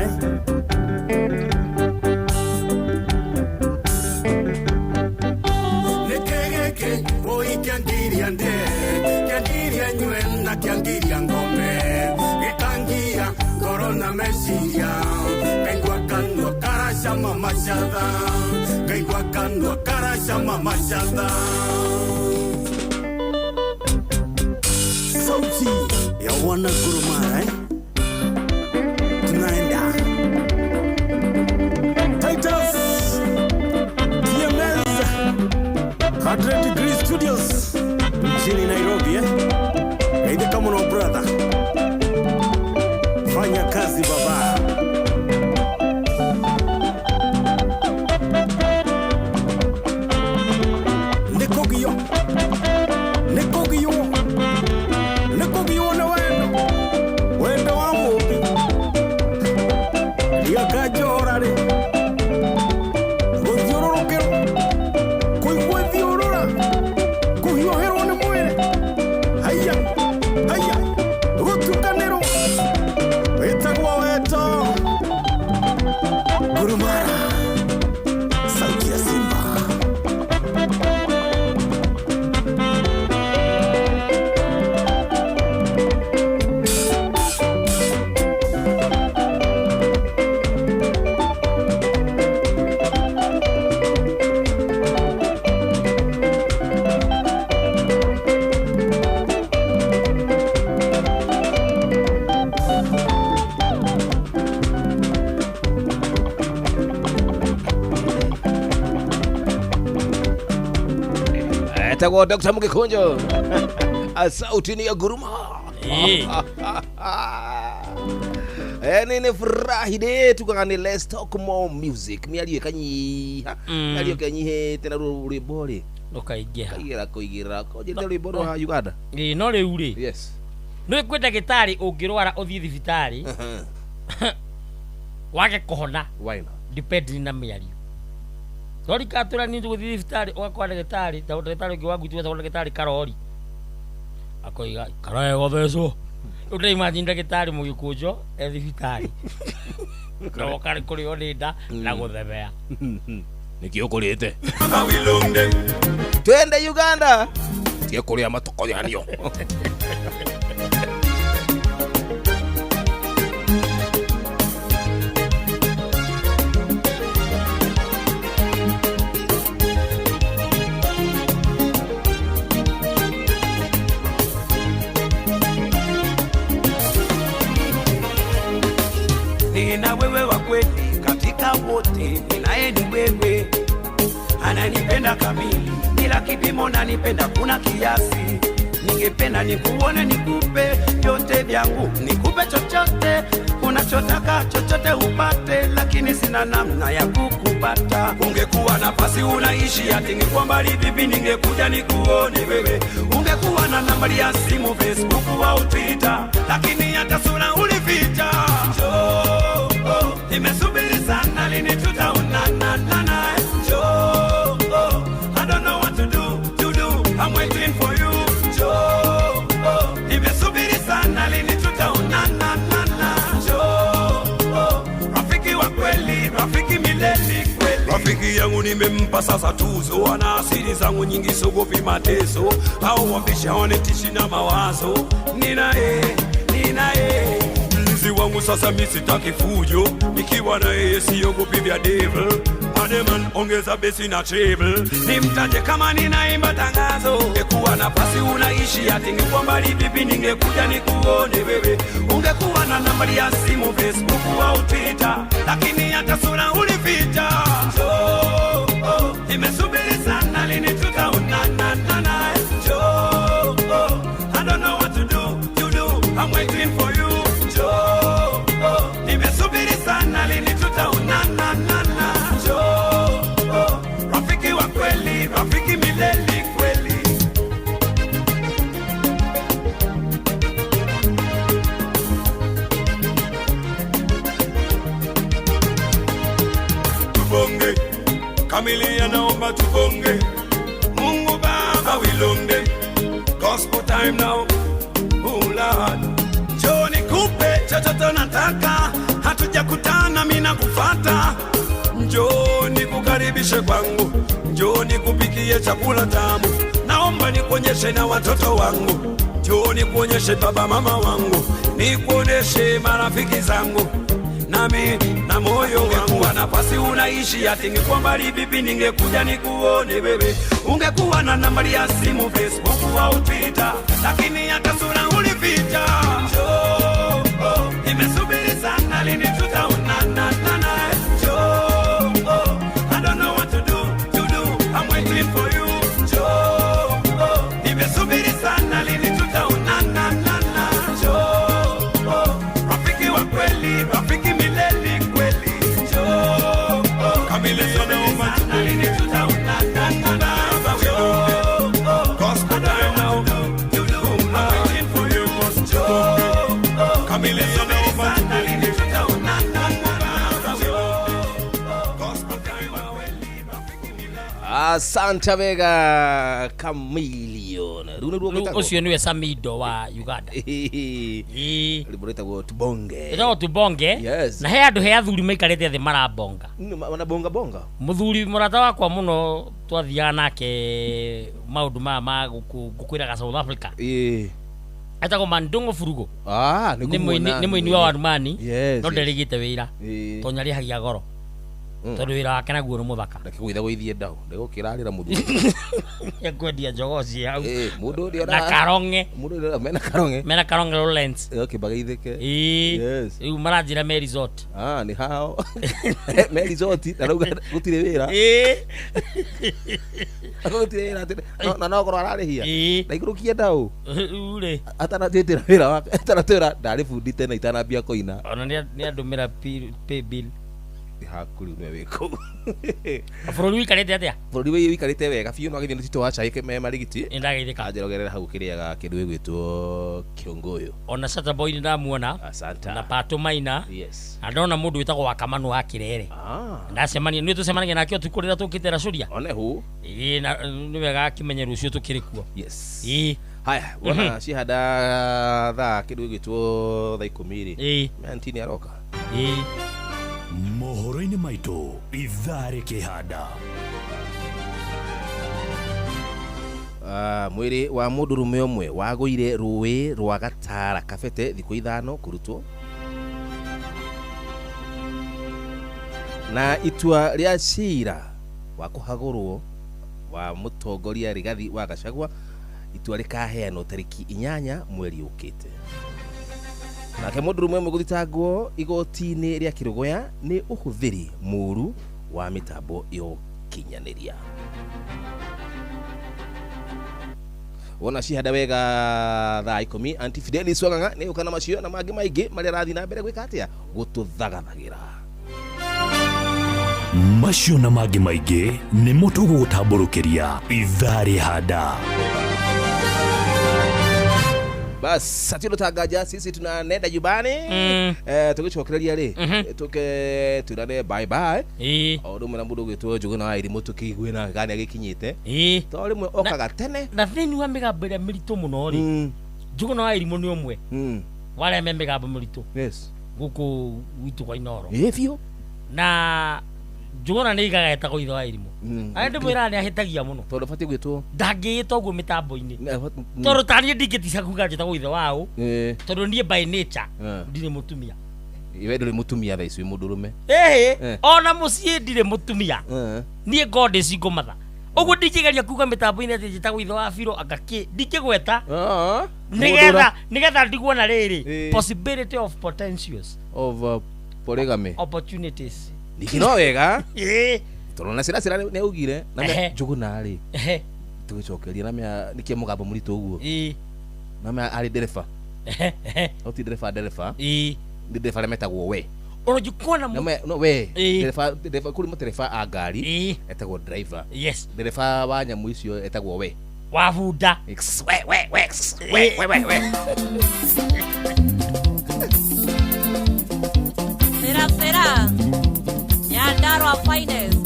Nĩkĩ gĩkĩ ũi kĩangiria ndĩe kĩangiria nyue na kĩangiria ngome gĩkangia ngoro na meciria ngaigua kanua karacama macatha ngaigua kanua karacama macatha Sauti ya wana Gurumara tunaenda Titus TMS 100 Degree Studios mjini Nairobi Geithĩka mũno brother fanya kazi baba Nĩkũgio nĩkũgio nĩkũgio nĩ wendo wendo wa mũmbi ndiakanjohora rĩ gũthiũrũrũkĩrwo kũigua thiũrũra kũhiũhĩrwo nĩ mwĩrĩ haiya haiya gũtukanĩrwo wĩtagwo wendo Gurumara sauti ya Simba Etagwo Dr. Mugikunjo sauti ni ya Guruma nĩ Friday tugaga nĩ let's talk more music mĩario ĩkanyiha mĩario ĩkanyihĩte na ruo rwĩmbo rĩ rũkaingĩha kaigĩra kũigĩra konjĩte rwĩmbo rwa Uganda ĩĩ no rĩu rĩ yes nĩ kwĩ ndagĩtarĩ ũngĩrwara ũthiĩ thibitarĩ wage kũhona why not depending na mĩario torikatũra nĩ tũgũthiĩ thibitarĩ ũgakora ndagĩtarĩ ta ndagĩtarĩ ũngĩ wa gwitũ wetagwo ndagĩtarĩ Karori akoiga karae gothecwo rĩu ndĩra imagine ndagĩtarĩ mũgĩkũnjo e thibitarĩ na woka kũrĩo nĩ nda na gũthemea Nĩkĩ ũkũrĩte? Twende Uganda. Tige kũrĩa matokoyanio. Nina wewe wa kweli katika wote, ninaye ni wewe. Ananipenda kamili bila kipimo, nanipenda kuna kiasi. Ningependa nikuone, nikupe vyote vyangu, nikupe chochote unachotaka, chochote upate, lakini sina namna ya kukupata. Ungekuwa nafasi unaishi ati ningekuwa mbali vipi, ningekuja nikuone wewe. Ungekuwa na nambari ya simu, Facebook au Twitter, lakini hata sura ulificha. Njoo, oh, nimesubiri sana lini tutaonana nana. Njoo, oh, I don't know what to do, I'm waiting for you. Njoo, oh, nimesubiri sana lini tutaonana nana. Njoo, oh, rafiki wa kweli, rafiki milele kweli. Rafiki yangu nimempa sasa tuzo, ana asili zangu nyingi, sogopi mateso. Hao wabisha wanitishi na mawazo. Ninaye mlinzi wangu sasa, mimi sitaki fujo, nikiwa na yeye siogopi vya devil. Ademan ongeza besi na treble, nimtaje kama ninaimba tangazo. Ungekuwa nafasi unaishi ati ningekuwa mbali vipi, ningekuja nikuone wewe. Ungekuwa na nambari ya simu, Facebook au Twitter, lakini hata sura ulificha. Njoo, oh, nimesubiri sana lini tutaonana nana. Njoo, oh, I don't know what to do, I'm waiting for you. Njoo, oh, nimesubiri sana lini tutaonana nana. Njoo, oh, rafiki wa kweli, rafiki milele kweli. Tubonge, Kamilia naomba tubonge. Mungu Baba wilonde, gospel time now. Oh Lord, njoo nikupe chochote nataka, hatujakutana mimi nakufuata. Njoo nikukaribishe kwangu, njoo nikupikie chakula tamu. Naomba nikuonyeshe na watoto wangu, njoo nikuonyeshe baba mama wangu, nikuonyeshe marafiki zangu. Nami na moyo wangu. Nafasi unaishi ati ningekuwa mbali vipi, ningekuja nikuone wewe. Ungekuwa na nambari ya simu, Facebook au Twitter, lakini hata sura ulificha. Njoo, oh, nimesubiri sana lini tutaonana nana. Njoo, oh, I don't know what to do, I'm waiting for you. Njoo, oh, nimesubiri sana lini tutaonana nana. Njoo, oh, rafiki wa kweli, rafiki milele kweli. Njoo, oh, Kamilia naomba lini tutaonana nana. Njoo, oh, gospel time now, I'm waiting for you. Njoo, oh, Kamilia naomba lini tutaonana nana. Njoo, oh, gospel time now. Asante Vega Chameleon. Rĩu Ũcio nĩwe Samido wa Uganda. Rwĩmbo rwĩtagwo Tubonge. Ĩtagwo Tubonge. Yes. Na he andũ he athuri maikarĩte thĩ marabonga. Wanabonga bonga. Mũthuri mũrata wakwa mũno twathiaga nake maũndũ maya ma gũkwĩraga South Africa. Etagwo Mandungu Furugo. Ah, nĩ mũini wa Warumani. Yes. No nderĩgĩte wĩra. Tondũ nĩarĩhagia goro. Tondũ wĩra wake naguo nĩ mũthaka. Ndakĩgũitha gũithie ndau. Ndegũkĩrarĩra mũthuri. Ekwendia njogoo ciĩ hau. Mũndũ ũrĩa na karonge. Mũndũ ũrĩa mena karonge. Mena karonge Lawrence. Okay, bagaithĩke. Yes. Rĩu maranjĩra me resort. Ah, nĩ hao. Me resort na rauga gũtirĩ wĩra. Gũtirĩ wĩra atĩ na no korwo ararĩhia. Na ikũrũkie ndau. Rĩu rĩ. Atanatĩtĩra wĩra wake. Atanatwĩra ndarĩ bundi tena itanambia kũina. Ona nĩ andũmĩra pay bill. Haku rĩu nĩwe wĩ kũu. Bũrũri wĩikarĩte atĩa? Bũrũri wĩikarĩte wega biũ no agĩthiĩ nĩ Tito wa Chai me Marigiti. Nĩndagĩthĩka. Anjerogerera hau kĩrĩaga kĩndũ gĩgwĩtwo kĩũngũyũ. Ona Sata Boy nĩndamuona. Asante. Na Pato Maina. Yes. Na ndona mũndũ wĩtagwo Wakamanu wa Kĩrere. Ah. Ndacemania nĩ tũcemanagia nake ũtukũ rĩrĩa tũkĩte Racuria. One hu. Ĩĩ na nĩ wega akĩmenye rũciũ tũkĩrĩ kuo. Yes. Ĩĩ. Haya, wona cihanda thaa kĩndũ gĩgwĩtwo thaa 10 rĩ. Ĩĩ. Mantini aroka. Ĩĩ. Mohoro-inĩ maitũ ithaa rĩkĩhanda. Ah, mwĩrĩ wa mũndũrũme ũmwe wagũire rũĩ rwa Gatara Kabete thikũ 5 kũrutwo. Na itua rĩa cira wa kũhagũrwo wa mũtongoria Rigathi wa Gachagua itua rĩkaheanwo tarĩki 8 mweri ũkĩte. Nake mũndũrũme ũmwe gũthitangwo igoti-inĩ rĩa Kĩrũgũya nĩ ũhũthĩri mũru wa mĩtambo ya ũkinyanĩria. Wona cihanda wega thaa 10 Aunty Fidelis Wang'ang'a nĩ gũka na macio na mangĩ maingĩ marĩa arathiĩ na mbere gwĩka atĩa gũtũthagathagĩra. Macio na mangĩ maingĩ nĩmo tũgũgũtambũrũkĩria ithaa rĩhanda. Bas hatio tanganja sisi tunanenda nyumbani. Tũgĩcokereria rĩ, tũke twĩrane bye bye o ũndũ ũmwe na mũndũ ũgwĩtwo Njũgũna wa Irimũ tũkĩigue nake kana nĩagĩkinyĩte tondũ rĩmwe okaga tene. Na thĩinĩ wa mĩgambo ĩrĩa mĩritũ mũno rĩ, Njũgũna wa Irimũ nĩ ũmwe wa arĩa me mĩgambo mĩritũ gũkũ gwitũ kwa Inooro. Ĩ biũ. Na Njũgũna nĩ aigaga etagwo ithe wa Irimũ. Arĩa ndĩmwĩraga nĩ ahĩtagia mũno. Tondũ batiĩ gwĩtwo. Ndangĩĩta ũguo mĩtambo-inĩ. Tondũ ta niĩ ndingĩtica kuga njĩtagwo ithe wa ũ. Tondũ niĩ by nature ndirĩ mũtumia. We ndũrĩ mũtumia thaa ici wĩ mũndũrũme. Ĩhĩ, ona mũciĩ ndirĩ mũtumia. Niĩ ngoragwo ndĩ single mother. Ũguo ndingĩgeria kuga mĩtambo-inĩ atĩ njĩtagwo ithe wa Biro anga kĩ, ndingĩgweta. Nĩgetha ndigwo na rĩrĩ, possibility of potentials. Of polygamy. Opportunities. Ningĩ no wega. Tondũ na cira nĩ augire na Njũgũna rĩ. Tũgĩcokeria na mĩa nĩkĩ mũgambo mũritũ ũguo. Na mĩa arĩ ndereba. No ti ndereba ndereba. Nĩ ndereba arĩa metagwo we. Ũrũnjikona Na me, no we. Ndereba ndereba kũrĩ matereba a ngari etagwo driver. Ndereba wa nyamũ icio etagwo we. Wa bunda. X, we, we, we, x, we, we, we, we. Sera, sera. Nyandarua finest.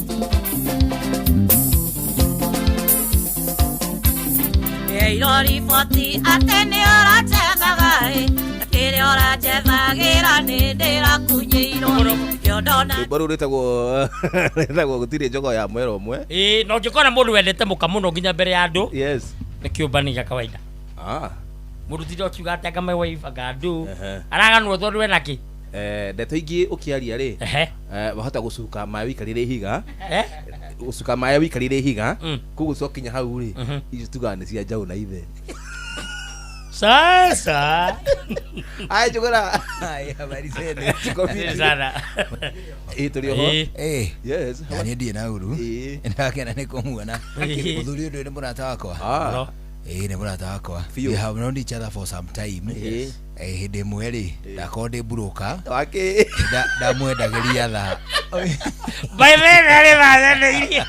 Eiro riboti atĩ nĩ ũranjethaga ĩ, na kĩrĩa ũranjethagĩra nĩ ndĩrakunyĩirwo. Nĩkĩo ndona Rwĩmbo rũu rwĩtagwo gũtirĩ njogo ya mwera ũmwe. Ĩ, na ũngĩkora mũndũ wendete mũka mũno nginya mbere ya andũ. Nĩ kĩũmbani gĩa kawaida. Mũndũ tinda ũkiuga atĩ anga my wife, anga andũ. Araganwo tondũ ena kĩ? Ndeto ingĩ ũkĩaria rĩ, wahota gũcuka maĩ ũikarĩire ihiga. Gũcuka maĩ ũikarĩire ihiga, koguo twakinya hau rĩ, icio tugaga nĩ cia njaũ na ithe. Sasa. Ai, Njũgũna. Ai, habari zenu. Tuko vipi? Sana. Tũrĩ oho. Yes. Na niĩ ndirĩ na ũru. Ndakena nĩ kũmuona. Mũthuri ũyũ nĩ mũrata wakwa. Nĩ mũrata wakwa. Biũ. We have known each other for some time. Hĩndĩ ĩmwe rĩ, ndakorwo ndĩ broker. Wake. Ndamwendagĩria thaa. By the way, nĩ thaa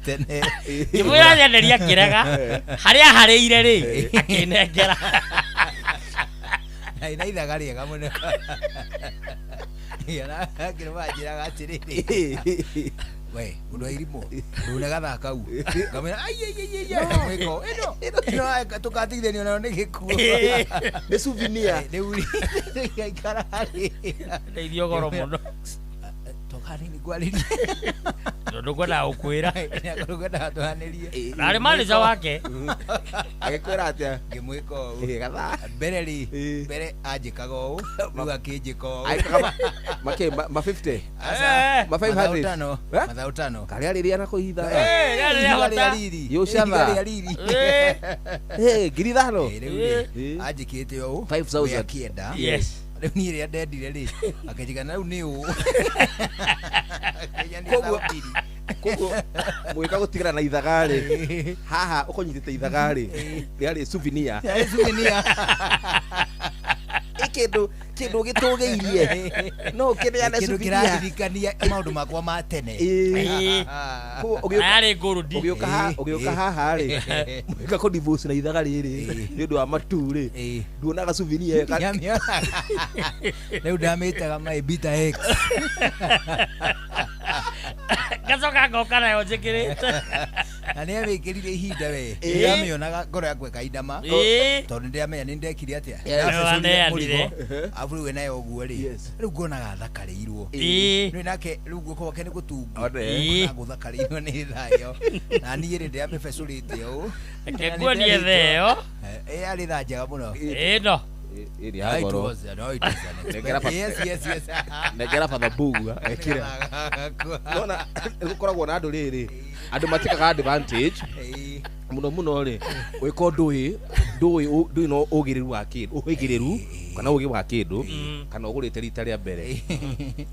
Tene. Ngĩmwĩra nyenderia akĩrega, harĩa aharĩire rĩ, akĩnengera. Na ina ithaga rĩega mũno. Akĩrũma anjĩraga atĩrĩrĩ, we, mũndũ wa irimũ, ndũne gathaa kau. Ngamwĩra, ai, ai, ai, ai, ai, ngamwĩka ũũ, ĩno, ĩno, tũgatigithanio nayo nĩ gĩkuũ. Nĩ souvenir. Rĩu rĩ, tũgaikara rĩ. Ndeithio goro mũno. Toka nini ngwarĩrie. Tondũ ngwendaga gũkwĩra. Ngwendaga twaranĩrie. Na arĩ manager wake. Agĩkwĩra atĩa? Ngĩmwĩka ũũ. Gathaa. Mbere rĩ, mbere anjĩkaga ũũ, rĩu akĩnjĩka ũũ. Agĩkaga makĩ, ma 50? Aca. Ma 500? Mathaa ũtano. Mathaa ũtano. Karĩa rĩrĩa na kũhitha. Rĩarĩ rĩa bata. Ihiga rĩa riri. Yũcatha. Ihiga rĩa riri. Ngiri ithano. Rĩu rĩ, anjĩkĩte ũũ. 5,000. We akĩenda. Rĩu niĩ rĩrĩa ndendire rĩ, akĩnjĩka na rĩu nĩ ũũ. Akĩnjania thaa mbiri. Koguo mũgĩka gũtigana na ithaga rĩ, haha ũkũnyitĩte ithaga rĩ, rĩarĩ souvenir. Rĩarĩ souvenir. Ĩ kĩndũ gĩtũgĩirie. No ũkĩneane Kĩndũ souvenir. kĩraririkania maũndũ makwa ma tene. Koguo Yarĩ ngũrũndi. Ũgĩũka haha rĩ, mũgĩka kũ divorce na ithaga rĩrĩ, nĩ ũndũ wa matu rĩ, nduonaga souvenir ĩyo. Ndiamĩonaga. Rĩu ndamĩtaga my bitter ex. Ngacoka ngoka nayo njĩkĩrĩte. Na nĩ amĩkĩrire ihinda we. Ĩĩ. Ndamĩonaga ngoro yakwa ĩkainama. Ĩĩ. Tondũ nĩndĩramenya nĩ ndekire atĩa. Yes. Ndacũcũrire Nĩwaneanire. mũrigo. Arabu rĩu we nayo ũguo rĩ. Rĩu nguonaga thakarĩirwo. Ĩĩ. Nĩ nake rĩu guoko gwake nĩ gũtungu. One. Ĩĩ. Nguonaga gũthakarĩirwo nĩ thaa ĩyo. Na niĩ rĩ ndĩramĩbecũrĩte ũũ. Reke nguonie thaa ĩyo. Ĩĩ yarĩ thaa njega mũno. Ĩno. Ĩrĩ ya It goro. was an- no, it was an Nengera Yes, yes, yes. Nengera batha mbugua ekĩra. Nona gũkoragwo na andũ rĩrĩ andũ matikaga advantage mũno mũno rĩ wĩka ũndũ ĩ ndũĩ ndũĩ na ũgĩrĩru wa kĩndũ ũhĩgĩrĩru kana ũgĩ wa kĩndũ kana ũgũrĩte rita rĩa mbere.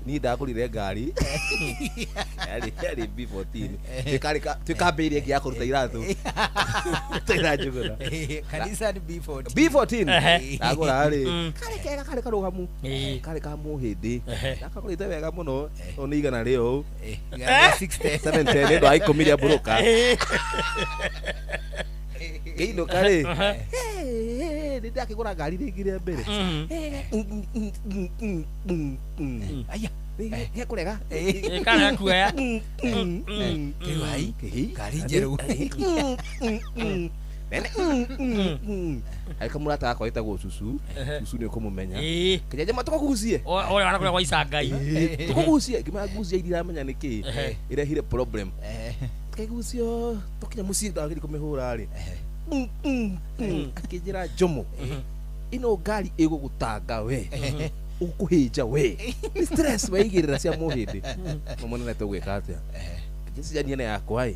Niĩ ndagũrire ngari yarĩ B14 twĩkambĩire ĩngĩ ya kũruta iratũ tũira njũgũna. Kanisa ni B14. B14 Ehe. ndagũra rĩ Mm. karĩ kega karĩ karũgamu karĩ ka mũhĩndĩ ndakagũrĩte wega mũno no nĩ igana rĩ ũũ Igana rĩa 60. 710 nĩ ũndũ wa ikũmi rĩa mburũka ngĩinũka rĩ nĩ ndakĩgũra ngari rĩngĩ rĩa mbere. Aya. Gekũrega. Karega kuoya. Rĩu ai ngari njerũ. Nene. Harĩ kamũrata gakwa gĩtagwo cucu. Cucu nĩ ũkũmũmenya. Ĩĩ. Kĩnyanjama tũkũgucie. Ũrĩa wanakũrĩa gwa icangai. Tũkũgucie ngĩmenya gucia iriramenya nĩ kĩ ĩrehire problem tũkĩgucio tũkinya mũciĩ ndagĩrĩ kũmĩhũra rĩ akĩnjĩra Njomo ĩno ngari ĩgũgũtanga we ũkũhĩnja we nĩ stress weigĩrĩra cia mũhĩndĩ no mũnene tũgwĩka atĩa ngĩcicania na yakwa ĩ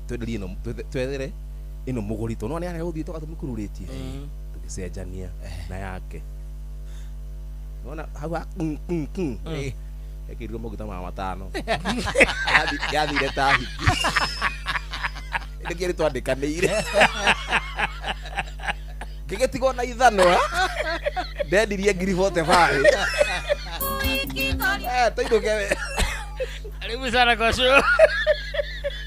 twenderie ĩno twethere ĩno mũgũri tondũ no nĩ arĩa gũthiĩ toka tũmĩkururĩtie tũgĩcenjania na yake nona hau ha ekĩrirwo maguta ma matano. Yathire ta hiki nĩkĩo twandĩkanĩire ngĩgĩtigwo na ithanwa ndendirie ngiri 45. Tũinũke we. Karibu sana kwa show.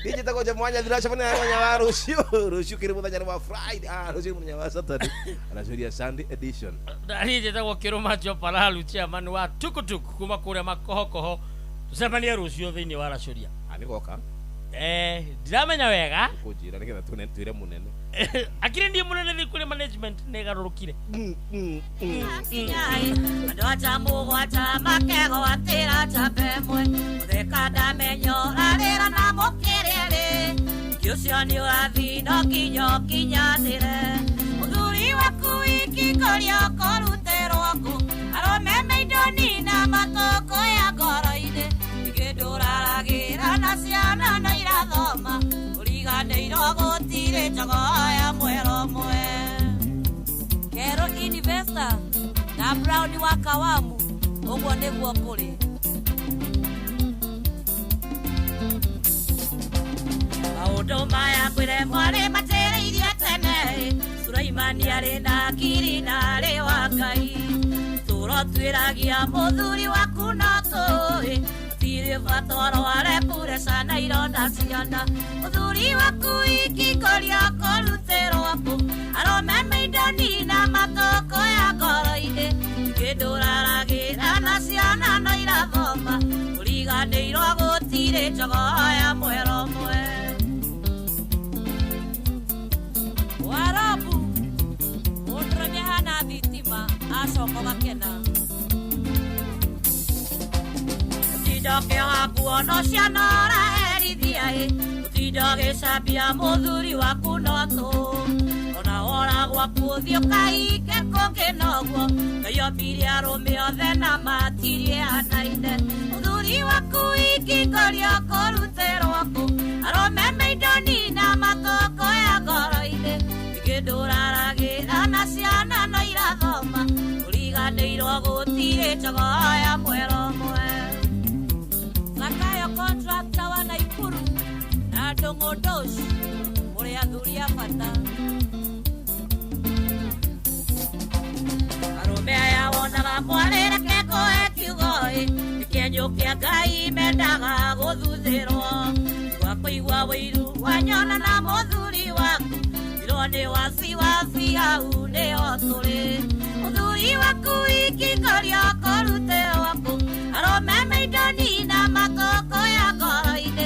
Niĩ njĩtagwo Njomo wa Nyathira cemania na mũthenya wa rũciũ rũciũ kĩrĩ mũthenya wa Friday rũciũ mũthenya wa Saturday aracuria Sunday edition. Niĩ njĩtagwo Kĩrũma Joparalu chairman wa tukutuk kuma kũrĩa makohokoho tũcemanie rũciũ thĩinĩ wa Racũria. Nĩgoka. Ndiramenya wega kũnjĩra nĩgetha twĩre mũnene akĩrĩ ndiĩ mũnene thĩ kũrĩ management nĩgarũrũkire. Andũ aja mũgwanja makegwatĩra njamba ĩmwe mũtheka ndamenya ũrarĩra na mũkĩrĩrĩ ũngĩ ũcio nĩ ũrathi no nginya ũkinyanĩre mũthuri waku ingĩkoria ũkũrutĩrwo kũ arũme me indo nina matũkũ ya ngoro-inĩ ingĩ ndũraragĩra na ciana no irathoma ũriganĩirwo gũtirĩ njogoo ya mwero ũmwe. Kero investor na Brown wa Kawamu ũguo nĩguo kũrĩ. Maũndũ maya kwĩre mwarĩ matĩrĩirie tene Sulaimani arĩ na akiri na arĩ wa Ngai tũro twĩragia mũthuri waku no tũĩ tirĩ bata ũrware pureca na ironda ciana mũthuri waku ingĩkoria kũrutĩrwo kũ arũme me indo nina matũkũ ya ngoro-inĩ ingĩ ndũraragĩra na ciana no irathoma ũriganĩirwo gũtirĩ njogoo ya mwero ũmwe. Warabu mũndũrũme ahana thitima acoka ũgakena ũtinda ũkĩoha nguo no ciana ũraherithia ĩ ũtinda ũgĩcambia mũthuri waku no tũ ona wora gwaku ũthiĩ ũkahinge kũngĩ noguo Ngai ombire arũme othe na matirianaine mũthuri waku ingĩkoria kũrutĩrwo kũ arũme me indo nina matũkũ ya ngoro-inĩ ingĩ ndũraragĩra na ciana no irathoma ũriganĩirwo gũtirĩ njogoo ya mwero ũmwe. Zakayo contractor wa Naikuru na Ndũng'ũ Ndosh mũrĩ athuri a bata. Arũme aya wonaga mwarĩre kekũhe kiugo ĩ nĩ kĩenyũ kĩa Ngai mendaga gũthuthĩrwo igua kũigua wĩiru wanyona na mũthuri waku irwo nĩ wasiwasi hau nĩho tũrĩ mũthuri waku ingĩkoria kũrutĩrwo kũ arũme me indo nina matũkũ ya ngoro-inĩ.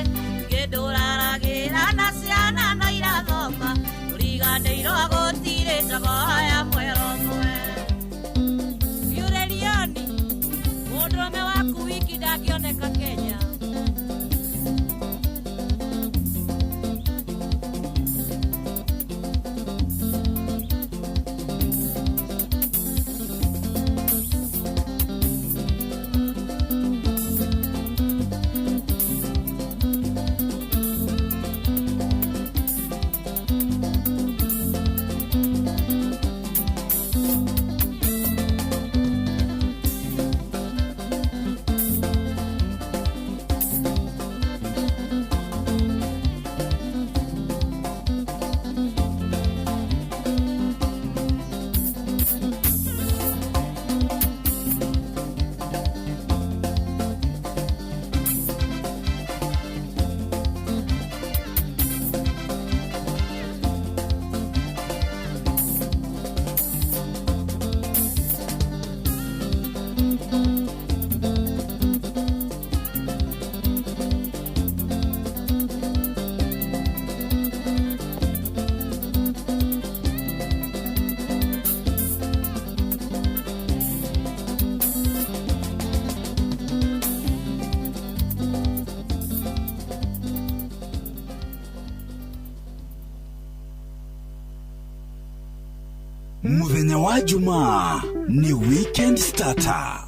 Mũthenya wa Jumaa nĩ weekend starter.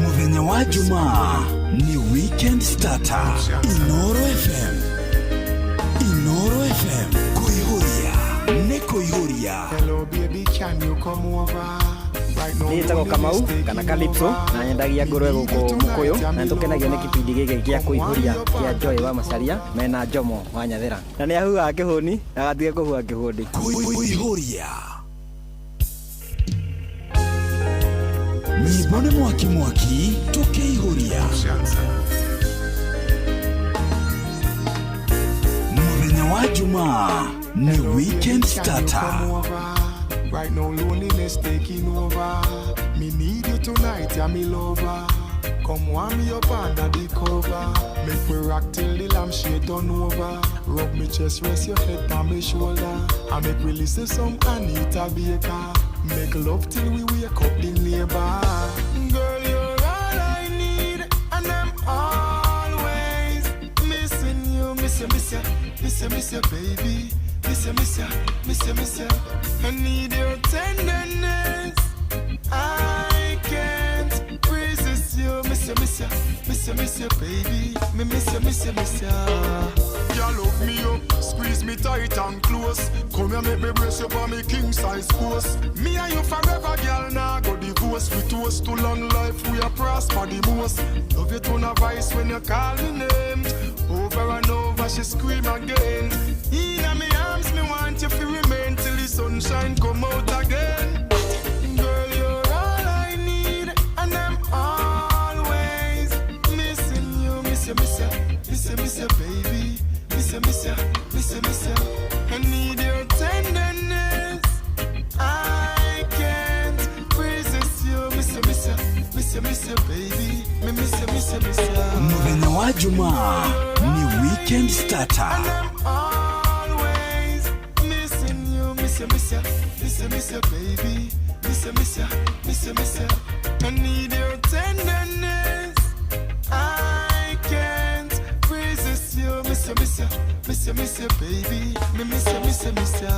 Mũthenya wa Jumaa ni weekend starter. Inoro FM. Inoro FM. Kuihuria. Nĩ kuihuria. Hello baby, can you come over? Right now, Niĩ njĩtagwo Kamau kana Calypso na nyendagia ngũrwe gũkũ Mũkũyũ na nĩtũkenagio nĩ kĩbindi gĩkĩ gĩa kũihũria kĩa Joy wa Macharia mena Jomo wa Nyathera na nĩ ahuhaga kĩhũni na agatige kũhuha kĩhũni. Kuihuria. Nyĩmbo nĩ mwaki mwaki tũkĩihũria. Mũthenya wa Jumaa nĩ weekend starter. Right now, loneliness taking over. Me need you tonight, yeah, me lover. Come warm me up under the cover. Make we rock till the lampshade turn over. Rub me chest, rest your head on me shoulder. I make we listen some Anita Baker. Make love till we wake up the neighbor. Girl, you're all I need, and I'm always missing you. Miss you, miss you, miss you, miss you, baby. Miss you, miss you, miss you, miss you. I need your tenderness. I can't resist you. Miss you, miss you, miss you, miss you, baby. Me miss you, miss you, miss you. You love me up, squeeze me tight and close. Come here, make me brace up on me king size post. Me and you forever, girl, now go divorce. We toast to long life, we are prosper the most. Love your tone of voice when you call me name. Over and over, she scream again. Inna me arms, me want you to remain till the sunshine come out again. Girl, you're all I need, and I'm always missing you. Miss you, miss you, miss you, miss you, baby. Miss you, miss you, miss you, miss you. I need your tenderness. I can't resist you. Miss you, miss you, miss you, miss you, baby. Me miss you, miss you, miss you. Mũthenya wa Jumaa ni weekend starter. And I'm always missing you. Miss you, miss you, miss you, miss you, baby. Miss you, miss you, miss you, miss you. I need your tenderness. I can't resist you. Miss you, miss you, miss you, miss you, baby. Me miss you, miss you, miss you.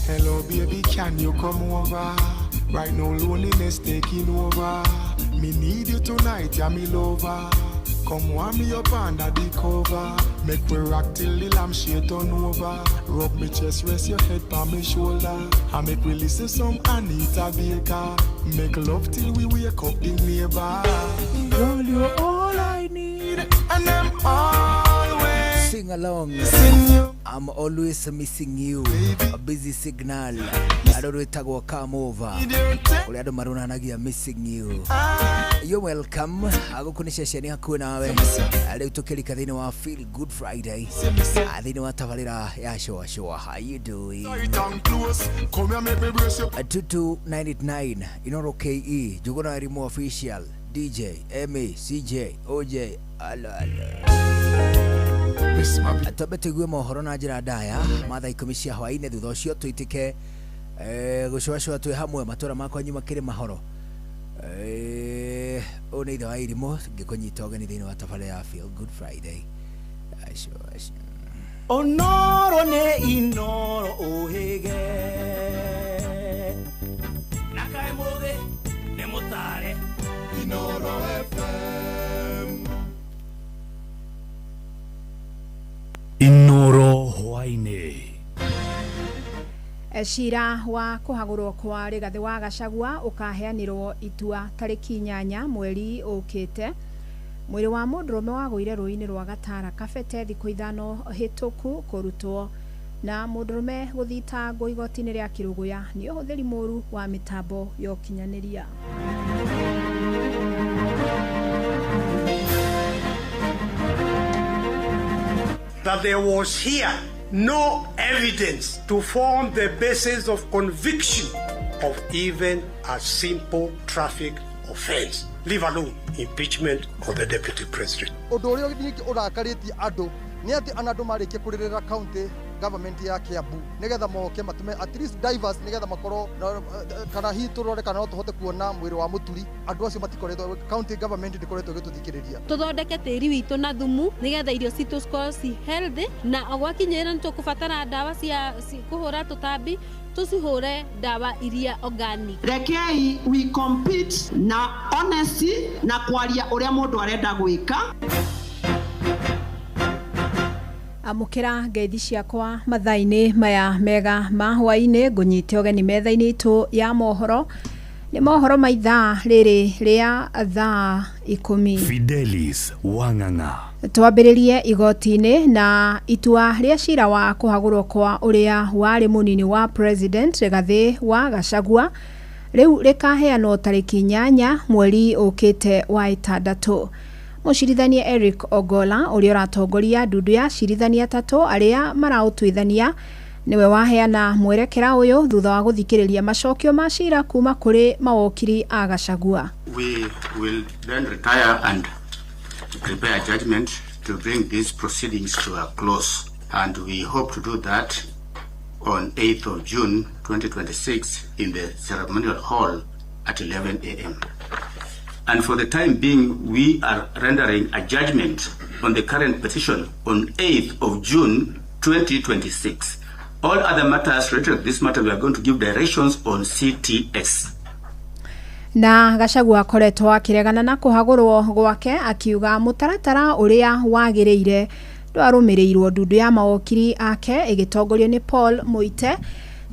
Hello, baby, can you come over? Right now, loneliness taking over. Me need you tonight, yeah, me lover. Come warm me up under the cover. Make we rock till the lampshade turn over. Rub me chest, rest your head on me shoulder. I make we listen some Anita Baker. Make love till we wake up the neighbor. Girl, you're all I need, and I'm always sing along. I'm always missing you. A busy signal. Andũ rwĩtagwo come over. Kũrĩa andũ marũnanagia missing you. You're welcome. Gũkũ nĩ ceceni hakuhĩ nawe. Rĩu tũkĩrika thĩinĩ wa Feel Good Friday. Thĩinĩ wa tabarĩra ya Shoa Shoa. How you doing? 22989 Inoro KE Njuguna Elimu Official DJ MA CJ OJ alo alo. Twambe tũigue mohoro na njĩra ndaya ma thaa 10 cia hwaĩ-inĩ, thutha ũcio tũitĩke gũcũacũa twĩ hamwe matũra makwa nyuma kĩrĩ mahoro. Ũyũ nĩ ithe wa irimũ ngĩkũnyita ũgeni thĩinĩ wa tabarĩra ya Feel Good Friday. Acio acio. Onoro nĩ Inoro ũhĩge na kaĩ mũthĩ nĩ mũtare Inoro FM. Inoro hwaĩ-inĩ. Cira wa kũhagũrwo kwa Rigathĩ wa Gachagua ũkaheanĩrwo itua tarĩki 8 mweri ũkĩte. Mwĩrĩ wa mũndũrũme wagũire rũĩ-inĩ rwa Gatara Kabete thikũ 5 hĩtũku kũrutwo na mũndũrũme gũthitangwo igoti-inĩ rĩa Kĩrũgũya nĩ ũhũthĩri mũru wa mĩtambo ya ũkinyanĩria. That there was here no evidence to form the basis of conviction of even a simple traffic offense, leave alone impeachment of the deputy president. Ũndũ ũrĩa ningĩ ũrakarĩtie andũ nĩ atĩ ana andũ marĩkia kũrĩrĩra county government ya Kiambu nigetha moke matume at least divers nigetha makorwo kana hihi turore kana no tuhote kuona mwiri wa Muturi. Andu acio matikoretwo, county government ndikoretwo igituthikiriria. Tuthondeke tĩri witũ na thumu nigetha irio citũ cikorwo ci healthy, na gwakinyĩrĩra nĩ tũkũbatara ndawa cia kũhũra tũtambi, tũcihũre ndawa iria organic. Rekei we compete na honesty na kwaria ũrĩa mũndũ arenda gwĩka. Amũkĩra ngeithi ciakwa mathaa-inĩ maya mega ma hwaĩ-inĩ, ngũnyite ũgeni metha-inĩ itũ ya mohoro. Nĩ mohoro ma ithaa rĩrĩ rĩa thaa 10. Fidelis Wang'ang'a. Twambĩrĩrie igoti-inĩ na itua rĩa cira wa kũhagũrwo kwa ũrĩa warĩ mũnini wa president Rigathĩ wa Gachagua rĩu rĩkaheanwo tarĩki 8 mweri ũkĩte wa 6. Mũcirithania Eric Ogola ũrĩa ũratongoria ndundu ya acirithania 3 arĩa maraũtuithania nĩwe waheana mwerekera ũyũ thutha wa gũthikĩrĩria macokio ma cira kuma kũrĩ mawokiri a Gachagua. We will then retire and prepare a judgment to bring these proceedings to a close, and we hope to do that on 8th of June 2026 in the ceremonial hall at 11 a.m. And for the time being, we are rendering a judgment on the current petition on 8th of June 2026. All other matters related to this matter, we are going to give directions on CTS. Na Gachagua akoretwo akĩregana na kũhagũrwo gwake akiuga mũtaratara ũrĩa wagĩrĩire ndwarũmĩrĩirwo. Ndundu ya mawokiri ake ĩgĩtongorio nĩ Paul Muite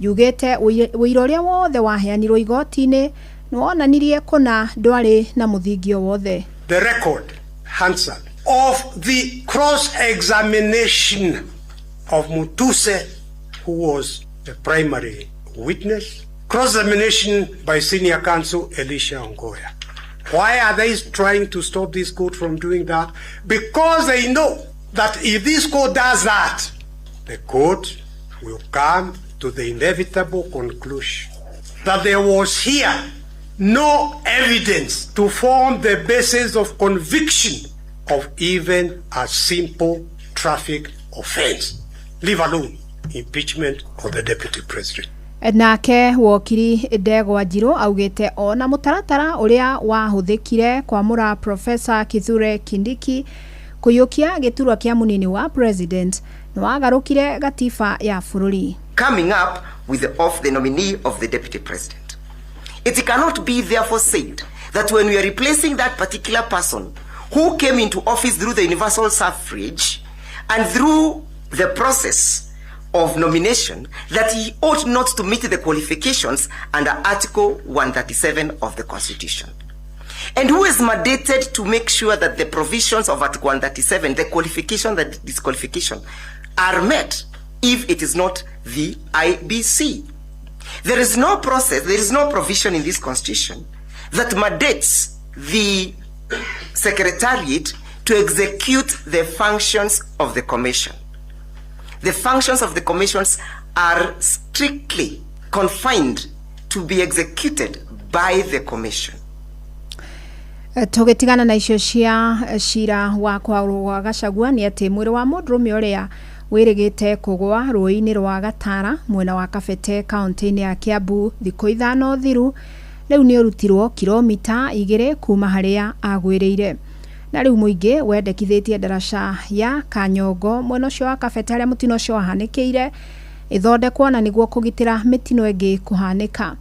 yugĩte ũira ũrĩa wothe waheanirwo igoti-inĩ nĩwonanirie kũna ndwarĩ na mũthingi o wothe. The record, Hansard, of the cross-examination of Mutuse, who was the primary witness, cross-examination by senior counsel Elisha Ongoya. Why are they trying to stop this court from doing that? Because they know that if this court does that, the court will come to the inevitable conclusion that there was here no evidence to form the basis of conviction of even a simple traffic offense, leave alone impeachment of the deputy president. Nake wokiri Ndegwa Njirũ augĩte ona mũtaratara ũrĩa wahũthĩkire kwamũra Professor Kithure Kindiki kũiyũkia gĩturwa kĩa mũnini wa president nĩwagarũkire gatiba ya bũrũri. Coming up with the, of the nominee of the deputy president. It cannot be therefore said that when we are replacing that particular person who came into office through the universal suffrage and through the process of nomination, that he ought not to meet the qualifications under Article 137 of the Constitution. And who is mandated to make sure that the provisions of Article 137, the qualification, the disqualification, are met if it is not the IBC? There is no process, there is no provision in this Constitution that mandates the Secretariat to execute the functions of the Commission. The functions of the commissions are strictly confined to be executed by the Commission. Tũgĩtigana na icio cia cira wa kũhagũrwo gwa Gachagua nĩ atĩ mwĩrĩ wa mũndũrũme ũrĩa wĩrĩgĩte kũgwa rũĩ-inĩ rwa Gatara mwena wa Kabete kaũntĩ-inĩ ya Kiambu thikũ 5 thiru rĩu nĩ ũrutirwo kilomita 2 kuma harĩa agwĩrĩire. Na rĩu mũingĩ wendekithĩtie ndaraca ya Kanyongo mwena ũcio wa Kabete harĩa mũtino ũcio wahanĩkĩire ĩthondekwo na nĩguo kũgitĩra mĩtino ĩngĩ kũhanĩka.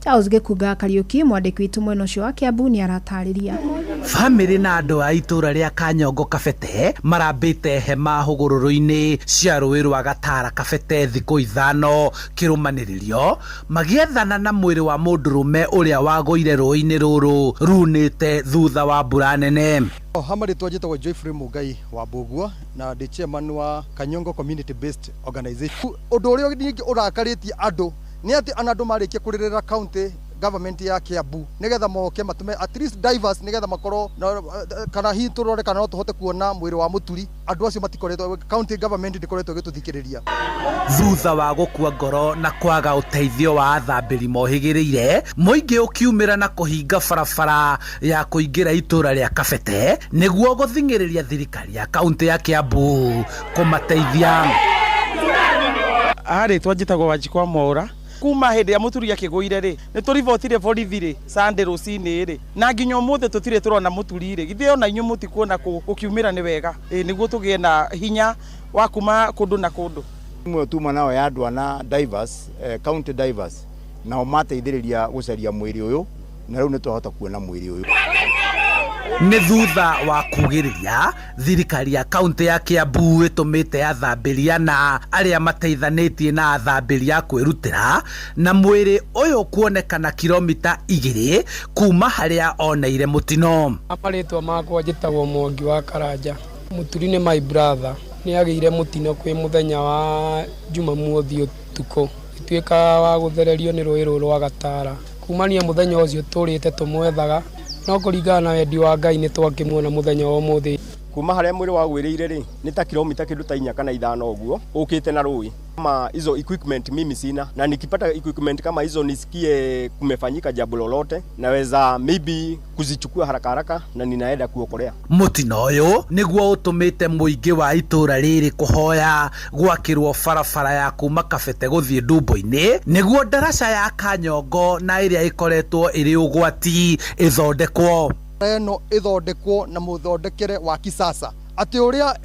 Charles Gĩkunga Kariũki mwandĩki witũ mwena ũcio wa Kiambu nĩ aratarĩria. Bamĩrĩ na andũ a itũra rĩa Kanyongo Kabete marambĩte hema hũgũrũrũ-inĩ cia rũĩ rwa Gatara Kabete thikũ 5 kĩrũmanĩrĩrio magĩethana na mwĩrĩ wa mũndũrũme ũrĩa wagũire rũĩ-inĩ rũrũ runĩte thutha wa mbura nene. Hama rĩtwa njĩtagwo Joyfrey Mungai wa Mbũgua na ndĩ chairman wa Kanyongo Community Based Organization. Ũndũ ũrĩa ningĩ ũrakarĩtie andũ nĩ atĩ ana andũ marĩkia kũrĩrĩra county government ya Kiambu nigetha moke matume at least divers nigetha makorwo kana hihi turore kana no tuhote kuona mwĩrĩ wa Muturi. Andũ acio matikoretwo, county government ndikoretwo ĩgĩtũthikĩrĩria. Thutha wa gũkua ngoro na kwaga ũteithio wa athambĩri mohĩgĩrĩire, mũingĩ ũkiumĩra na kũhinga barabara ya kũingĩra itũra rĩa Kabete nĩguo gũthing'ĩrĩria thirikari ya kaunti ya Kiambu kũmateithia. Rĩtwa njĩtagwo Wanjikwa Mwaũra. Kuma hĩndĩ ya Mũturi akĩgũire rĩ, nĩ tũribotire borithi rĩ Sunday rũcinĩ rĩ, na nginya ũmũthĩ tũtirĩ tũrona Mũturi rĩ. Githĩ ona inyuĩ mũtikuona gũkiumĩra nĩ wega? Ĩ nĩguo tũgĩe na hinya wa kuma kũndũ na kũndũ. Imwe tuma nao ya andũ ana divers, county divers, nao mateithĩrĩria gũcaria mwĩrĩ ũyũ, na rĩu nĩ twahota kuona mwĩrĩ ũyũ. Nĩ thutha wa kugĩrĩria thirikari ya kaunti ya Kiambu ĩtũmĩte athambĩri ana arĩa mateithanĩtie na athambĩri a kwĩrutĩra na mwĩrĩ ũyũ kuonekana kilomita 2 kuma harĩa oneire mũtino. Marĩtwa makwa njĩtagwo Mwangi wa Karanja. Mũturi nĩ my brother, nĩ agĩire mũtino kwĩ mũthenya wa Jumamothi ũtukũ, ituĩka wa gũthererio nĩ rũĩ rũrũ rwa Gatara. Kumania mũthenya ũcio tũrĩte tũmwethaga, no kũringana na wendi wa Ngai nĩ twakĩmuona mũthenya wa ũmũthĩ. Kuma harĩa mwĩrĩ wagwĩrĩire rĩ, nĩ ta kilomita kĩndũ ta 4 kana 5 ũguo ũkĩte na rũĩ. Kama hizo equipment mimi sina, na nikipata equipment kama hizo nisikie kumefanyika jambo lolote, naweza maybe kuzichukua haraka haraka na ninaenda kuokolea. Mũtino ũyũ nĩguo ũtũmĩte mũingĩ wa itũra rĩrĩ kũhoya gwakĩrwo barabara ya kuma Kabete gũthiĩ Ndumbo-inĩ nĩguo ndaraca ya Kanyongo na ĩrĩa ĩkoretwo ĩrĩ ũgwati ĩthondekwo. Ĩno ĩthondekwo na mũthondekere wa kisasa atĩ ũrĩa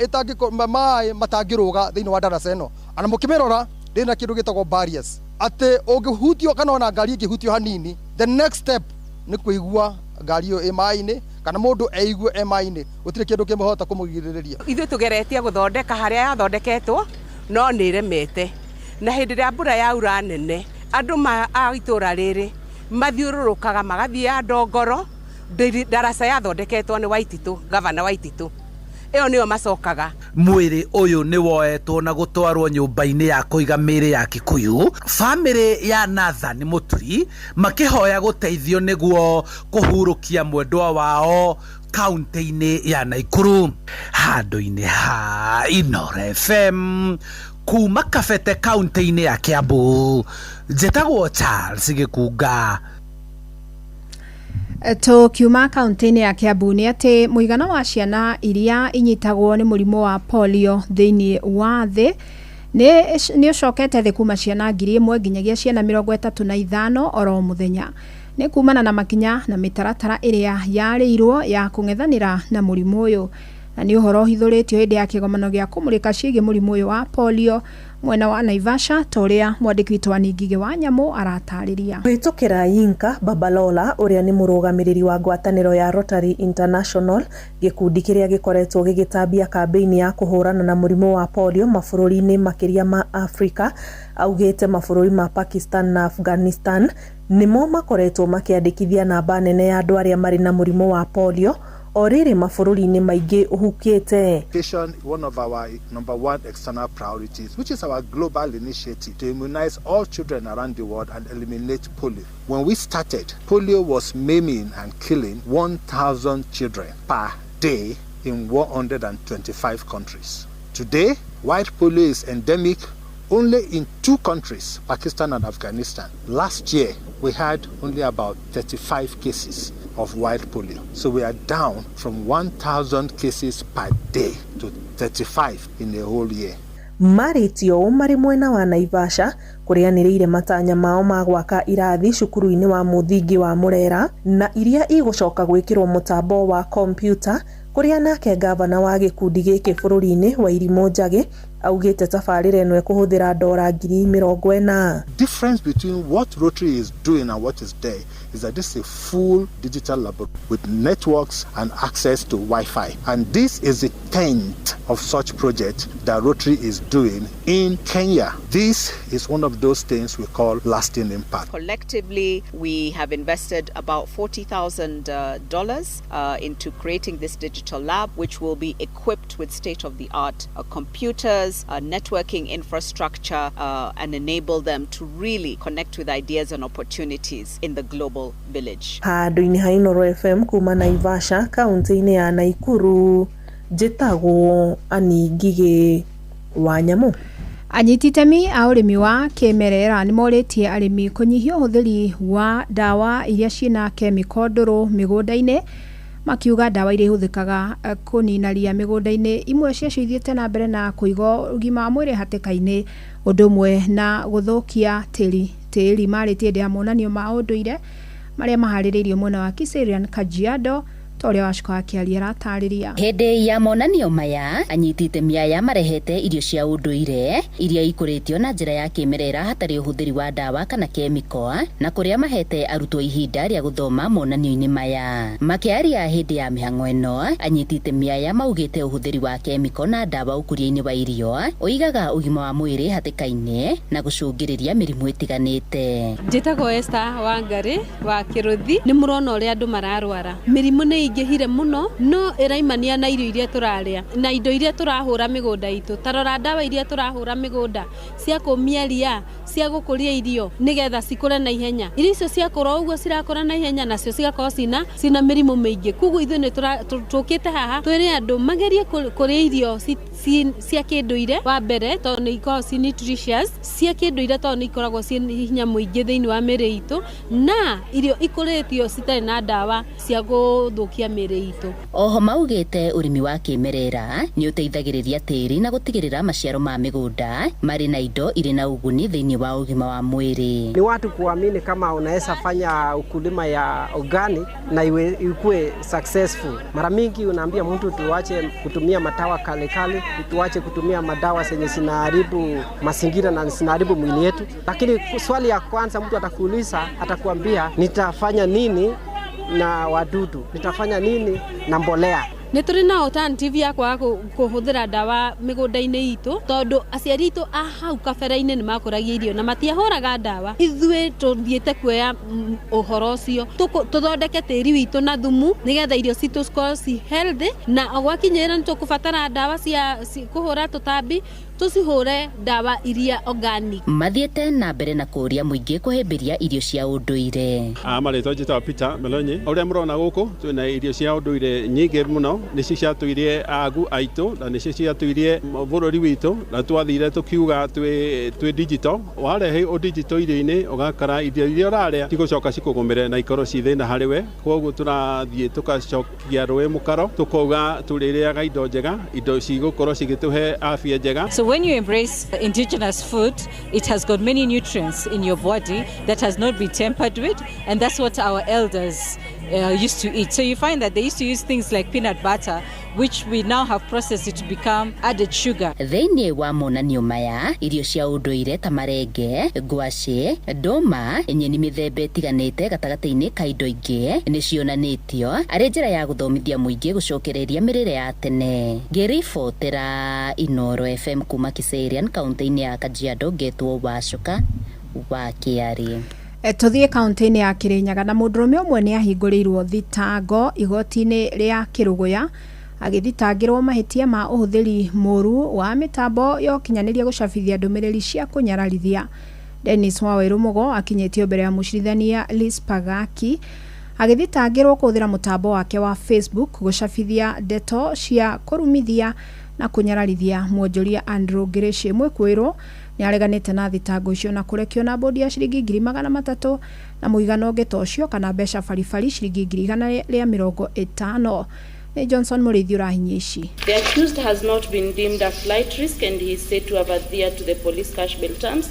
maĩ matangĩrũga thĩinĩ wa ndaraca ĩno, ana mũkĩmĩrora ndĩna na kĩndũ gĩtagwo barriers, atĩ ũngĩhutio kana ona ngari ĩngĩhutio hanini, the next step nĩ kũigua ngari ĩyo ĩ maĩ-inĩ kana mũndũ eigue e maĩ-inĩ, gũtirĩ kĩndũ kĩmũhota kũmũgirĩrĩria. Ithuĩ tũgeretie gũthondeka harĩa yathondeketwo no nĩ ĩremete, na hĩndĩ ĩrĩa mbura yaura nene andũ a itũra rĩrĩ mathiũrũrũkaga magathiĩ ya Ndongoro. Ndaraca yathondeketwo nĩ Waititũ, gavana Waititũ, ĩyo nĩyo macokaga. Mwĩrĩ ũyũ nĩ woetwo na gũtwarwo nyũmba-inĩ ya kũiga mĩĩrĩ ya Kikuyu. Bamĩrĩ ya Nathan Mũturi makĩhoya gũteithio nĩguo kũhurũkia mwendwa wao kaunti-inĩ ya Nakuru. Handũ-inĩ ha Inooro FM kuma Kabete kaunti-inĩ ya Kiambu, njĩtagwo Charles Gĩkunga. Tũkiuma kaunti-inĩ ya Kiambu nĩ atĩ mũigana wa ciana iria inyitagwo nĩ mũrimũ wa polio thĩinĩ wa thĩ nĩ ũcokete thĩ kuma ciana 1,000 nginyagia ciana 35 oro mũthenya. Nĩ kumana na makinya na mĩtaratara ĩrĩa yarĩirwo ya kũng'ethanĩra na mũrimũ ũyũ, na nĩ ũhoro ũhithũrĩtio hĩndĩ ya kĩgomano gĩa kũmũrĩka ciĩgiĩ mũrimũ ũyũ wa polio mwena wa Naivasha, ta ũrĩa mwandĩki witũ wa Ngigĩ wa Nyamũ aratarĩria. Kũhĩtũkĩra Yinka Babalola ũrĩa nĩ mũrũgamĩrĩri wa ngwatanĩro ya Rotary International, gĩkundi kĩrĩa gĩkoretwo gĩgĩtambia kambĩini ya kũhũrana na mũrimũ wa polio mabũrũri-inĩ makĩria ma Afrika, augĩte mabũrũri ma Pakistan na Afghanistan nĩmo makoretwo makĩandĩkithia namba nene ya andũ arĩa marĩ na mũrimũ wa polio, o rĩrĩ mabũrũri-inĩ maingĩ ũhukĩte. One of our number one external priorities, which is our global initiative to immunize all children around the world and eliminate polio. When we started, polio was maiming and killing 1,000 children per day in 125 countries. Today, white polio is endemic only in 2 countries, Pakistan and Afghanistan. Last year, we had only about 35 cases of wild polio. So we are down from 1,000 cases per day to 35 in a whole year. Marĩtio ũũ marĩ mwena wa Naivasha kũrĩa nĩrĩire matanya mao ma gwaka irathi cukuru-inĩ wa mũthingi wa Murera na iria igũcoka gwĩkĩrwo mũtambo wa kompyuta, kũrĩa nake gavana wa gĩkundi gĩkĩ bũrũri-inĩ Wairimu Njagĩ augĩte tabarĩra ĩno ĩkũhũthĩra dora 40,000. Difference between what Rotary is doing and what is there is that this is a full digital laboratory with networks and access to Wi-Fi. And this is the 10th of such project that Rotary is doing in Kenya. This is one of those things we call lasting impact. Collectively, we have invested about $40,000 into creating this digital lab, which will be equipped with state-of-the-art computers, networking infrastructure, and enable them to really connect with ideas and opportunities in the global village. Handũ-inĩ ha Inooro FM kuma Naivasha kaunti-inĩ ya Nakuru, njĩtagwo Annie Ngigĩ wa Nyamũ. Anyiti itemi a ũrĩmi wa kĩmerera nĩmorĩtie arĩmi kũnyihia ũhũthĩri wa ndawa iria ciĩna kemiko ndũrũ mĩgũnda-inĩ, Makiuga ndawa iria ihũthĩkaga kũnina ria mĩgũnda-inĩ imwe ciacio ithiĩte na mbere na kũiga ũgima wa mwĩrĩ hatĩka-inĩ, ũndũ ũmwe na gũthũkia tĩri. Marĩtie hĩndĩ ya monanio ma ũndũire marĩa maharĩrĩirio mwena wa Kiserian, Kajiado, ta ũrĩa Wacuka akĩaria aratarĩria. Hĩndĩ ya monanio maya, anyiti itemi aya marehete irio cia ũndũire iria ikũrĩtio na njĩra ya kĩmerera hatarĩ ũhũthĩri wa ndawa kana kemiko, na kũrĩa mahete arutwo ihinda rĩa gũthoma monanio-inĩ maya. Makĩaria hĩndĩ ya mĩhang'o ĩno, anyiti itemi aya maugĩte ũhũthĩri wa kemiko na ndawa ũkũria-inĩ wa irio ũigaga ũgima wa mwĩrĩ hatĩka-inĩ na gũcũngĩrĩria mĩrimũ ĩtiganĩte. Njĩtagwo Esther Wangari wa Kĩrũthi. Nĩ mũrona ũrĩa andũ mararwara, mĩrimũ nĩ ĩingĩhire mũno, no ĩraimania na irio iria tũrarĩa na indo iria tũrahũra mĩgũnda itũ. Ta rora ndawa iria tũrahũra mĩgũnda cia kũmia ria, cia gũkũria irio nĩgetha cikũre na ihenya. Irio icio ciakũra ũguo cirakũra na ihenya, nacio cigakorwo cina mĩrimũ mĩingĩ. Koguo ithuĩ nĩ tũkĩte haha twĩre andũ magerie kũrĩa irio cia kĩndũire wa mbere, tondũ nĩ ikoragwo ci nutritious, cia kĩndũire tondũ nĩ ikoragwo ci hinya mũingĩ thĩinĩ wa mĩrĩ itũ, na irio ikũrĩtio citarĩ na ndawa cia gũthũkia mĩrĩ itũ. Oho maugĩte ũrĩmi wa kĩmerera nĩ ũteithagĩrĩria tĩri na gũtigĩrĩra maciaro ma mĩgũnda marĩ na indo irĩ na ũguni thĩinĩ wa ũgima wa mwĩrĩ. Ni watu kuamini kama unaweza fanya ukulima ya organic na iwe ikue successful. Mara mingi unaambia mtu tuache kutumia madawa kali kali, tuache kutumia madawa zenye zinaharibu mazingira na zinaharibu mwili yetu. Lakini swali ya kwanza mtu atakuuliza, atakuambia nitafanya nini na wadudu, nitafanya nini na mbolea. Nĩ tũrĩ na alternative ya kwaga kũhũthĩra ndawa mĩgũnda-inĩ itũ, tondũ aciari aitũ a hau kabere-inĩ nĩ makũragia irio na matiahũraga ndawa. Ithuĩ tũthiĩte kuoya ũhoro ũcio, tũthondeke tĩri witũ na thumu nĩgetha irio citũ cikorwo ci healthy, na gwakinyĩrĩra nĩ tũkũbatara ndawa cia kũhũra tũtambi, tũcihũre ndawa iria organic. Mathiĩte na mbere na kũũria mũingĩ kũhĩmbĩria irio cia ũndũire. Marĩtwa njĩtagwo Peter Melonyi. Ũrĩa mũrona gũkũ twĩna irio cia ũndũire nyingĩ mũno, nĩcio ciatũirie agu aitũ na nĩcio ciatũirie bũrũri witũ, na twathire tũkiuga twĩ digital. Warehe ũ digital irio-inĩ ũgakora irio iria ũrarĩa cigũcoka cikũgũmĩre na ikorwo ci thĩna harĩ we. Koguo tũrathiĩ tũgacokia rũĩ mũkaro, tũkauga tũrĩrĩaga indo njega, indo cigũkorwo cigĩtũhe afya njega. So when you embrace indigenous food, it has got many nutrients in your body that has not been tampered with, and that's what our elders used to eat. So you find that they used to use things like peanut butter, which we now have processed it to become added sugar. Thĩinĩ wa monanio maya, irio cia ũndũire ta marenge, ngwacĩ, ndũma, nyeni mĩthemba ĩtiganĩte gatagatĩ-inĩ ka indo ingĩ nĩ cionanĩtio arĩ njĩra ya gũthomithia mũingĩ gũcokereria mĩrĩre ya tene. Ngĩribotera Inooro FM kuma Kiserian, kaunti-inĩ ya Kajiado, ngetwo Wacuka wa Kĩarĩ. Tũthiĩ kaunti-inĩ ya Kĩrĩnyaga, na mũndũrũme ũmwe nĩ ahingũrĩirwo thitango igoti-inĩ rĩa Kĩrũgũya agĩthitangĩrwo mahĩtia ma ũhũthĩri mũru wa mĩtambo ya ũkinyanĩria gũcabithia ndũmĩrĩri cia kũnyararithia. Dennis Waweru Mugo akinyĩtio mbere ya mũcirithania Liz Pagaki agĩthitangĩrwo kũhũthĩra mũtambo wake wa Facebook gũcabithia ndeto cia kũrumithia na kũnyararithia mwonjoria Andrew Ngirici. Mwĩkũĩrwo nĩ areganĩte na thitango icio na kũrekio na bodi ya ciringi 300,000 na mũigana ũngĩ ta ũcio kana mbeca baribari ciringi 150,000. Nĩ Johnson Mũrĩithi ũrahinyia ici. The accused has not been deemed a flight risk and he is said to have adhered to the police cash bail terms.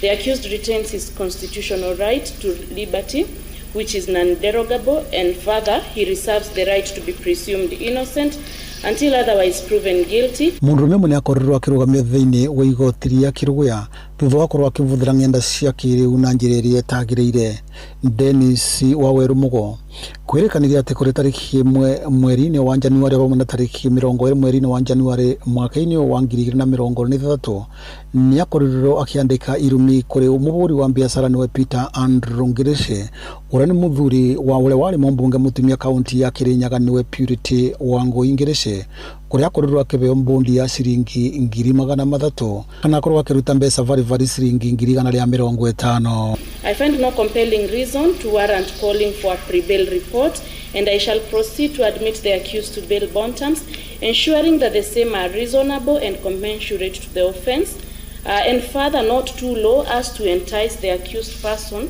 The accused retains his constitutional right to liberty, which is non-derogable, and further, he reserves the right to be presumed innocent until otherwise proven guilty. Mũndũrũme ũmwe nĩ akorirwo akĩrũgamio thĩinĩ wa igoti rĩa Kĩrũgũya thutha wa gũkorwo akĩhũthĩra ng'enda cia kĩrĩu na njĩra ĩrĩa ĩtagĩrĩire. Dennis Waweru Mugo kwĩrĩkanire atĩ kũrĩ tarĩki 1 mweri-inĩ wa Januarĩ hamwe na tarĩki 20 mweri-inĩ wa Januarĩ mwaka-inĩ wa 2023 nĩ akorirwo akĩandĩka irumi kũrĩ mũhũri wa biacara nĩwe Peter Andrew Ngirici ũrĩa nĩ mũthuri wa ũrĩa warĩ mũmbunge mũtumia kaunti ya Kirinyaga nĩwe Purity Wangui Ngirici kũrĩa akorirwo akĩheo mbondi ya ciringi 300,000 kana akorwo akĩruta mbeca baribari ciringi 150,000. I find no compelling reason to warrant calling for a pre-bail report, and I shall proceed to admit the accused to bail bond terms, ensuring that the same are reasonable and commensurate to the offence, and further not too low as to entice the accused person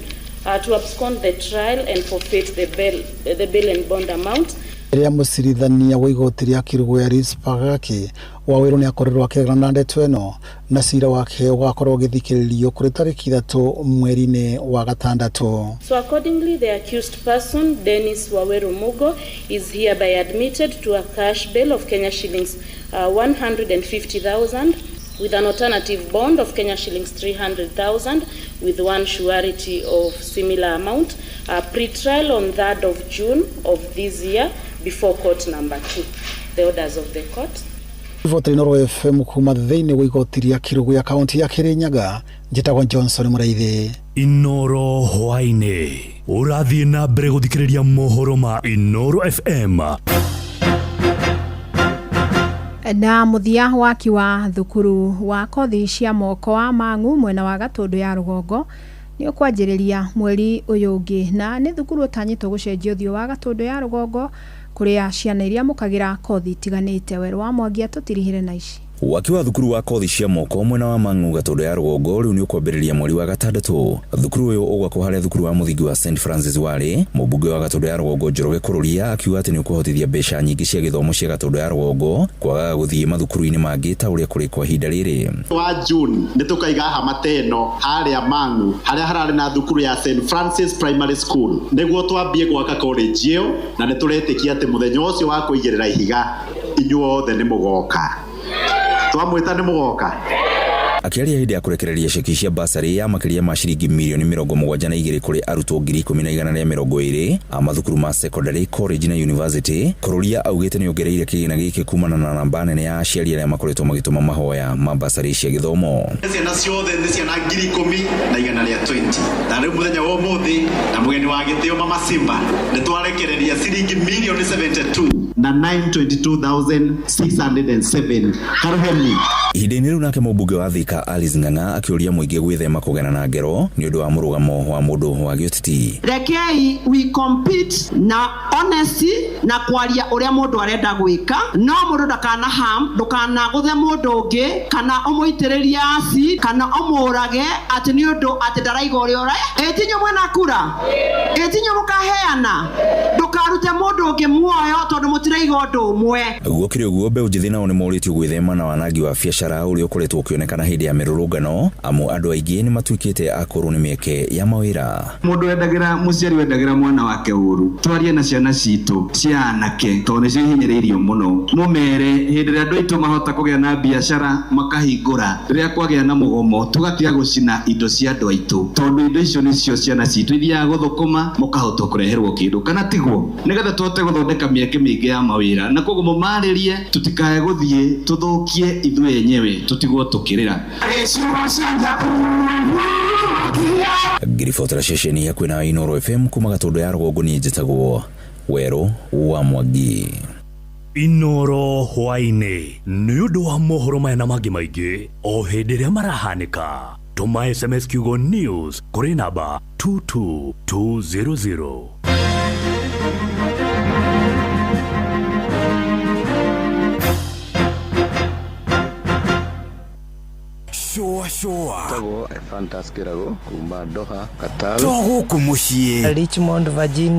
to abscond the trial and forfeit the bail and bond amount. Rĩrĩa mũcirithania wa igoti rĩa Kilgoya Risper Gaki Waweru nĩ akorirwo akĩregana na ndeto ĩno na cira wake ũgakorwo ũgĩthikĩrĩrio kũrĩ tarĩki 3 mweri-inĩ wa gatandatũ. So accordingly, the accused person, Dennis Waweru Mugo, is hereby admitted to a cash bail of Kenya shillings 150,000 with an alternative bond of Kenya shillings 300,000 with one surety of similar amount, pre-trial on 3rd of June of this year before court number 2. The orders of the court. Riboti Inooro FM kuma thĩinĩ wa igoti rĩa Kilgoya kaunti ya Kirinyaga, njĩtagwo Johnson Mũraithi. Inooro hwaĩ-inĩ ũrathiĩ na mbere gũthikĩrĩria mohoro ma Inooro FM. Na mũthia waki wa thukuru wa kothi cia moko wa Mang'u mwena wa Gatũndũ ya rũgongo nĩ ũkwanjĩrĩria mweri ũyũ ũngĩ, na nĩ thukuru ũtanyĩtwo gũcenjia ũthiũ wa Gatũndũ ya rũgongo kũrĩa ciana iria amũkagĩra kothi itiganĩte. Werũ wa Mwangi atũtirihire na ici. Waki wa thukuru wa kothi cia moko mwena wa Mang'u Gatũndũ ya rũgongo rĩu nĩ ũkwambĩrĩria mweri wa gatandatũ. Thukuru ũyũ ũgwakwo harĩa thukuru wa mũthingi wa St Francis warĩ. Mũmbunge wa Gatũndũ ya rũgongo Njoroge Kũrũria akiuga atĩ nĩ ũkũhotithia mbeca nyingĩ cia gĩthomo cia Gatũndũ ya rũgongo kwagaga gũthiĩ mathukuru-inĩ mangĩ ta ũrĩa kũrĩ kwa ihinda rĩrĩ. Wa June nĩ tũkaiga hama ta ĩno harĩa Mang'u harĩa hararĩ na thukuru ya St Francis Primary School nĩguo twambie gwaka college ĩyo, na nĩ tũretĩkia atĩ mũthenya ũcio wa kũigĩrĩra ihiga inyuothe nĩ mũgoka. Twamwĩta nĩ mũgoka. Akĩaria hĩndĩ ya kũrekereria ceki cia basarĩ ya makĩria ma ciringi mirioni 72 kũrĩ arutwo 10,120 a mathukuru ma secondary, college na university, Kũrũria augĩte nĩ ongereire kĩgĩna gĩkĩ kumana na namba nene ya aciari arĩa makoretwo magĩtũma mahoya ma basarĩ cia gĩthomo. Ciana ciothe nĩ ciana 10,120, na rĩu mũthenya wa ũmũthĩ na mũgeni wa gĩtĩo Mama Simba nĩ twarekereria ciringi mirioni 72 na 922,607. Karuhemi. Ihinda-inĩ rĩu nake mũmbunge wa Thika Alice Ng'ang'a akĩũria mũingĩ gwĩthema kũgena na ngero nĩ ũndũ wa mũrũgamo wa mũndũ wa gĩũteti. Rekei we compete na honesty na kwaria ũrĩa mũndũ arenda gwĩka, no mũndũ ndakana harm, ndũkanagũthe mũndũ ũngĩ kana ũmũitĩrĩrie acid kana ũmũrage atĩ nĩ ũndũ atĩ ndaraiga ũrĩa ũre. Ĩtinyo mwena kura, ĩtinyo mũkaheana, ndũkarute mũndũ ũngĩ muoyo tondũ mũtiraiga ũndũ ũmwe. Gũkĩrĩ ũguo, mbeũ njĩthĩ nao nĩ morĩtio gwĩthema na wanangi wa biacara ũrĩa ũkoretwo ũkĩonekana hĩndĩ ya mĩrũrũngano, amu andũ aingĩ nĩ matuĩkĩte a kũũrwo nĩ mĩeke ya mawĩra. Mũndũ wendagĩra, mũciari wendagĩra mwana wake ũru, twarie na ciana citũ cia anake tondũ nĩcio ihinyĩrĩirio mũno, mũmere hĩndĩ ĩrĩa andũ aitũ mahota kũgĩa na biacara makahingũra, rĩrĩa kwagĩa na mũgomo tũgatiga gũcina indo cia andũ aitũ tondũ indo icio nĩcio ciana citũ ithiaga gũthũkũma mũkahota kũreherwo kĩndũ kana tiguo, nĩgetha tũhote gũthondeka mĩeke mĩingĩ ya mawĩra. Na koguo mũmarĩrie tũtikae gũthiĩ tũthũkie ithuĩ enyewe tũtigwo tũkĩrĩra. Ngiribotera ceceni ya kwĩna Inooro FM kuma Gatũndũ ya rũgongo, niĩ njĩtagwo Werũ wa Mwangi. Inooro hwaĩ-inĩ nĩ ũndũ wa mohoro maya na mangĩ maingĩ o hĩndĩ ĩrĩa marahanĩka. Tũma SMS kiugo news kũrĩ namba 22200. Shua shua. Tagwo Fantas Kirago kuma Doha, Qatar. To gũkũ mũciĩ Richmond, Virginia.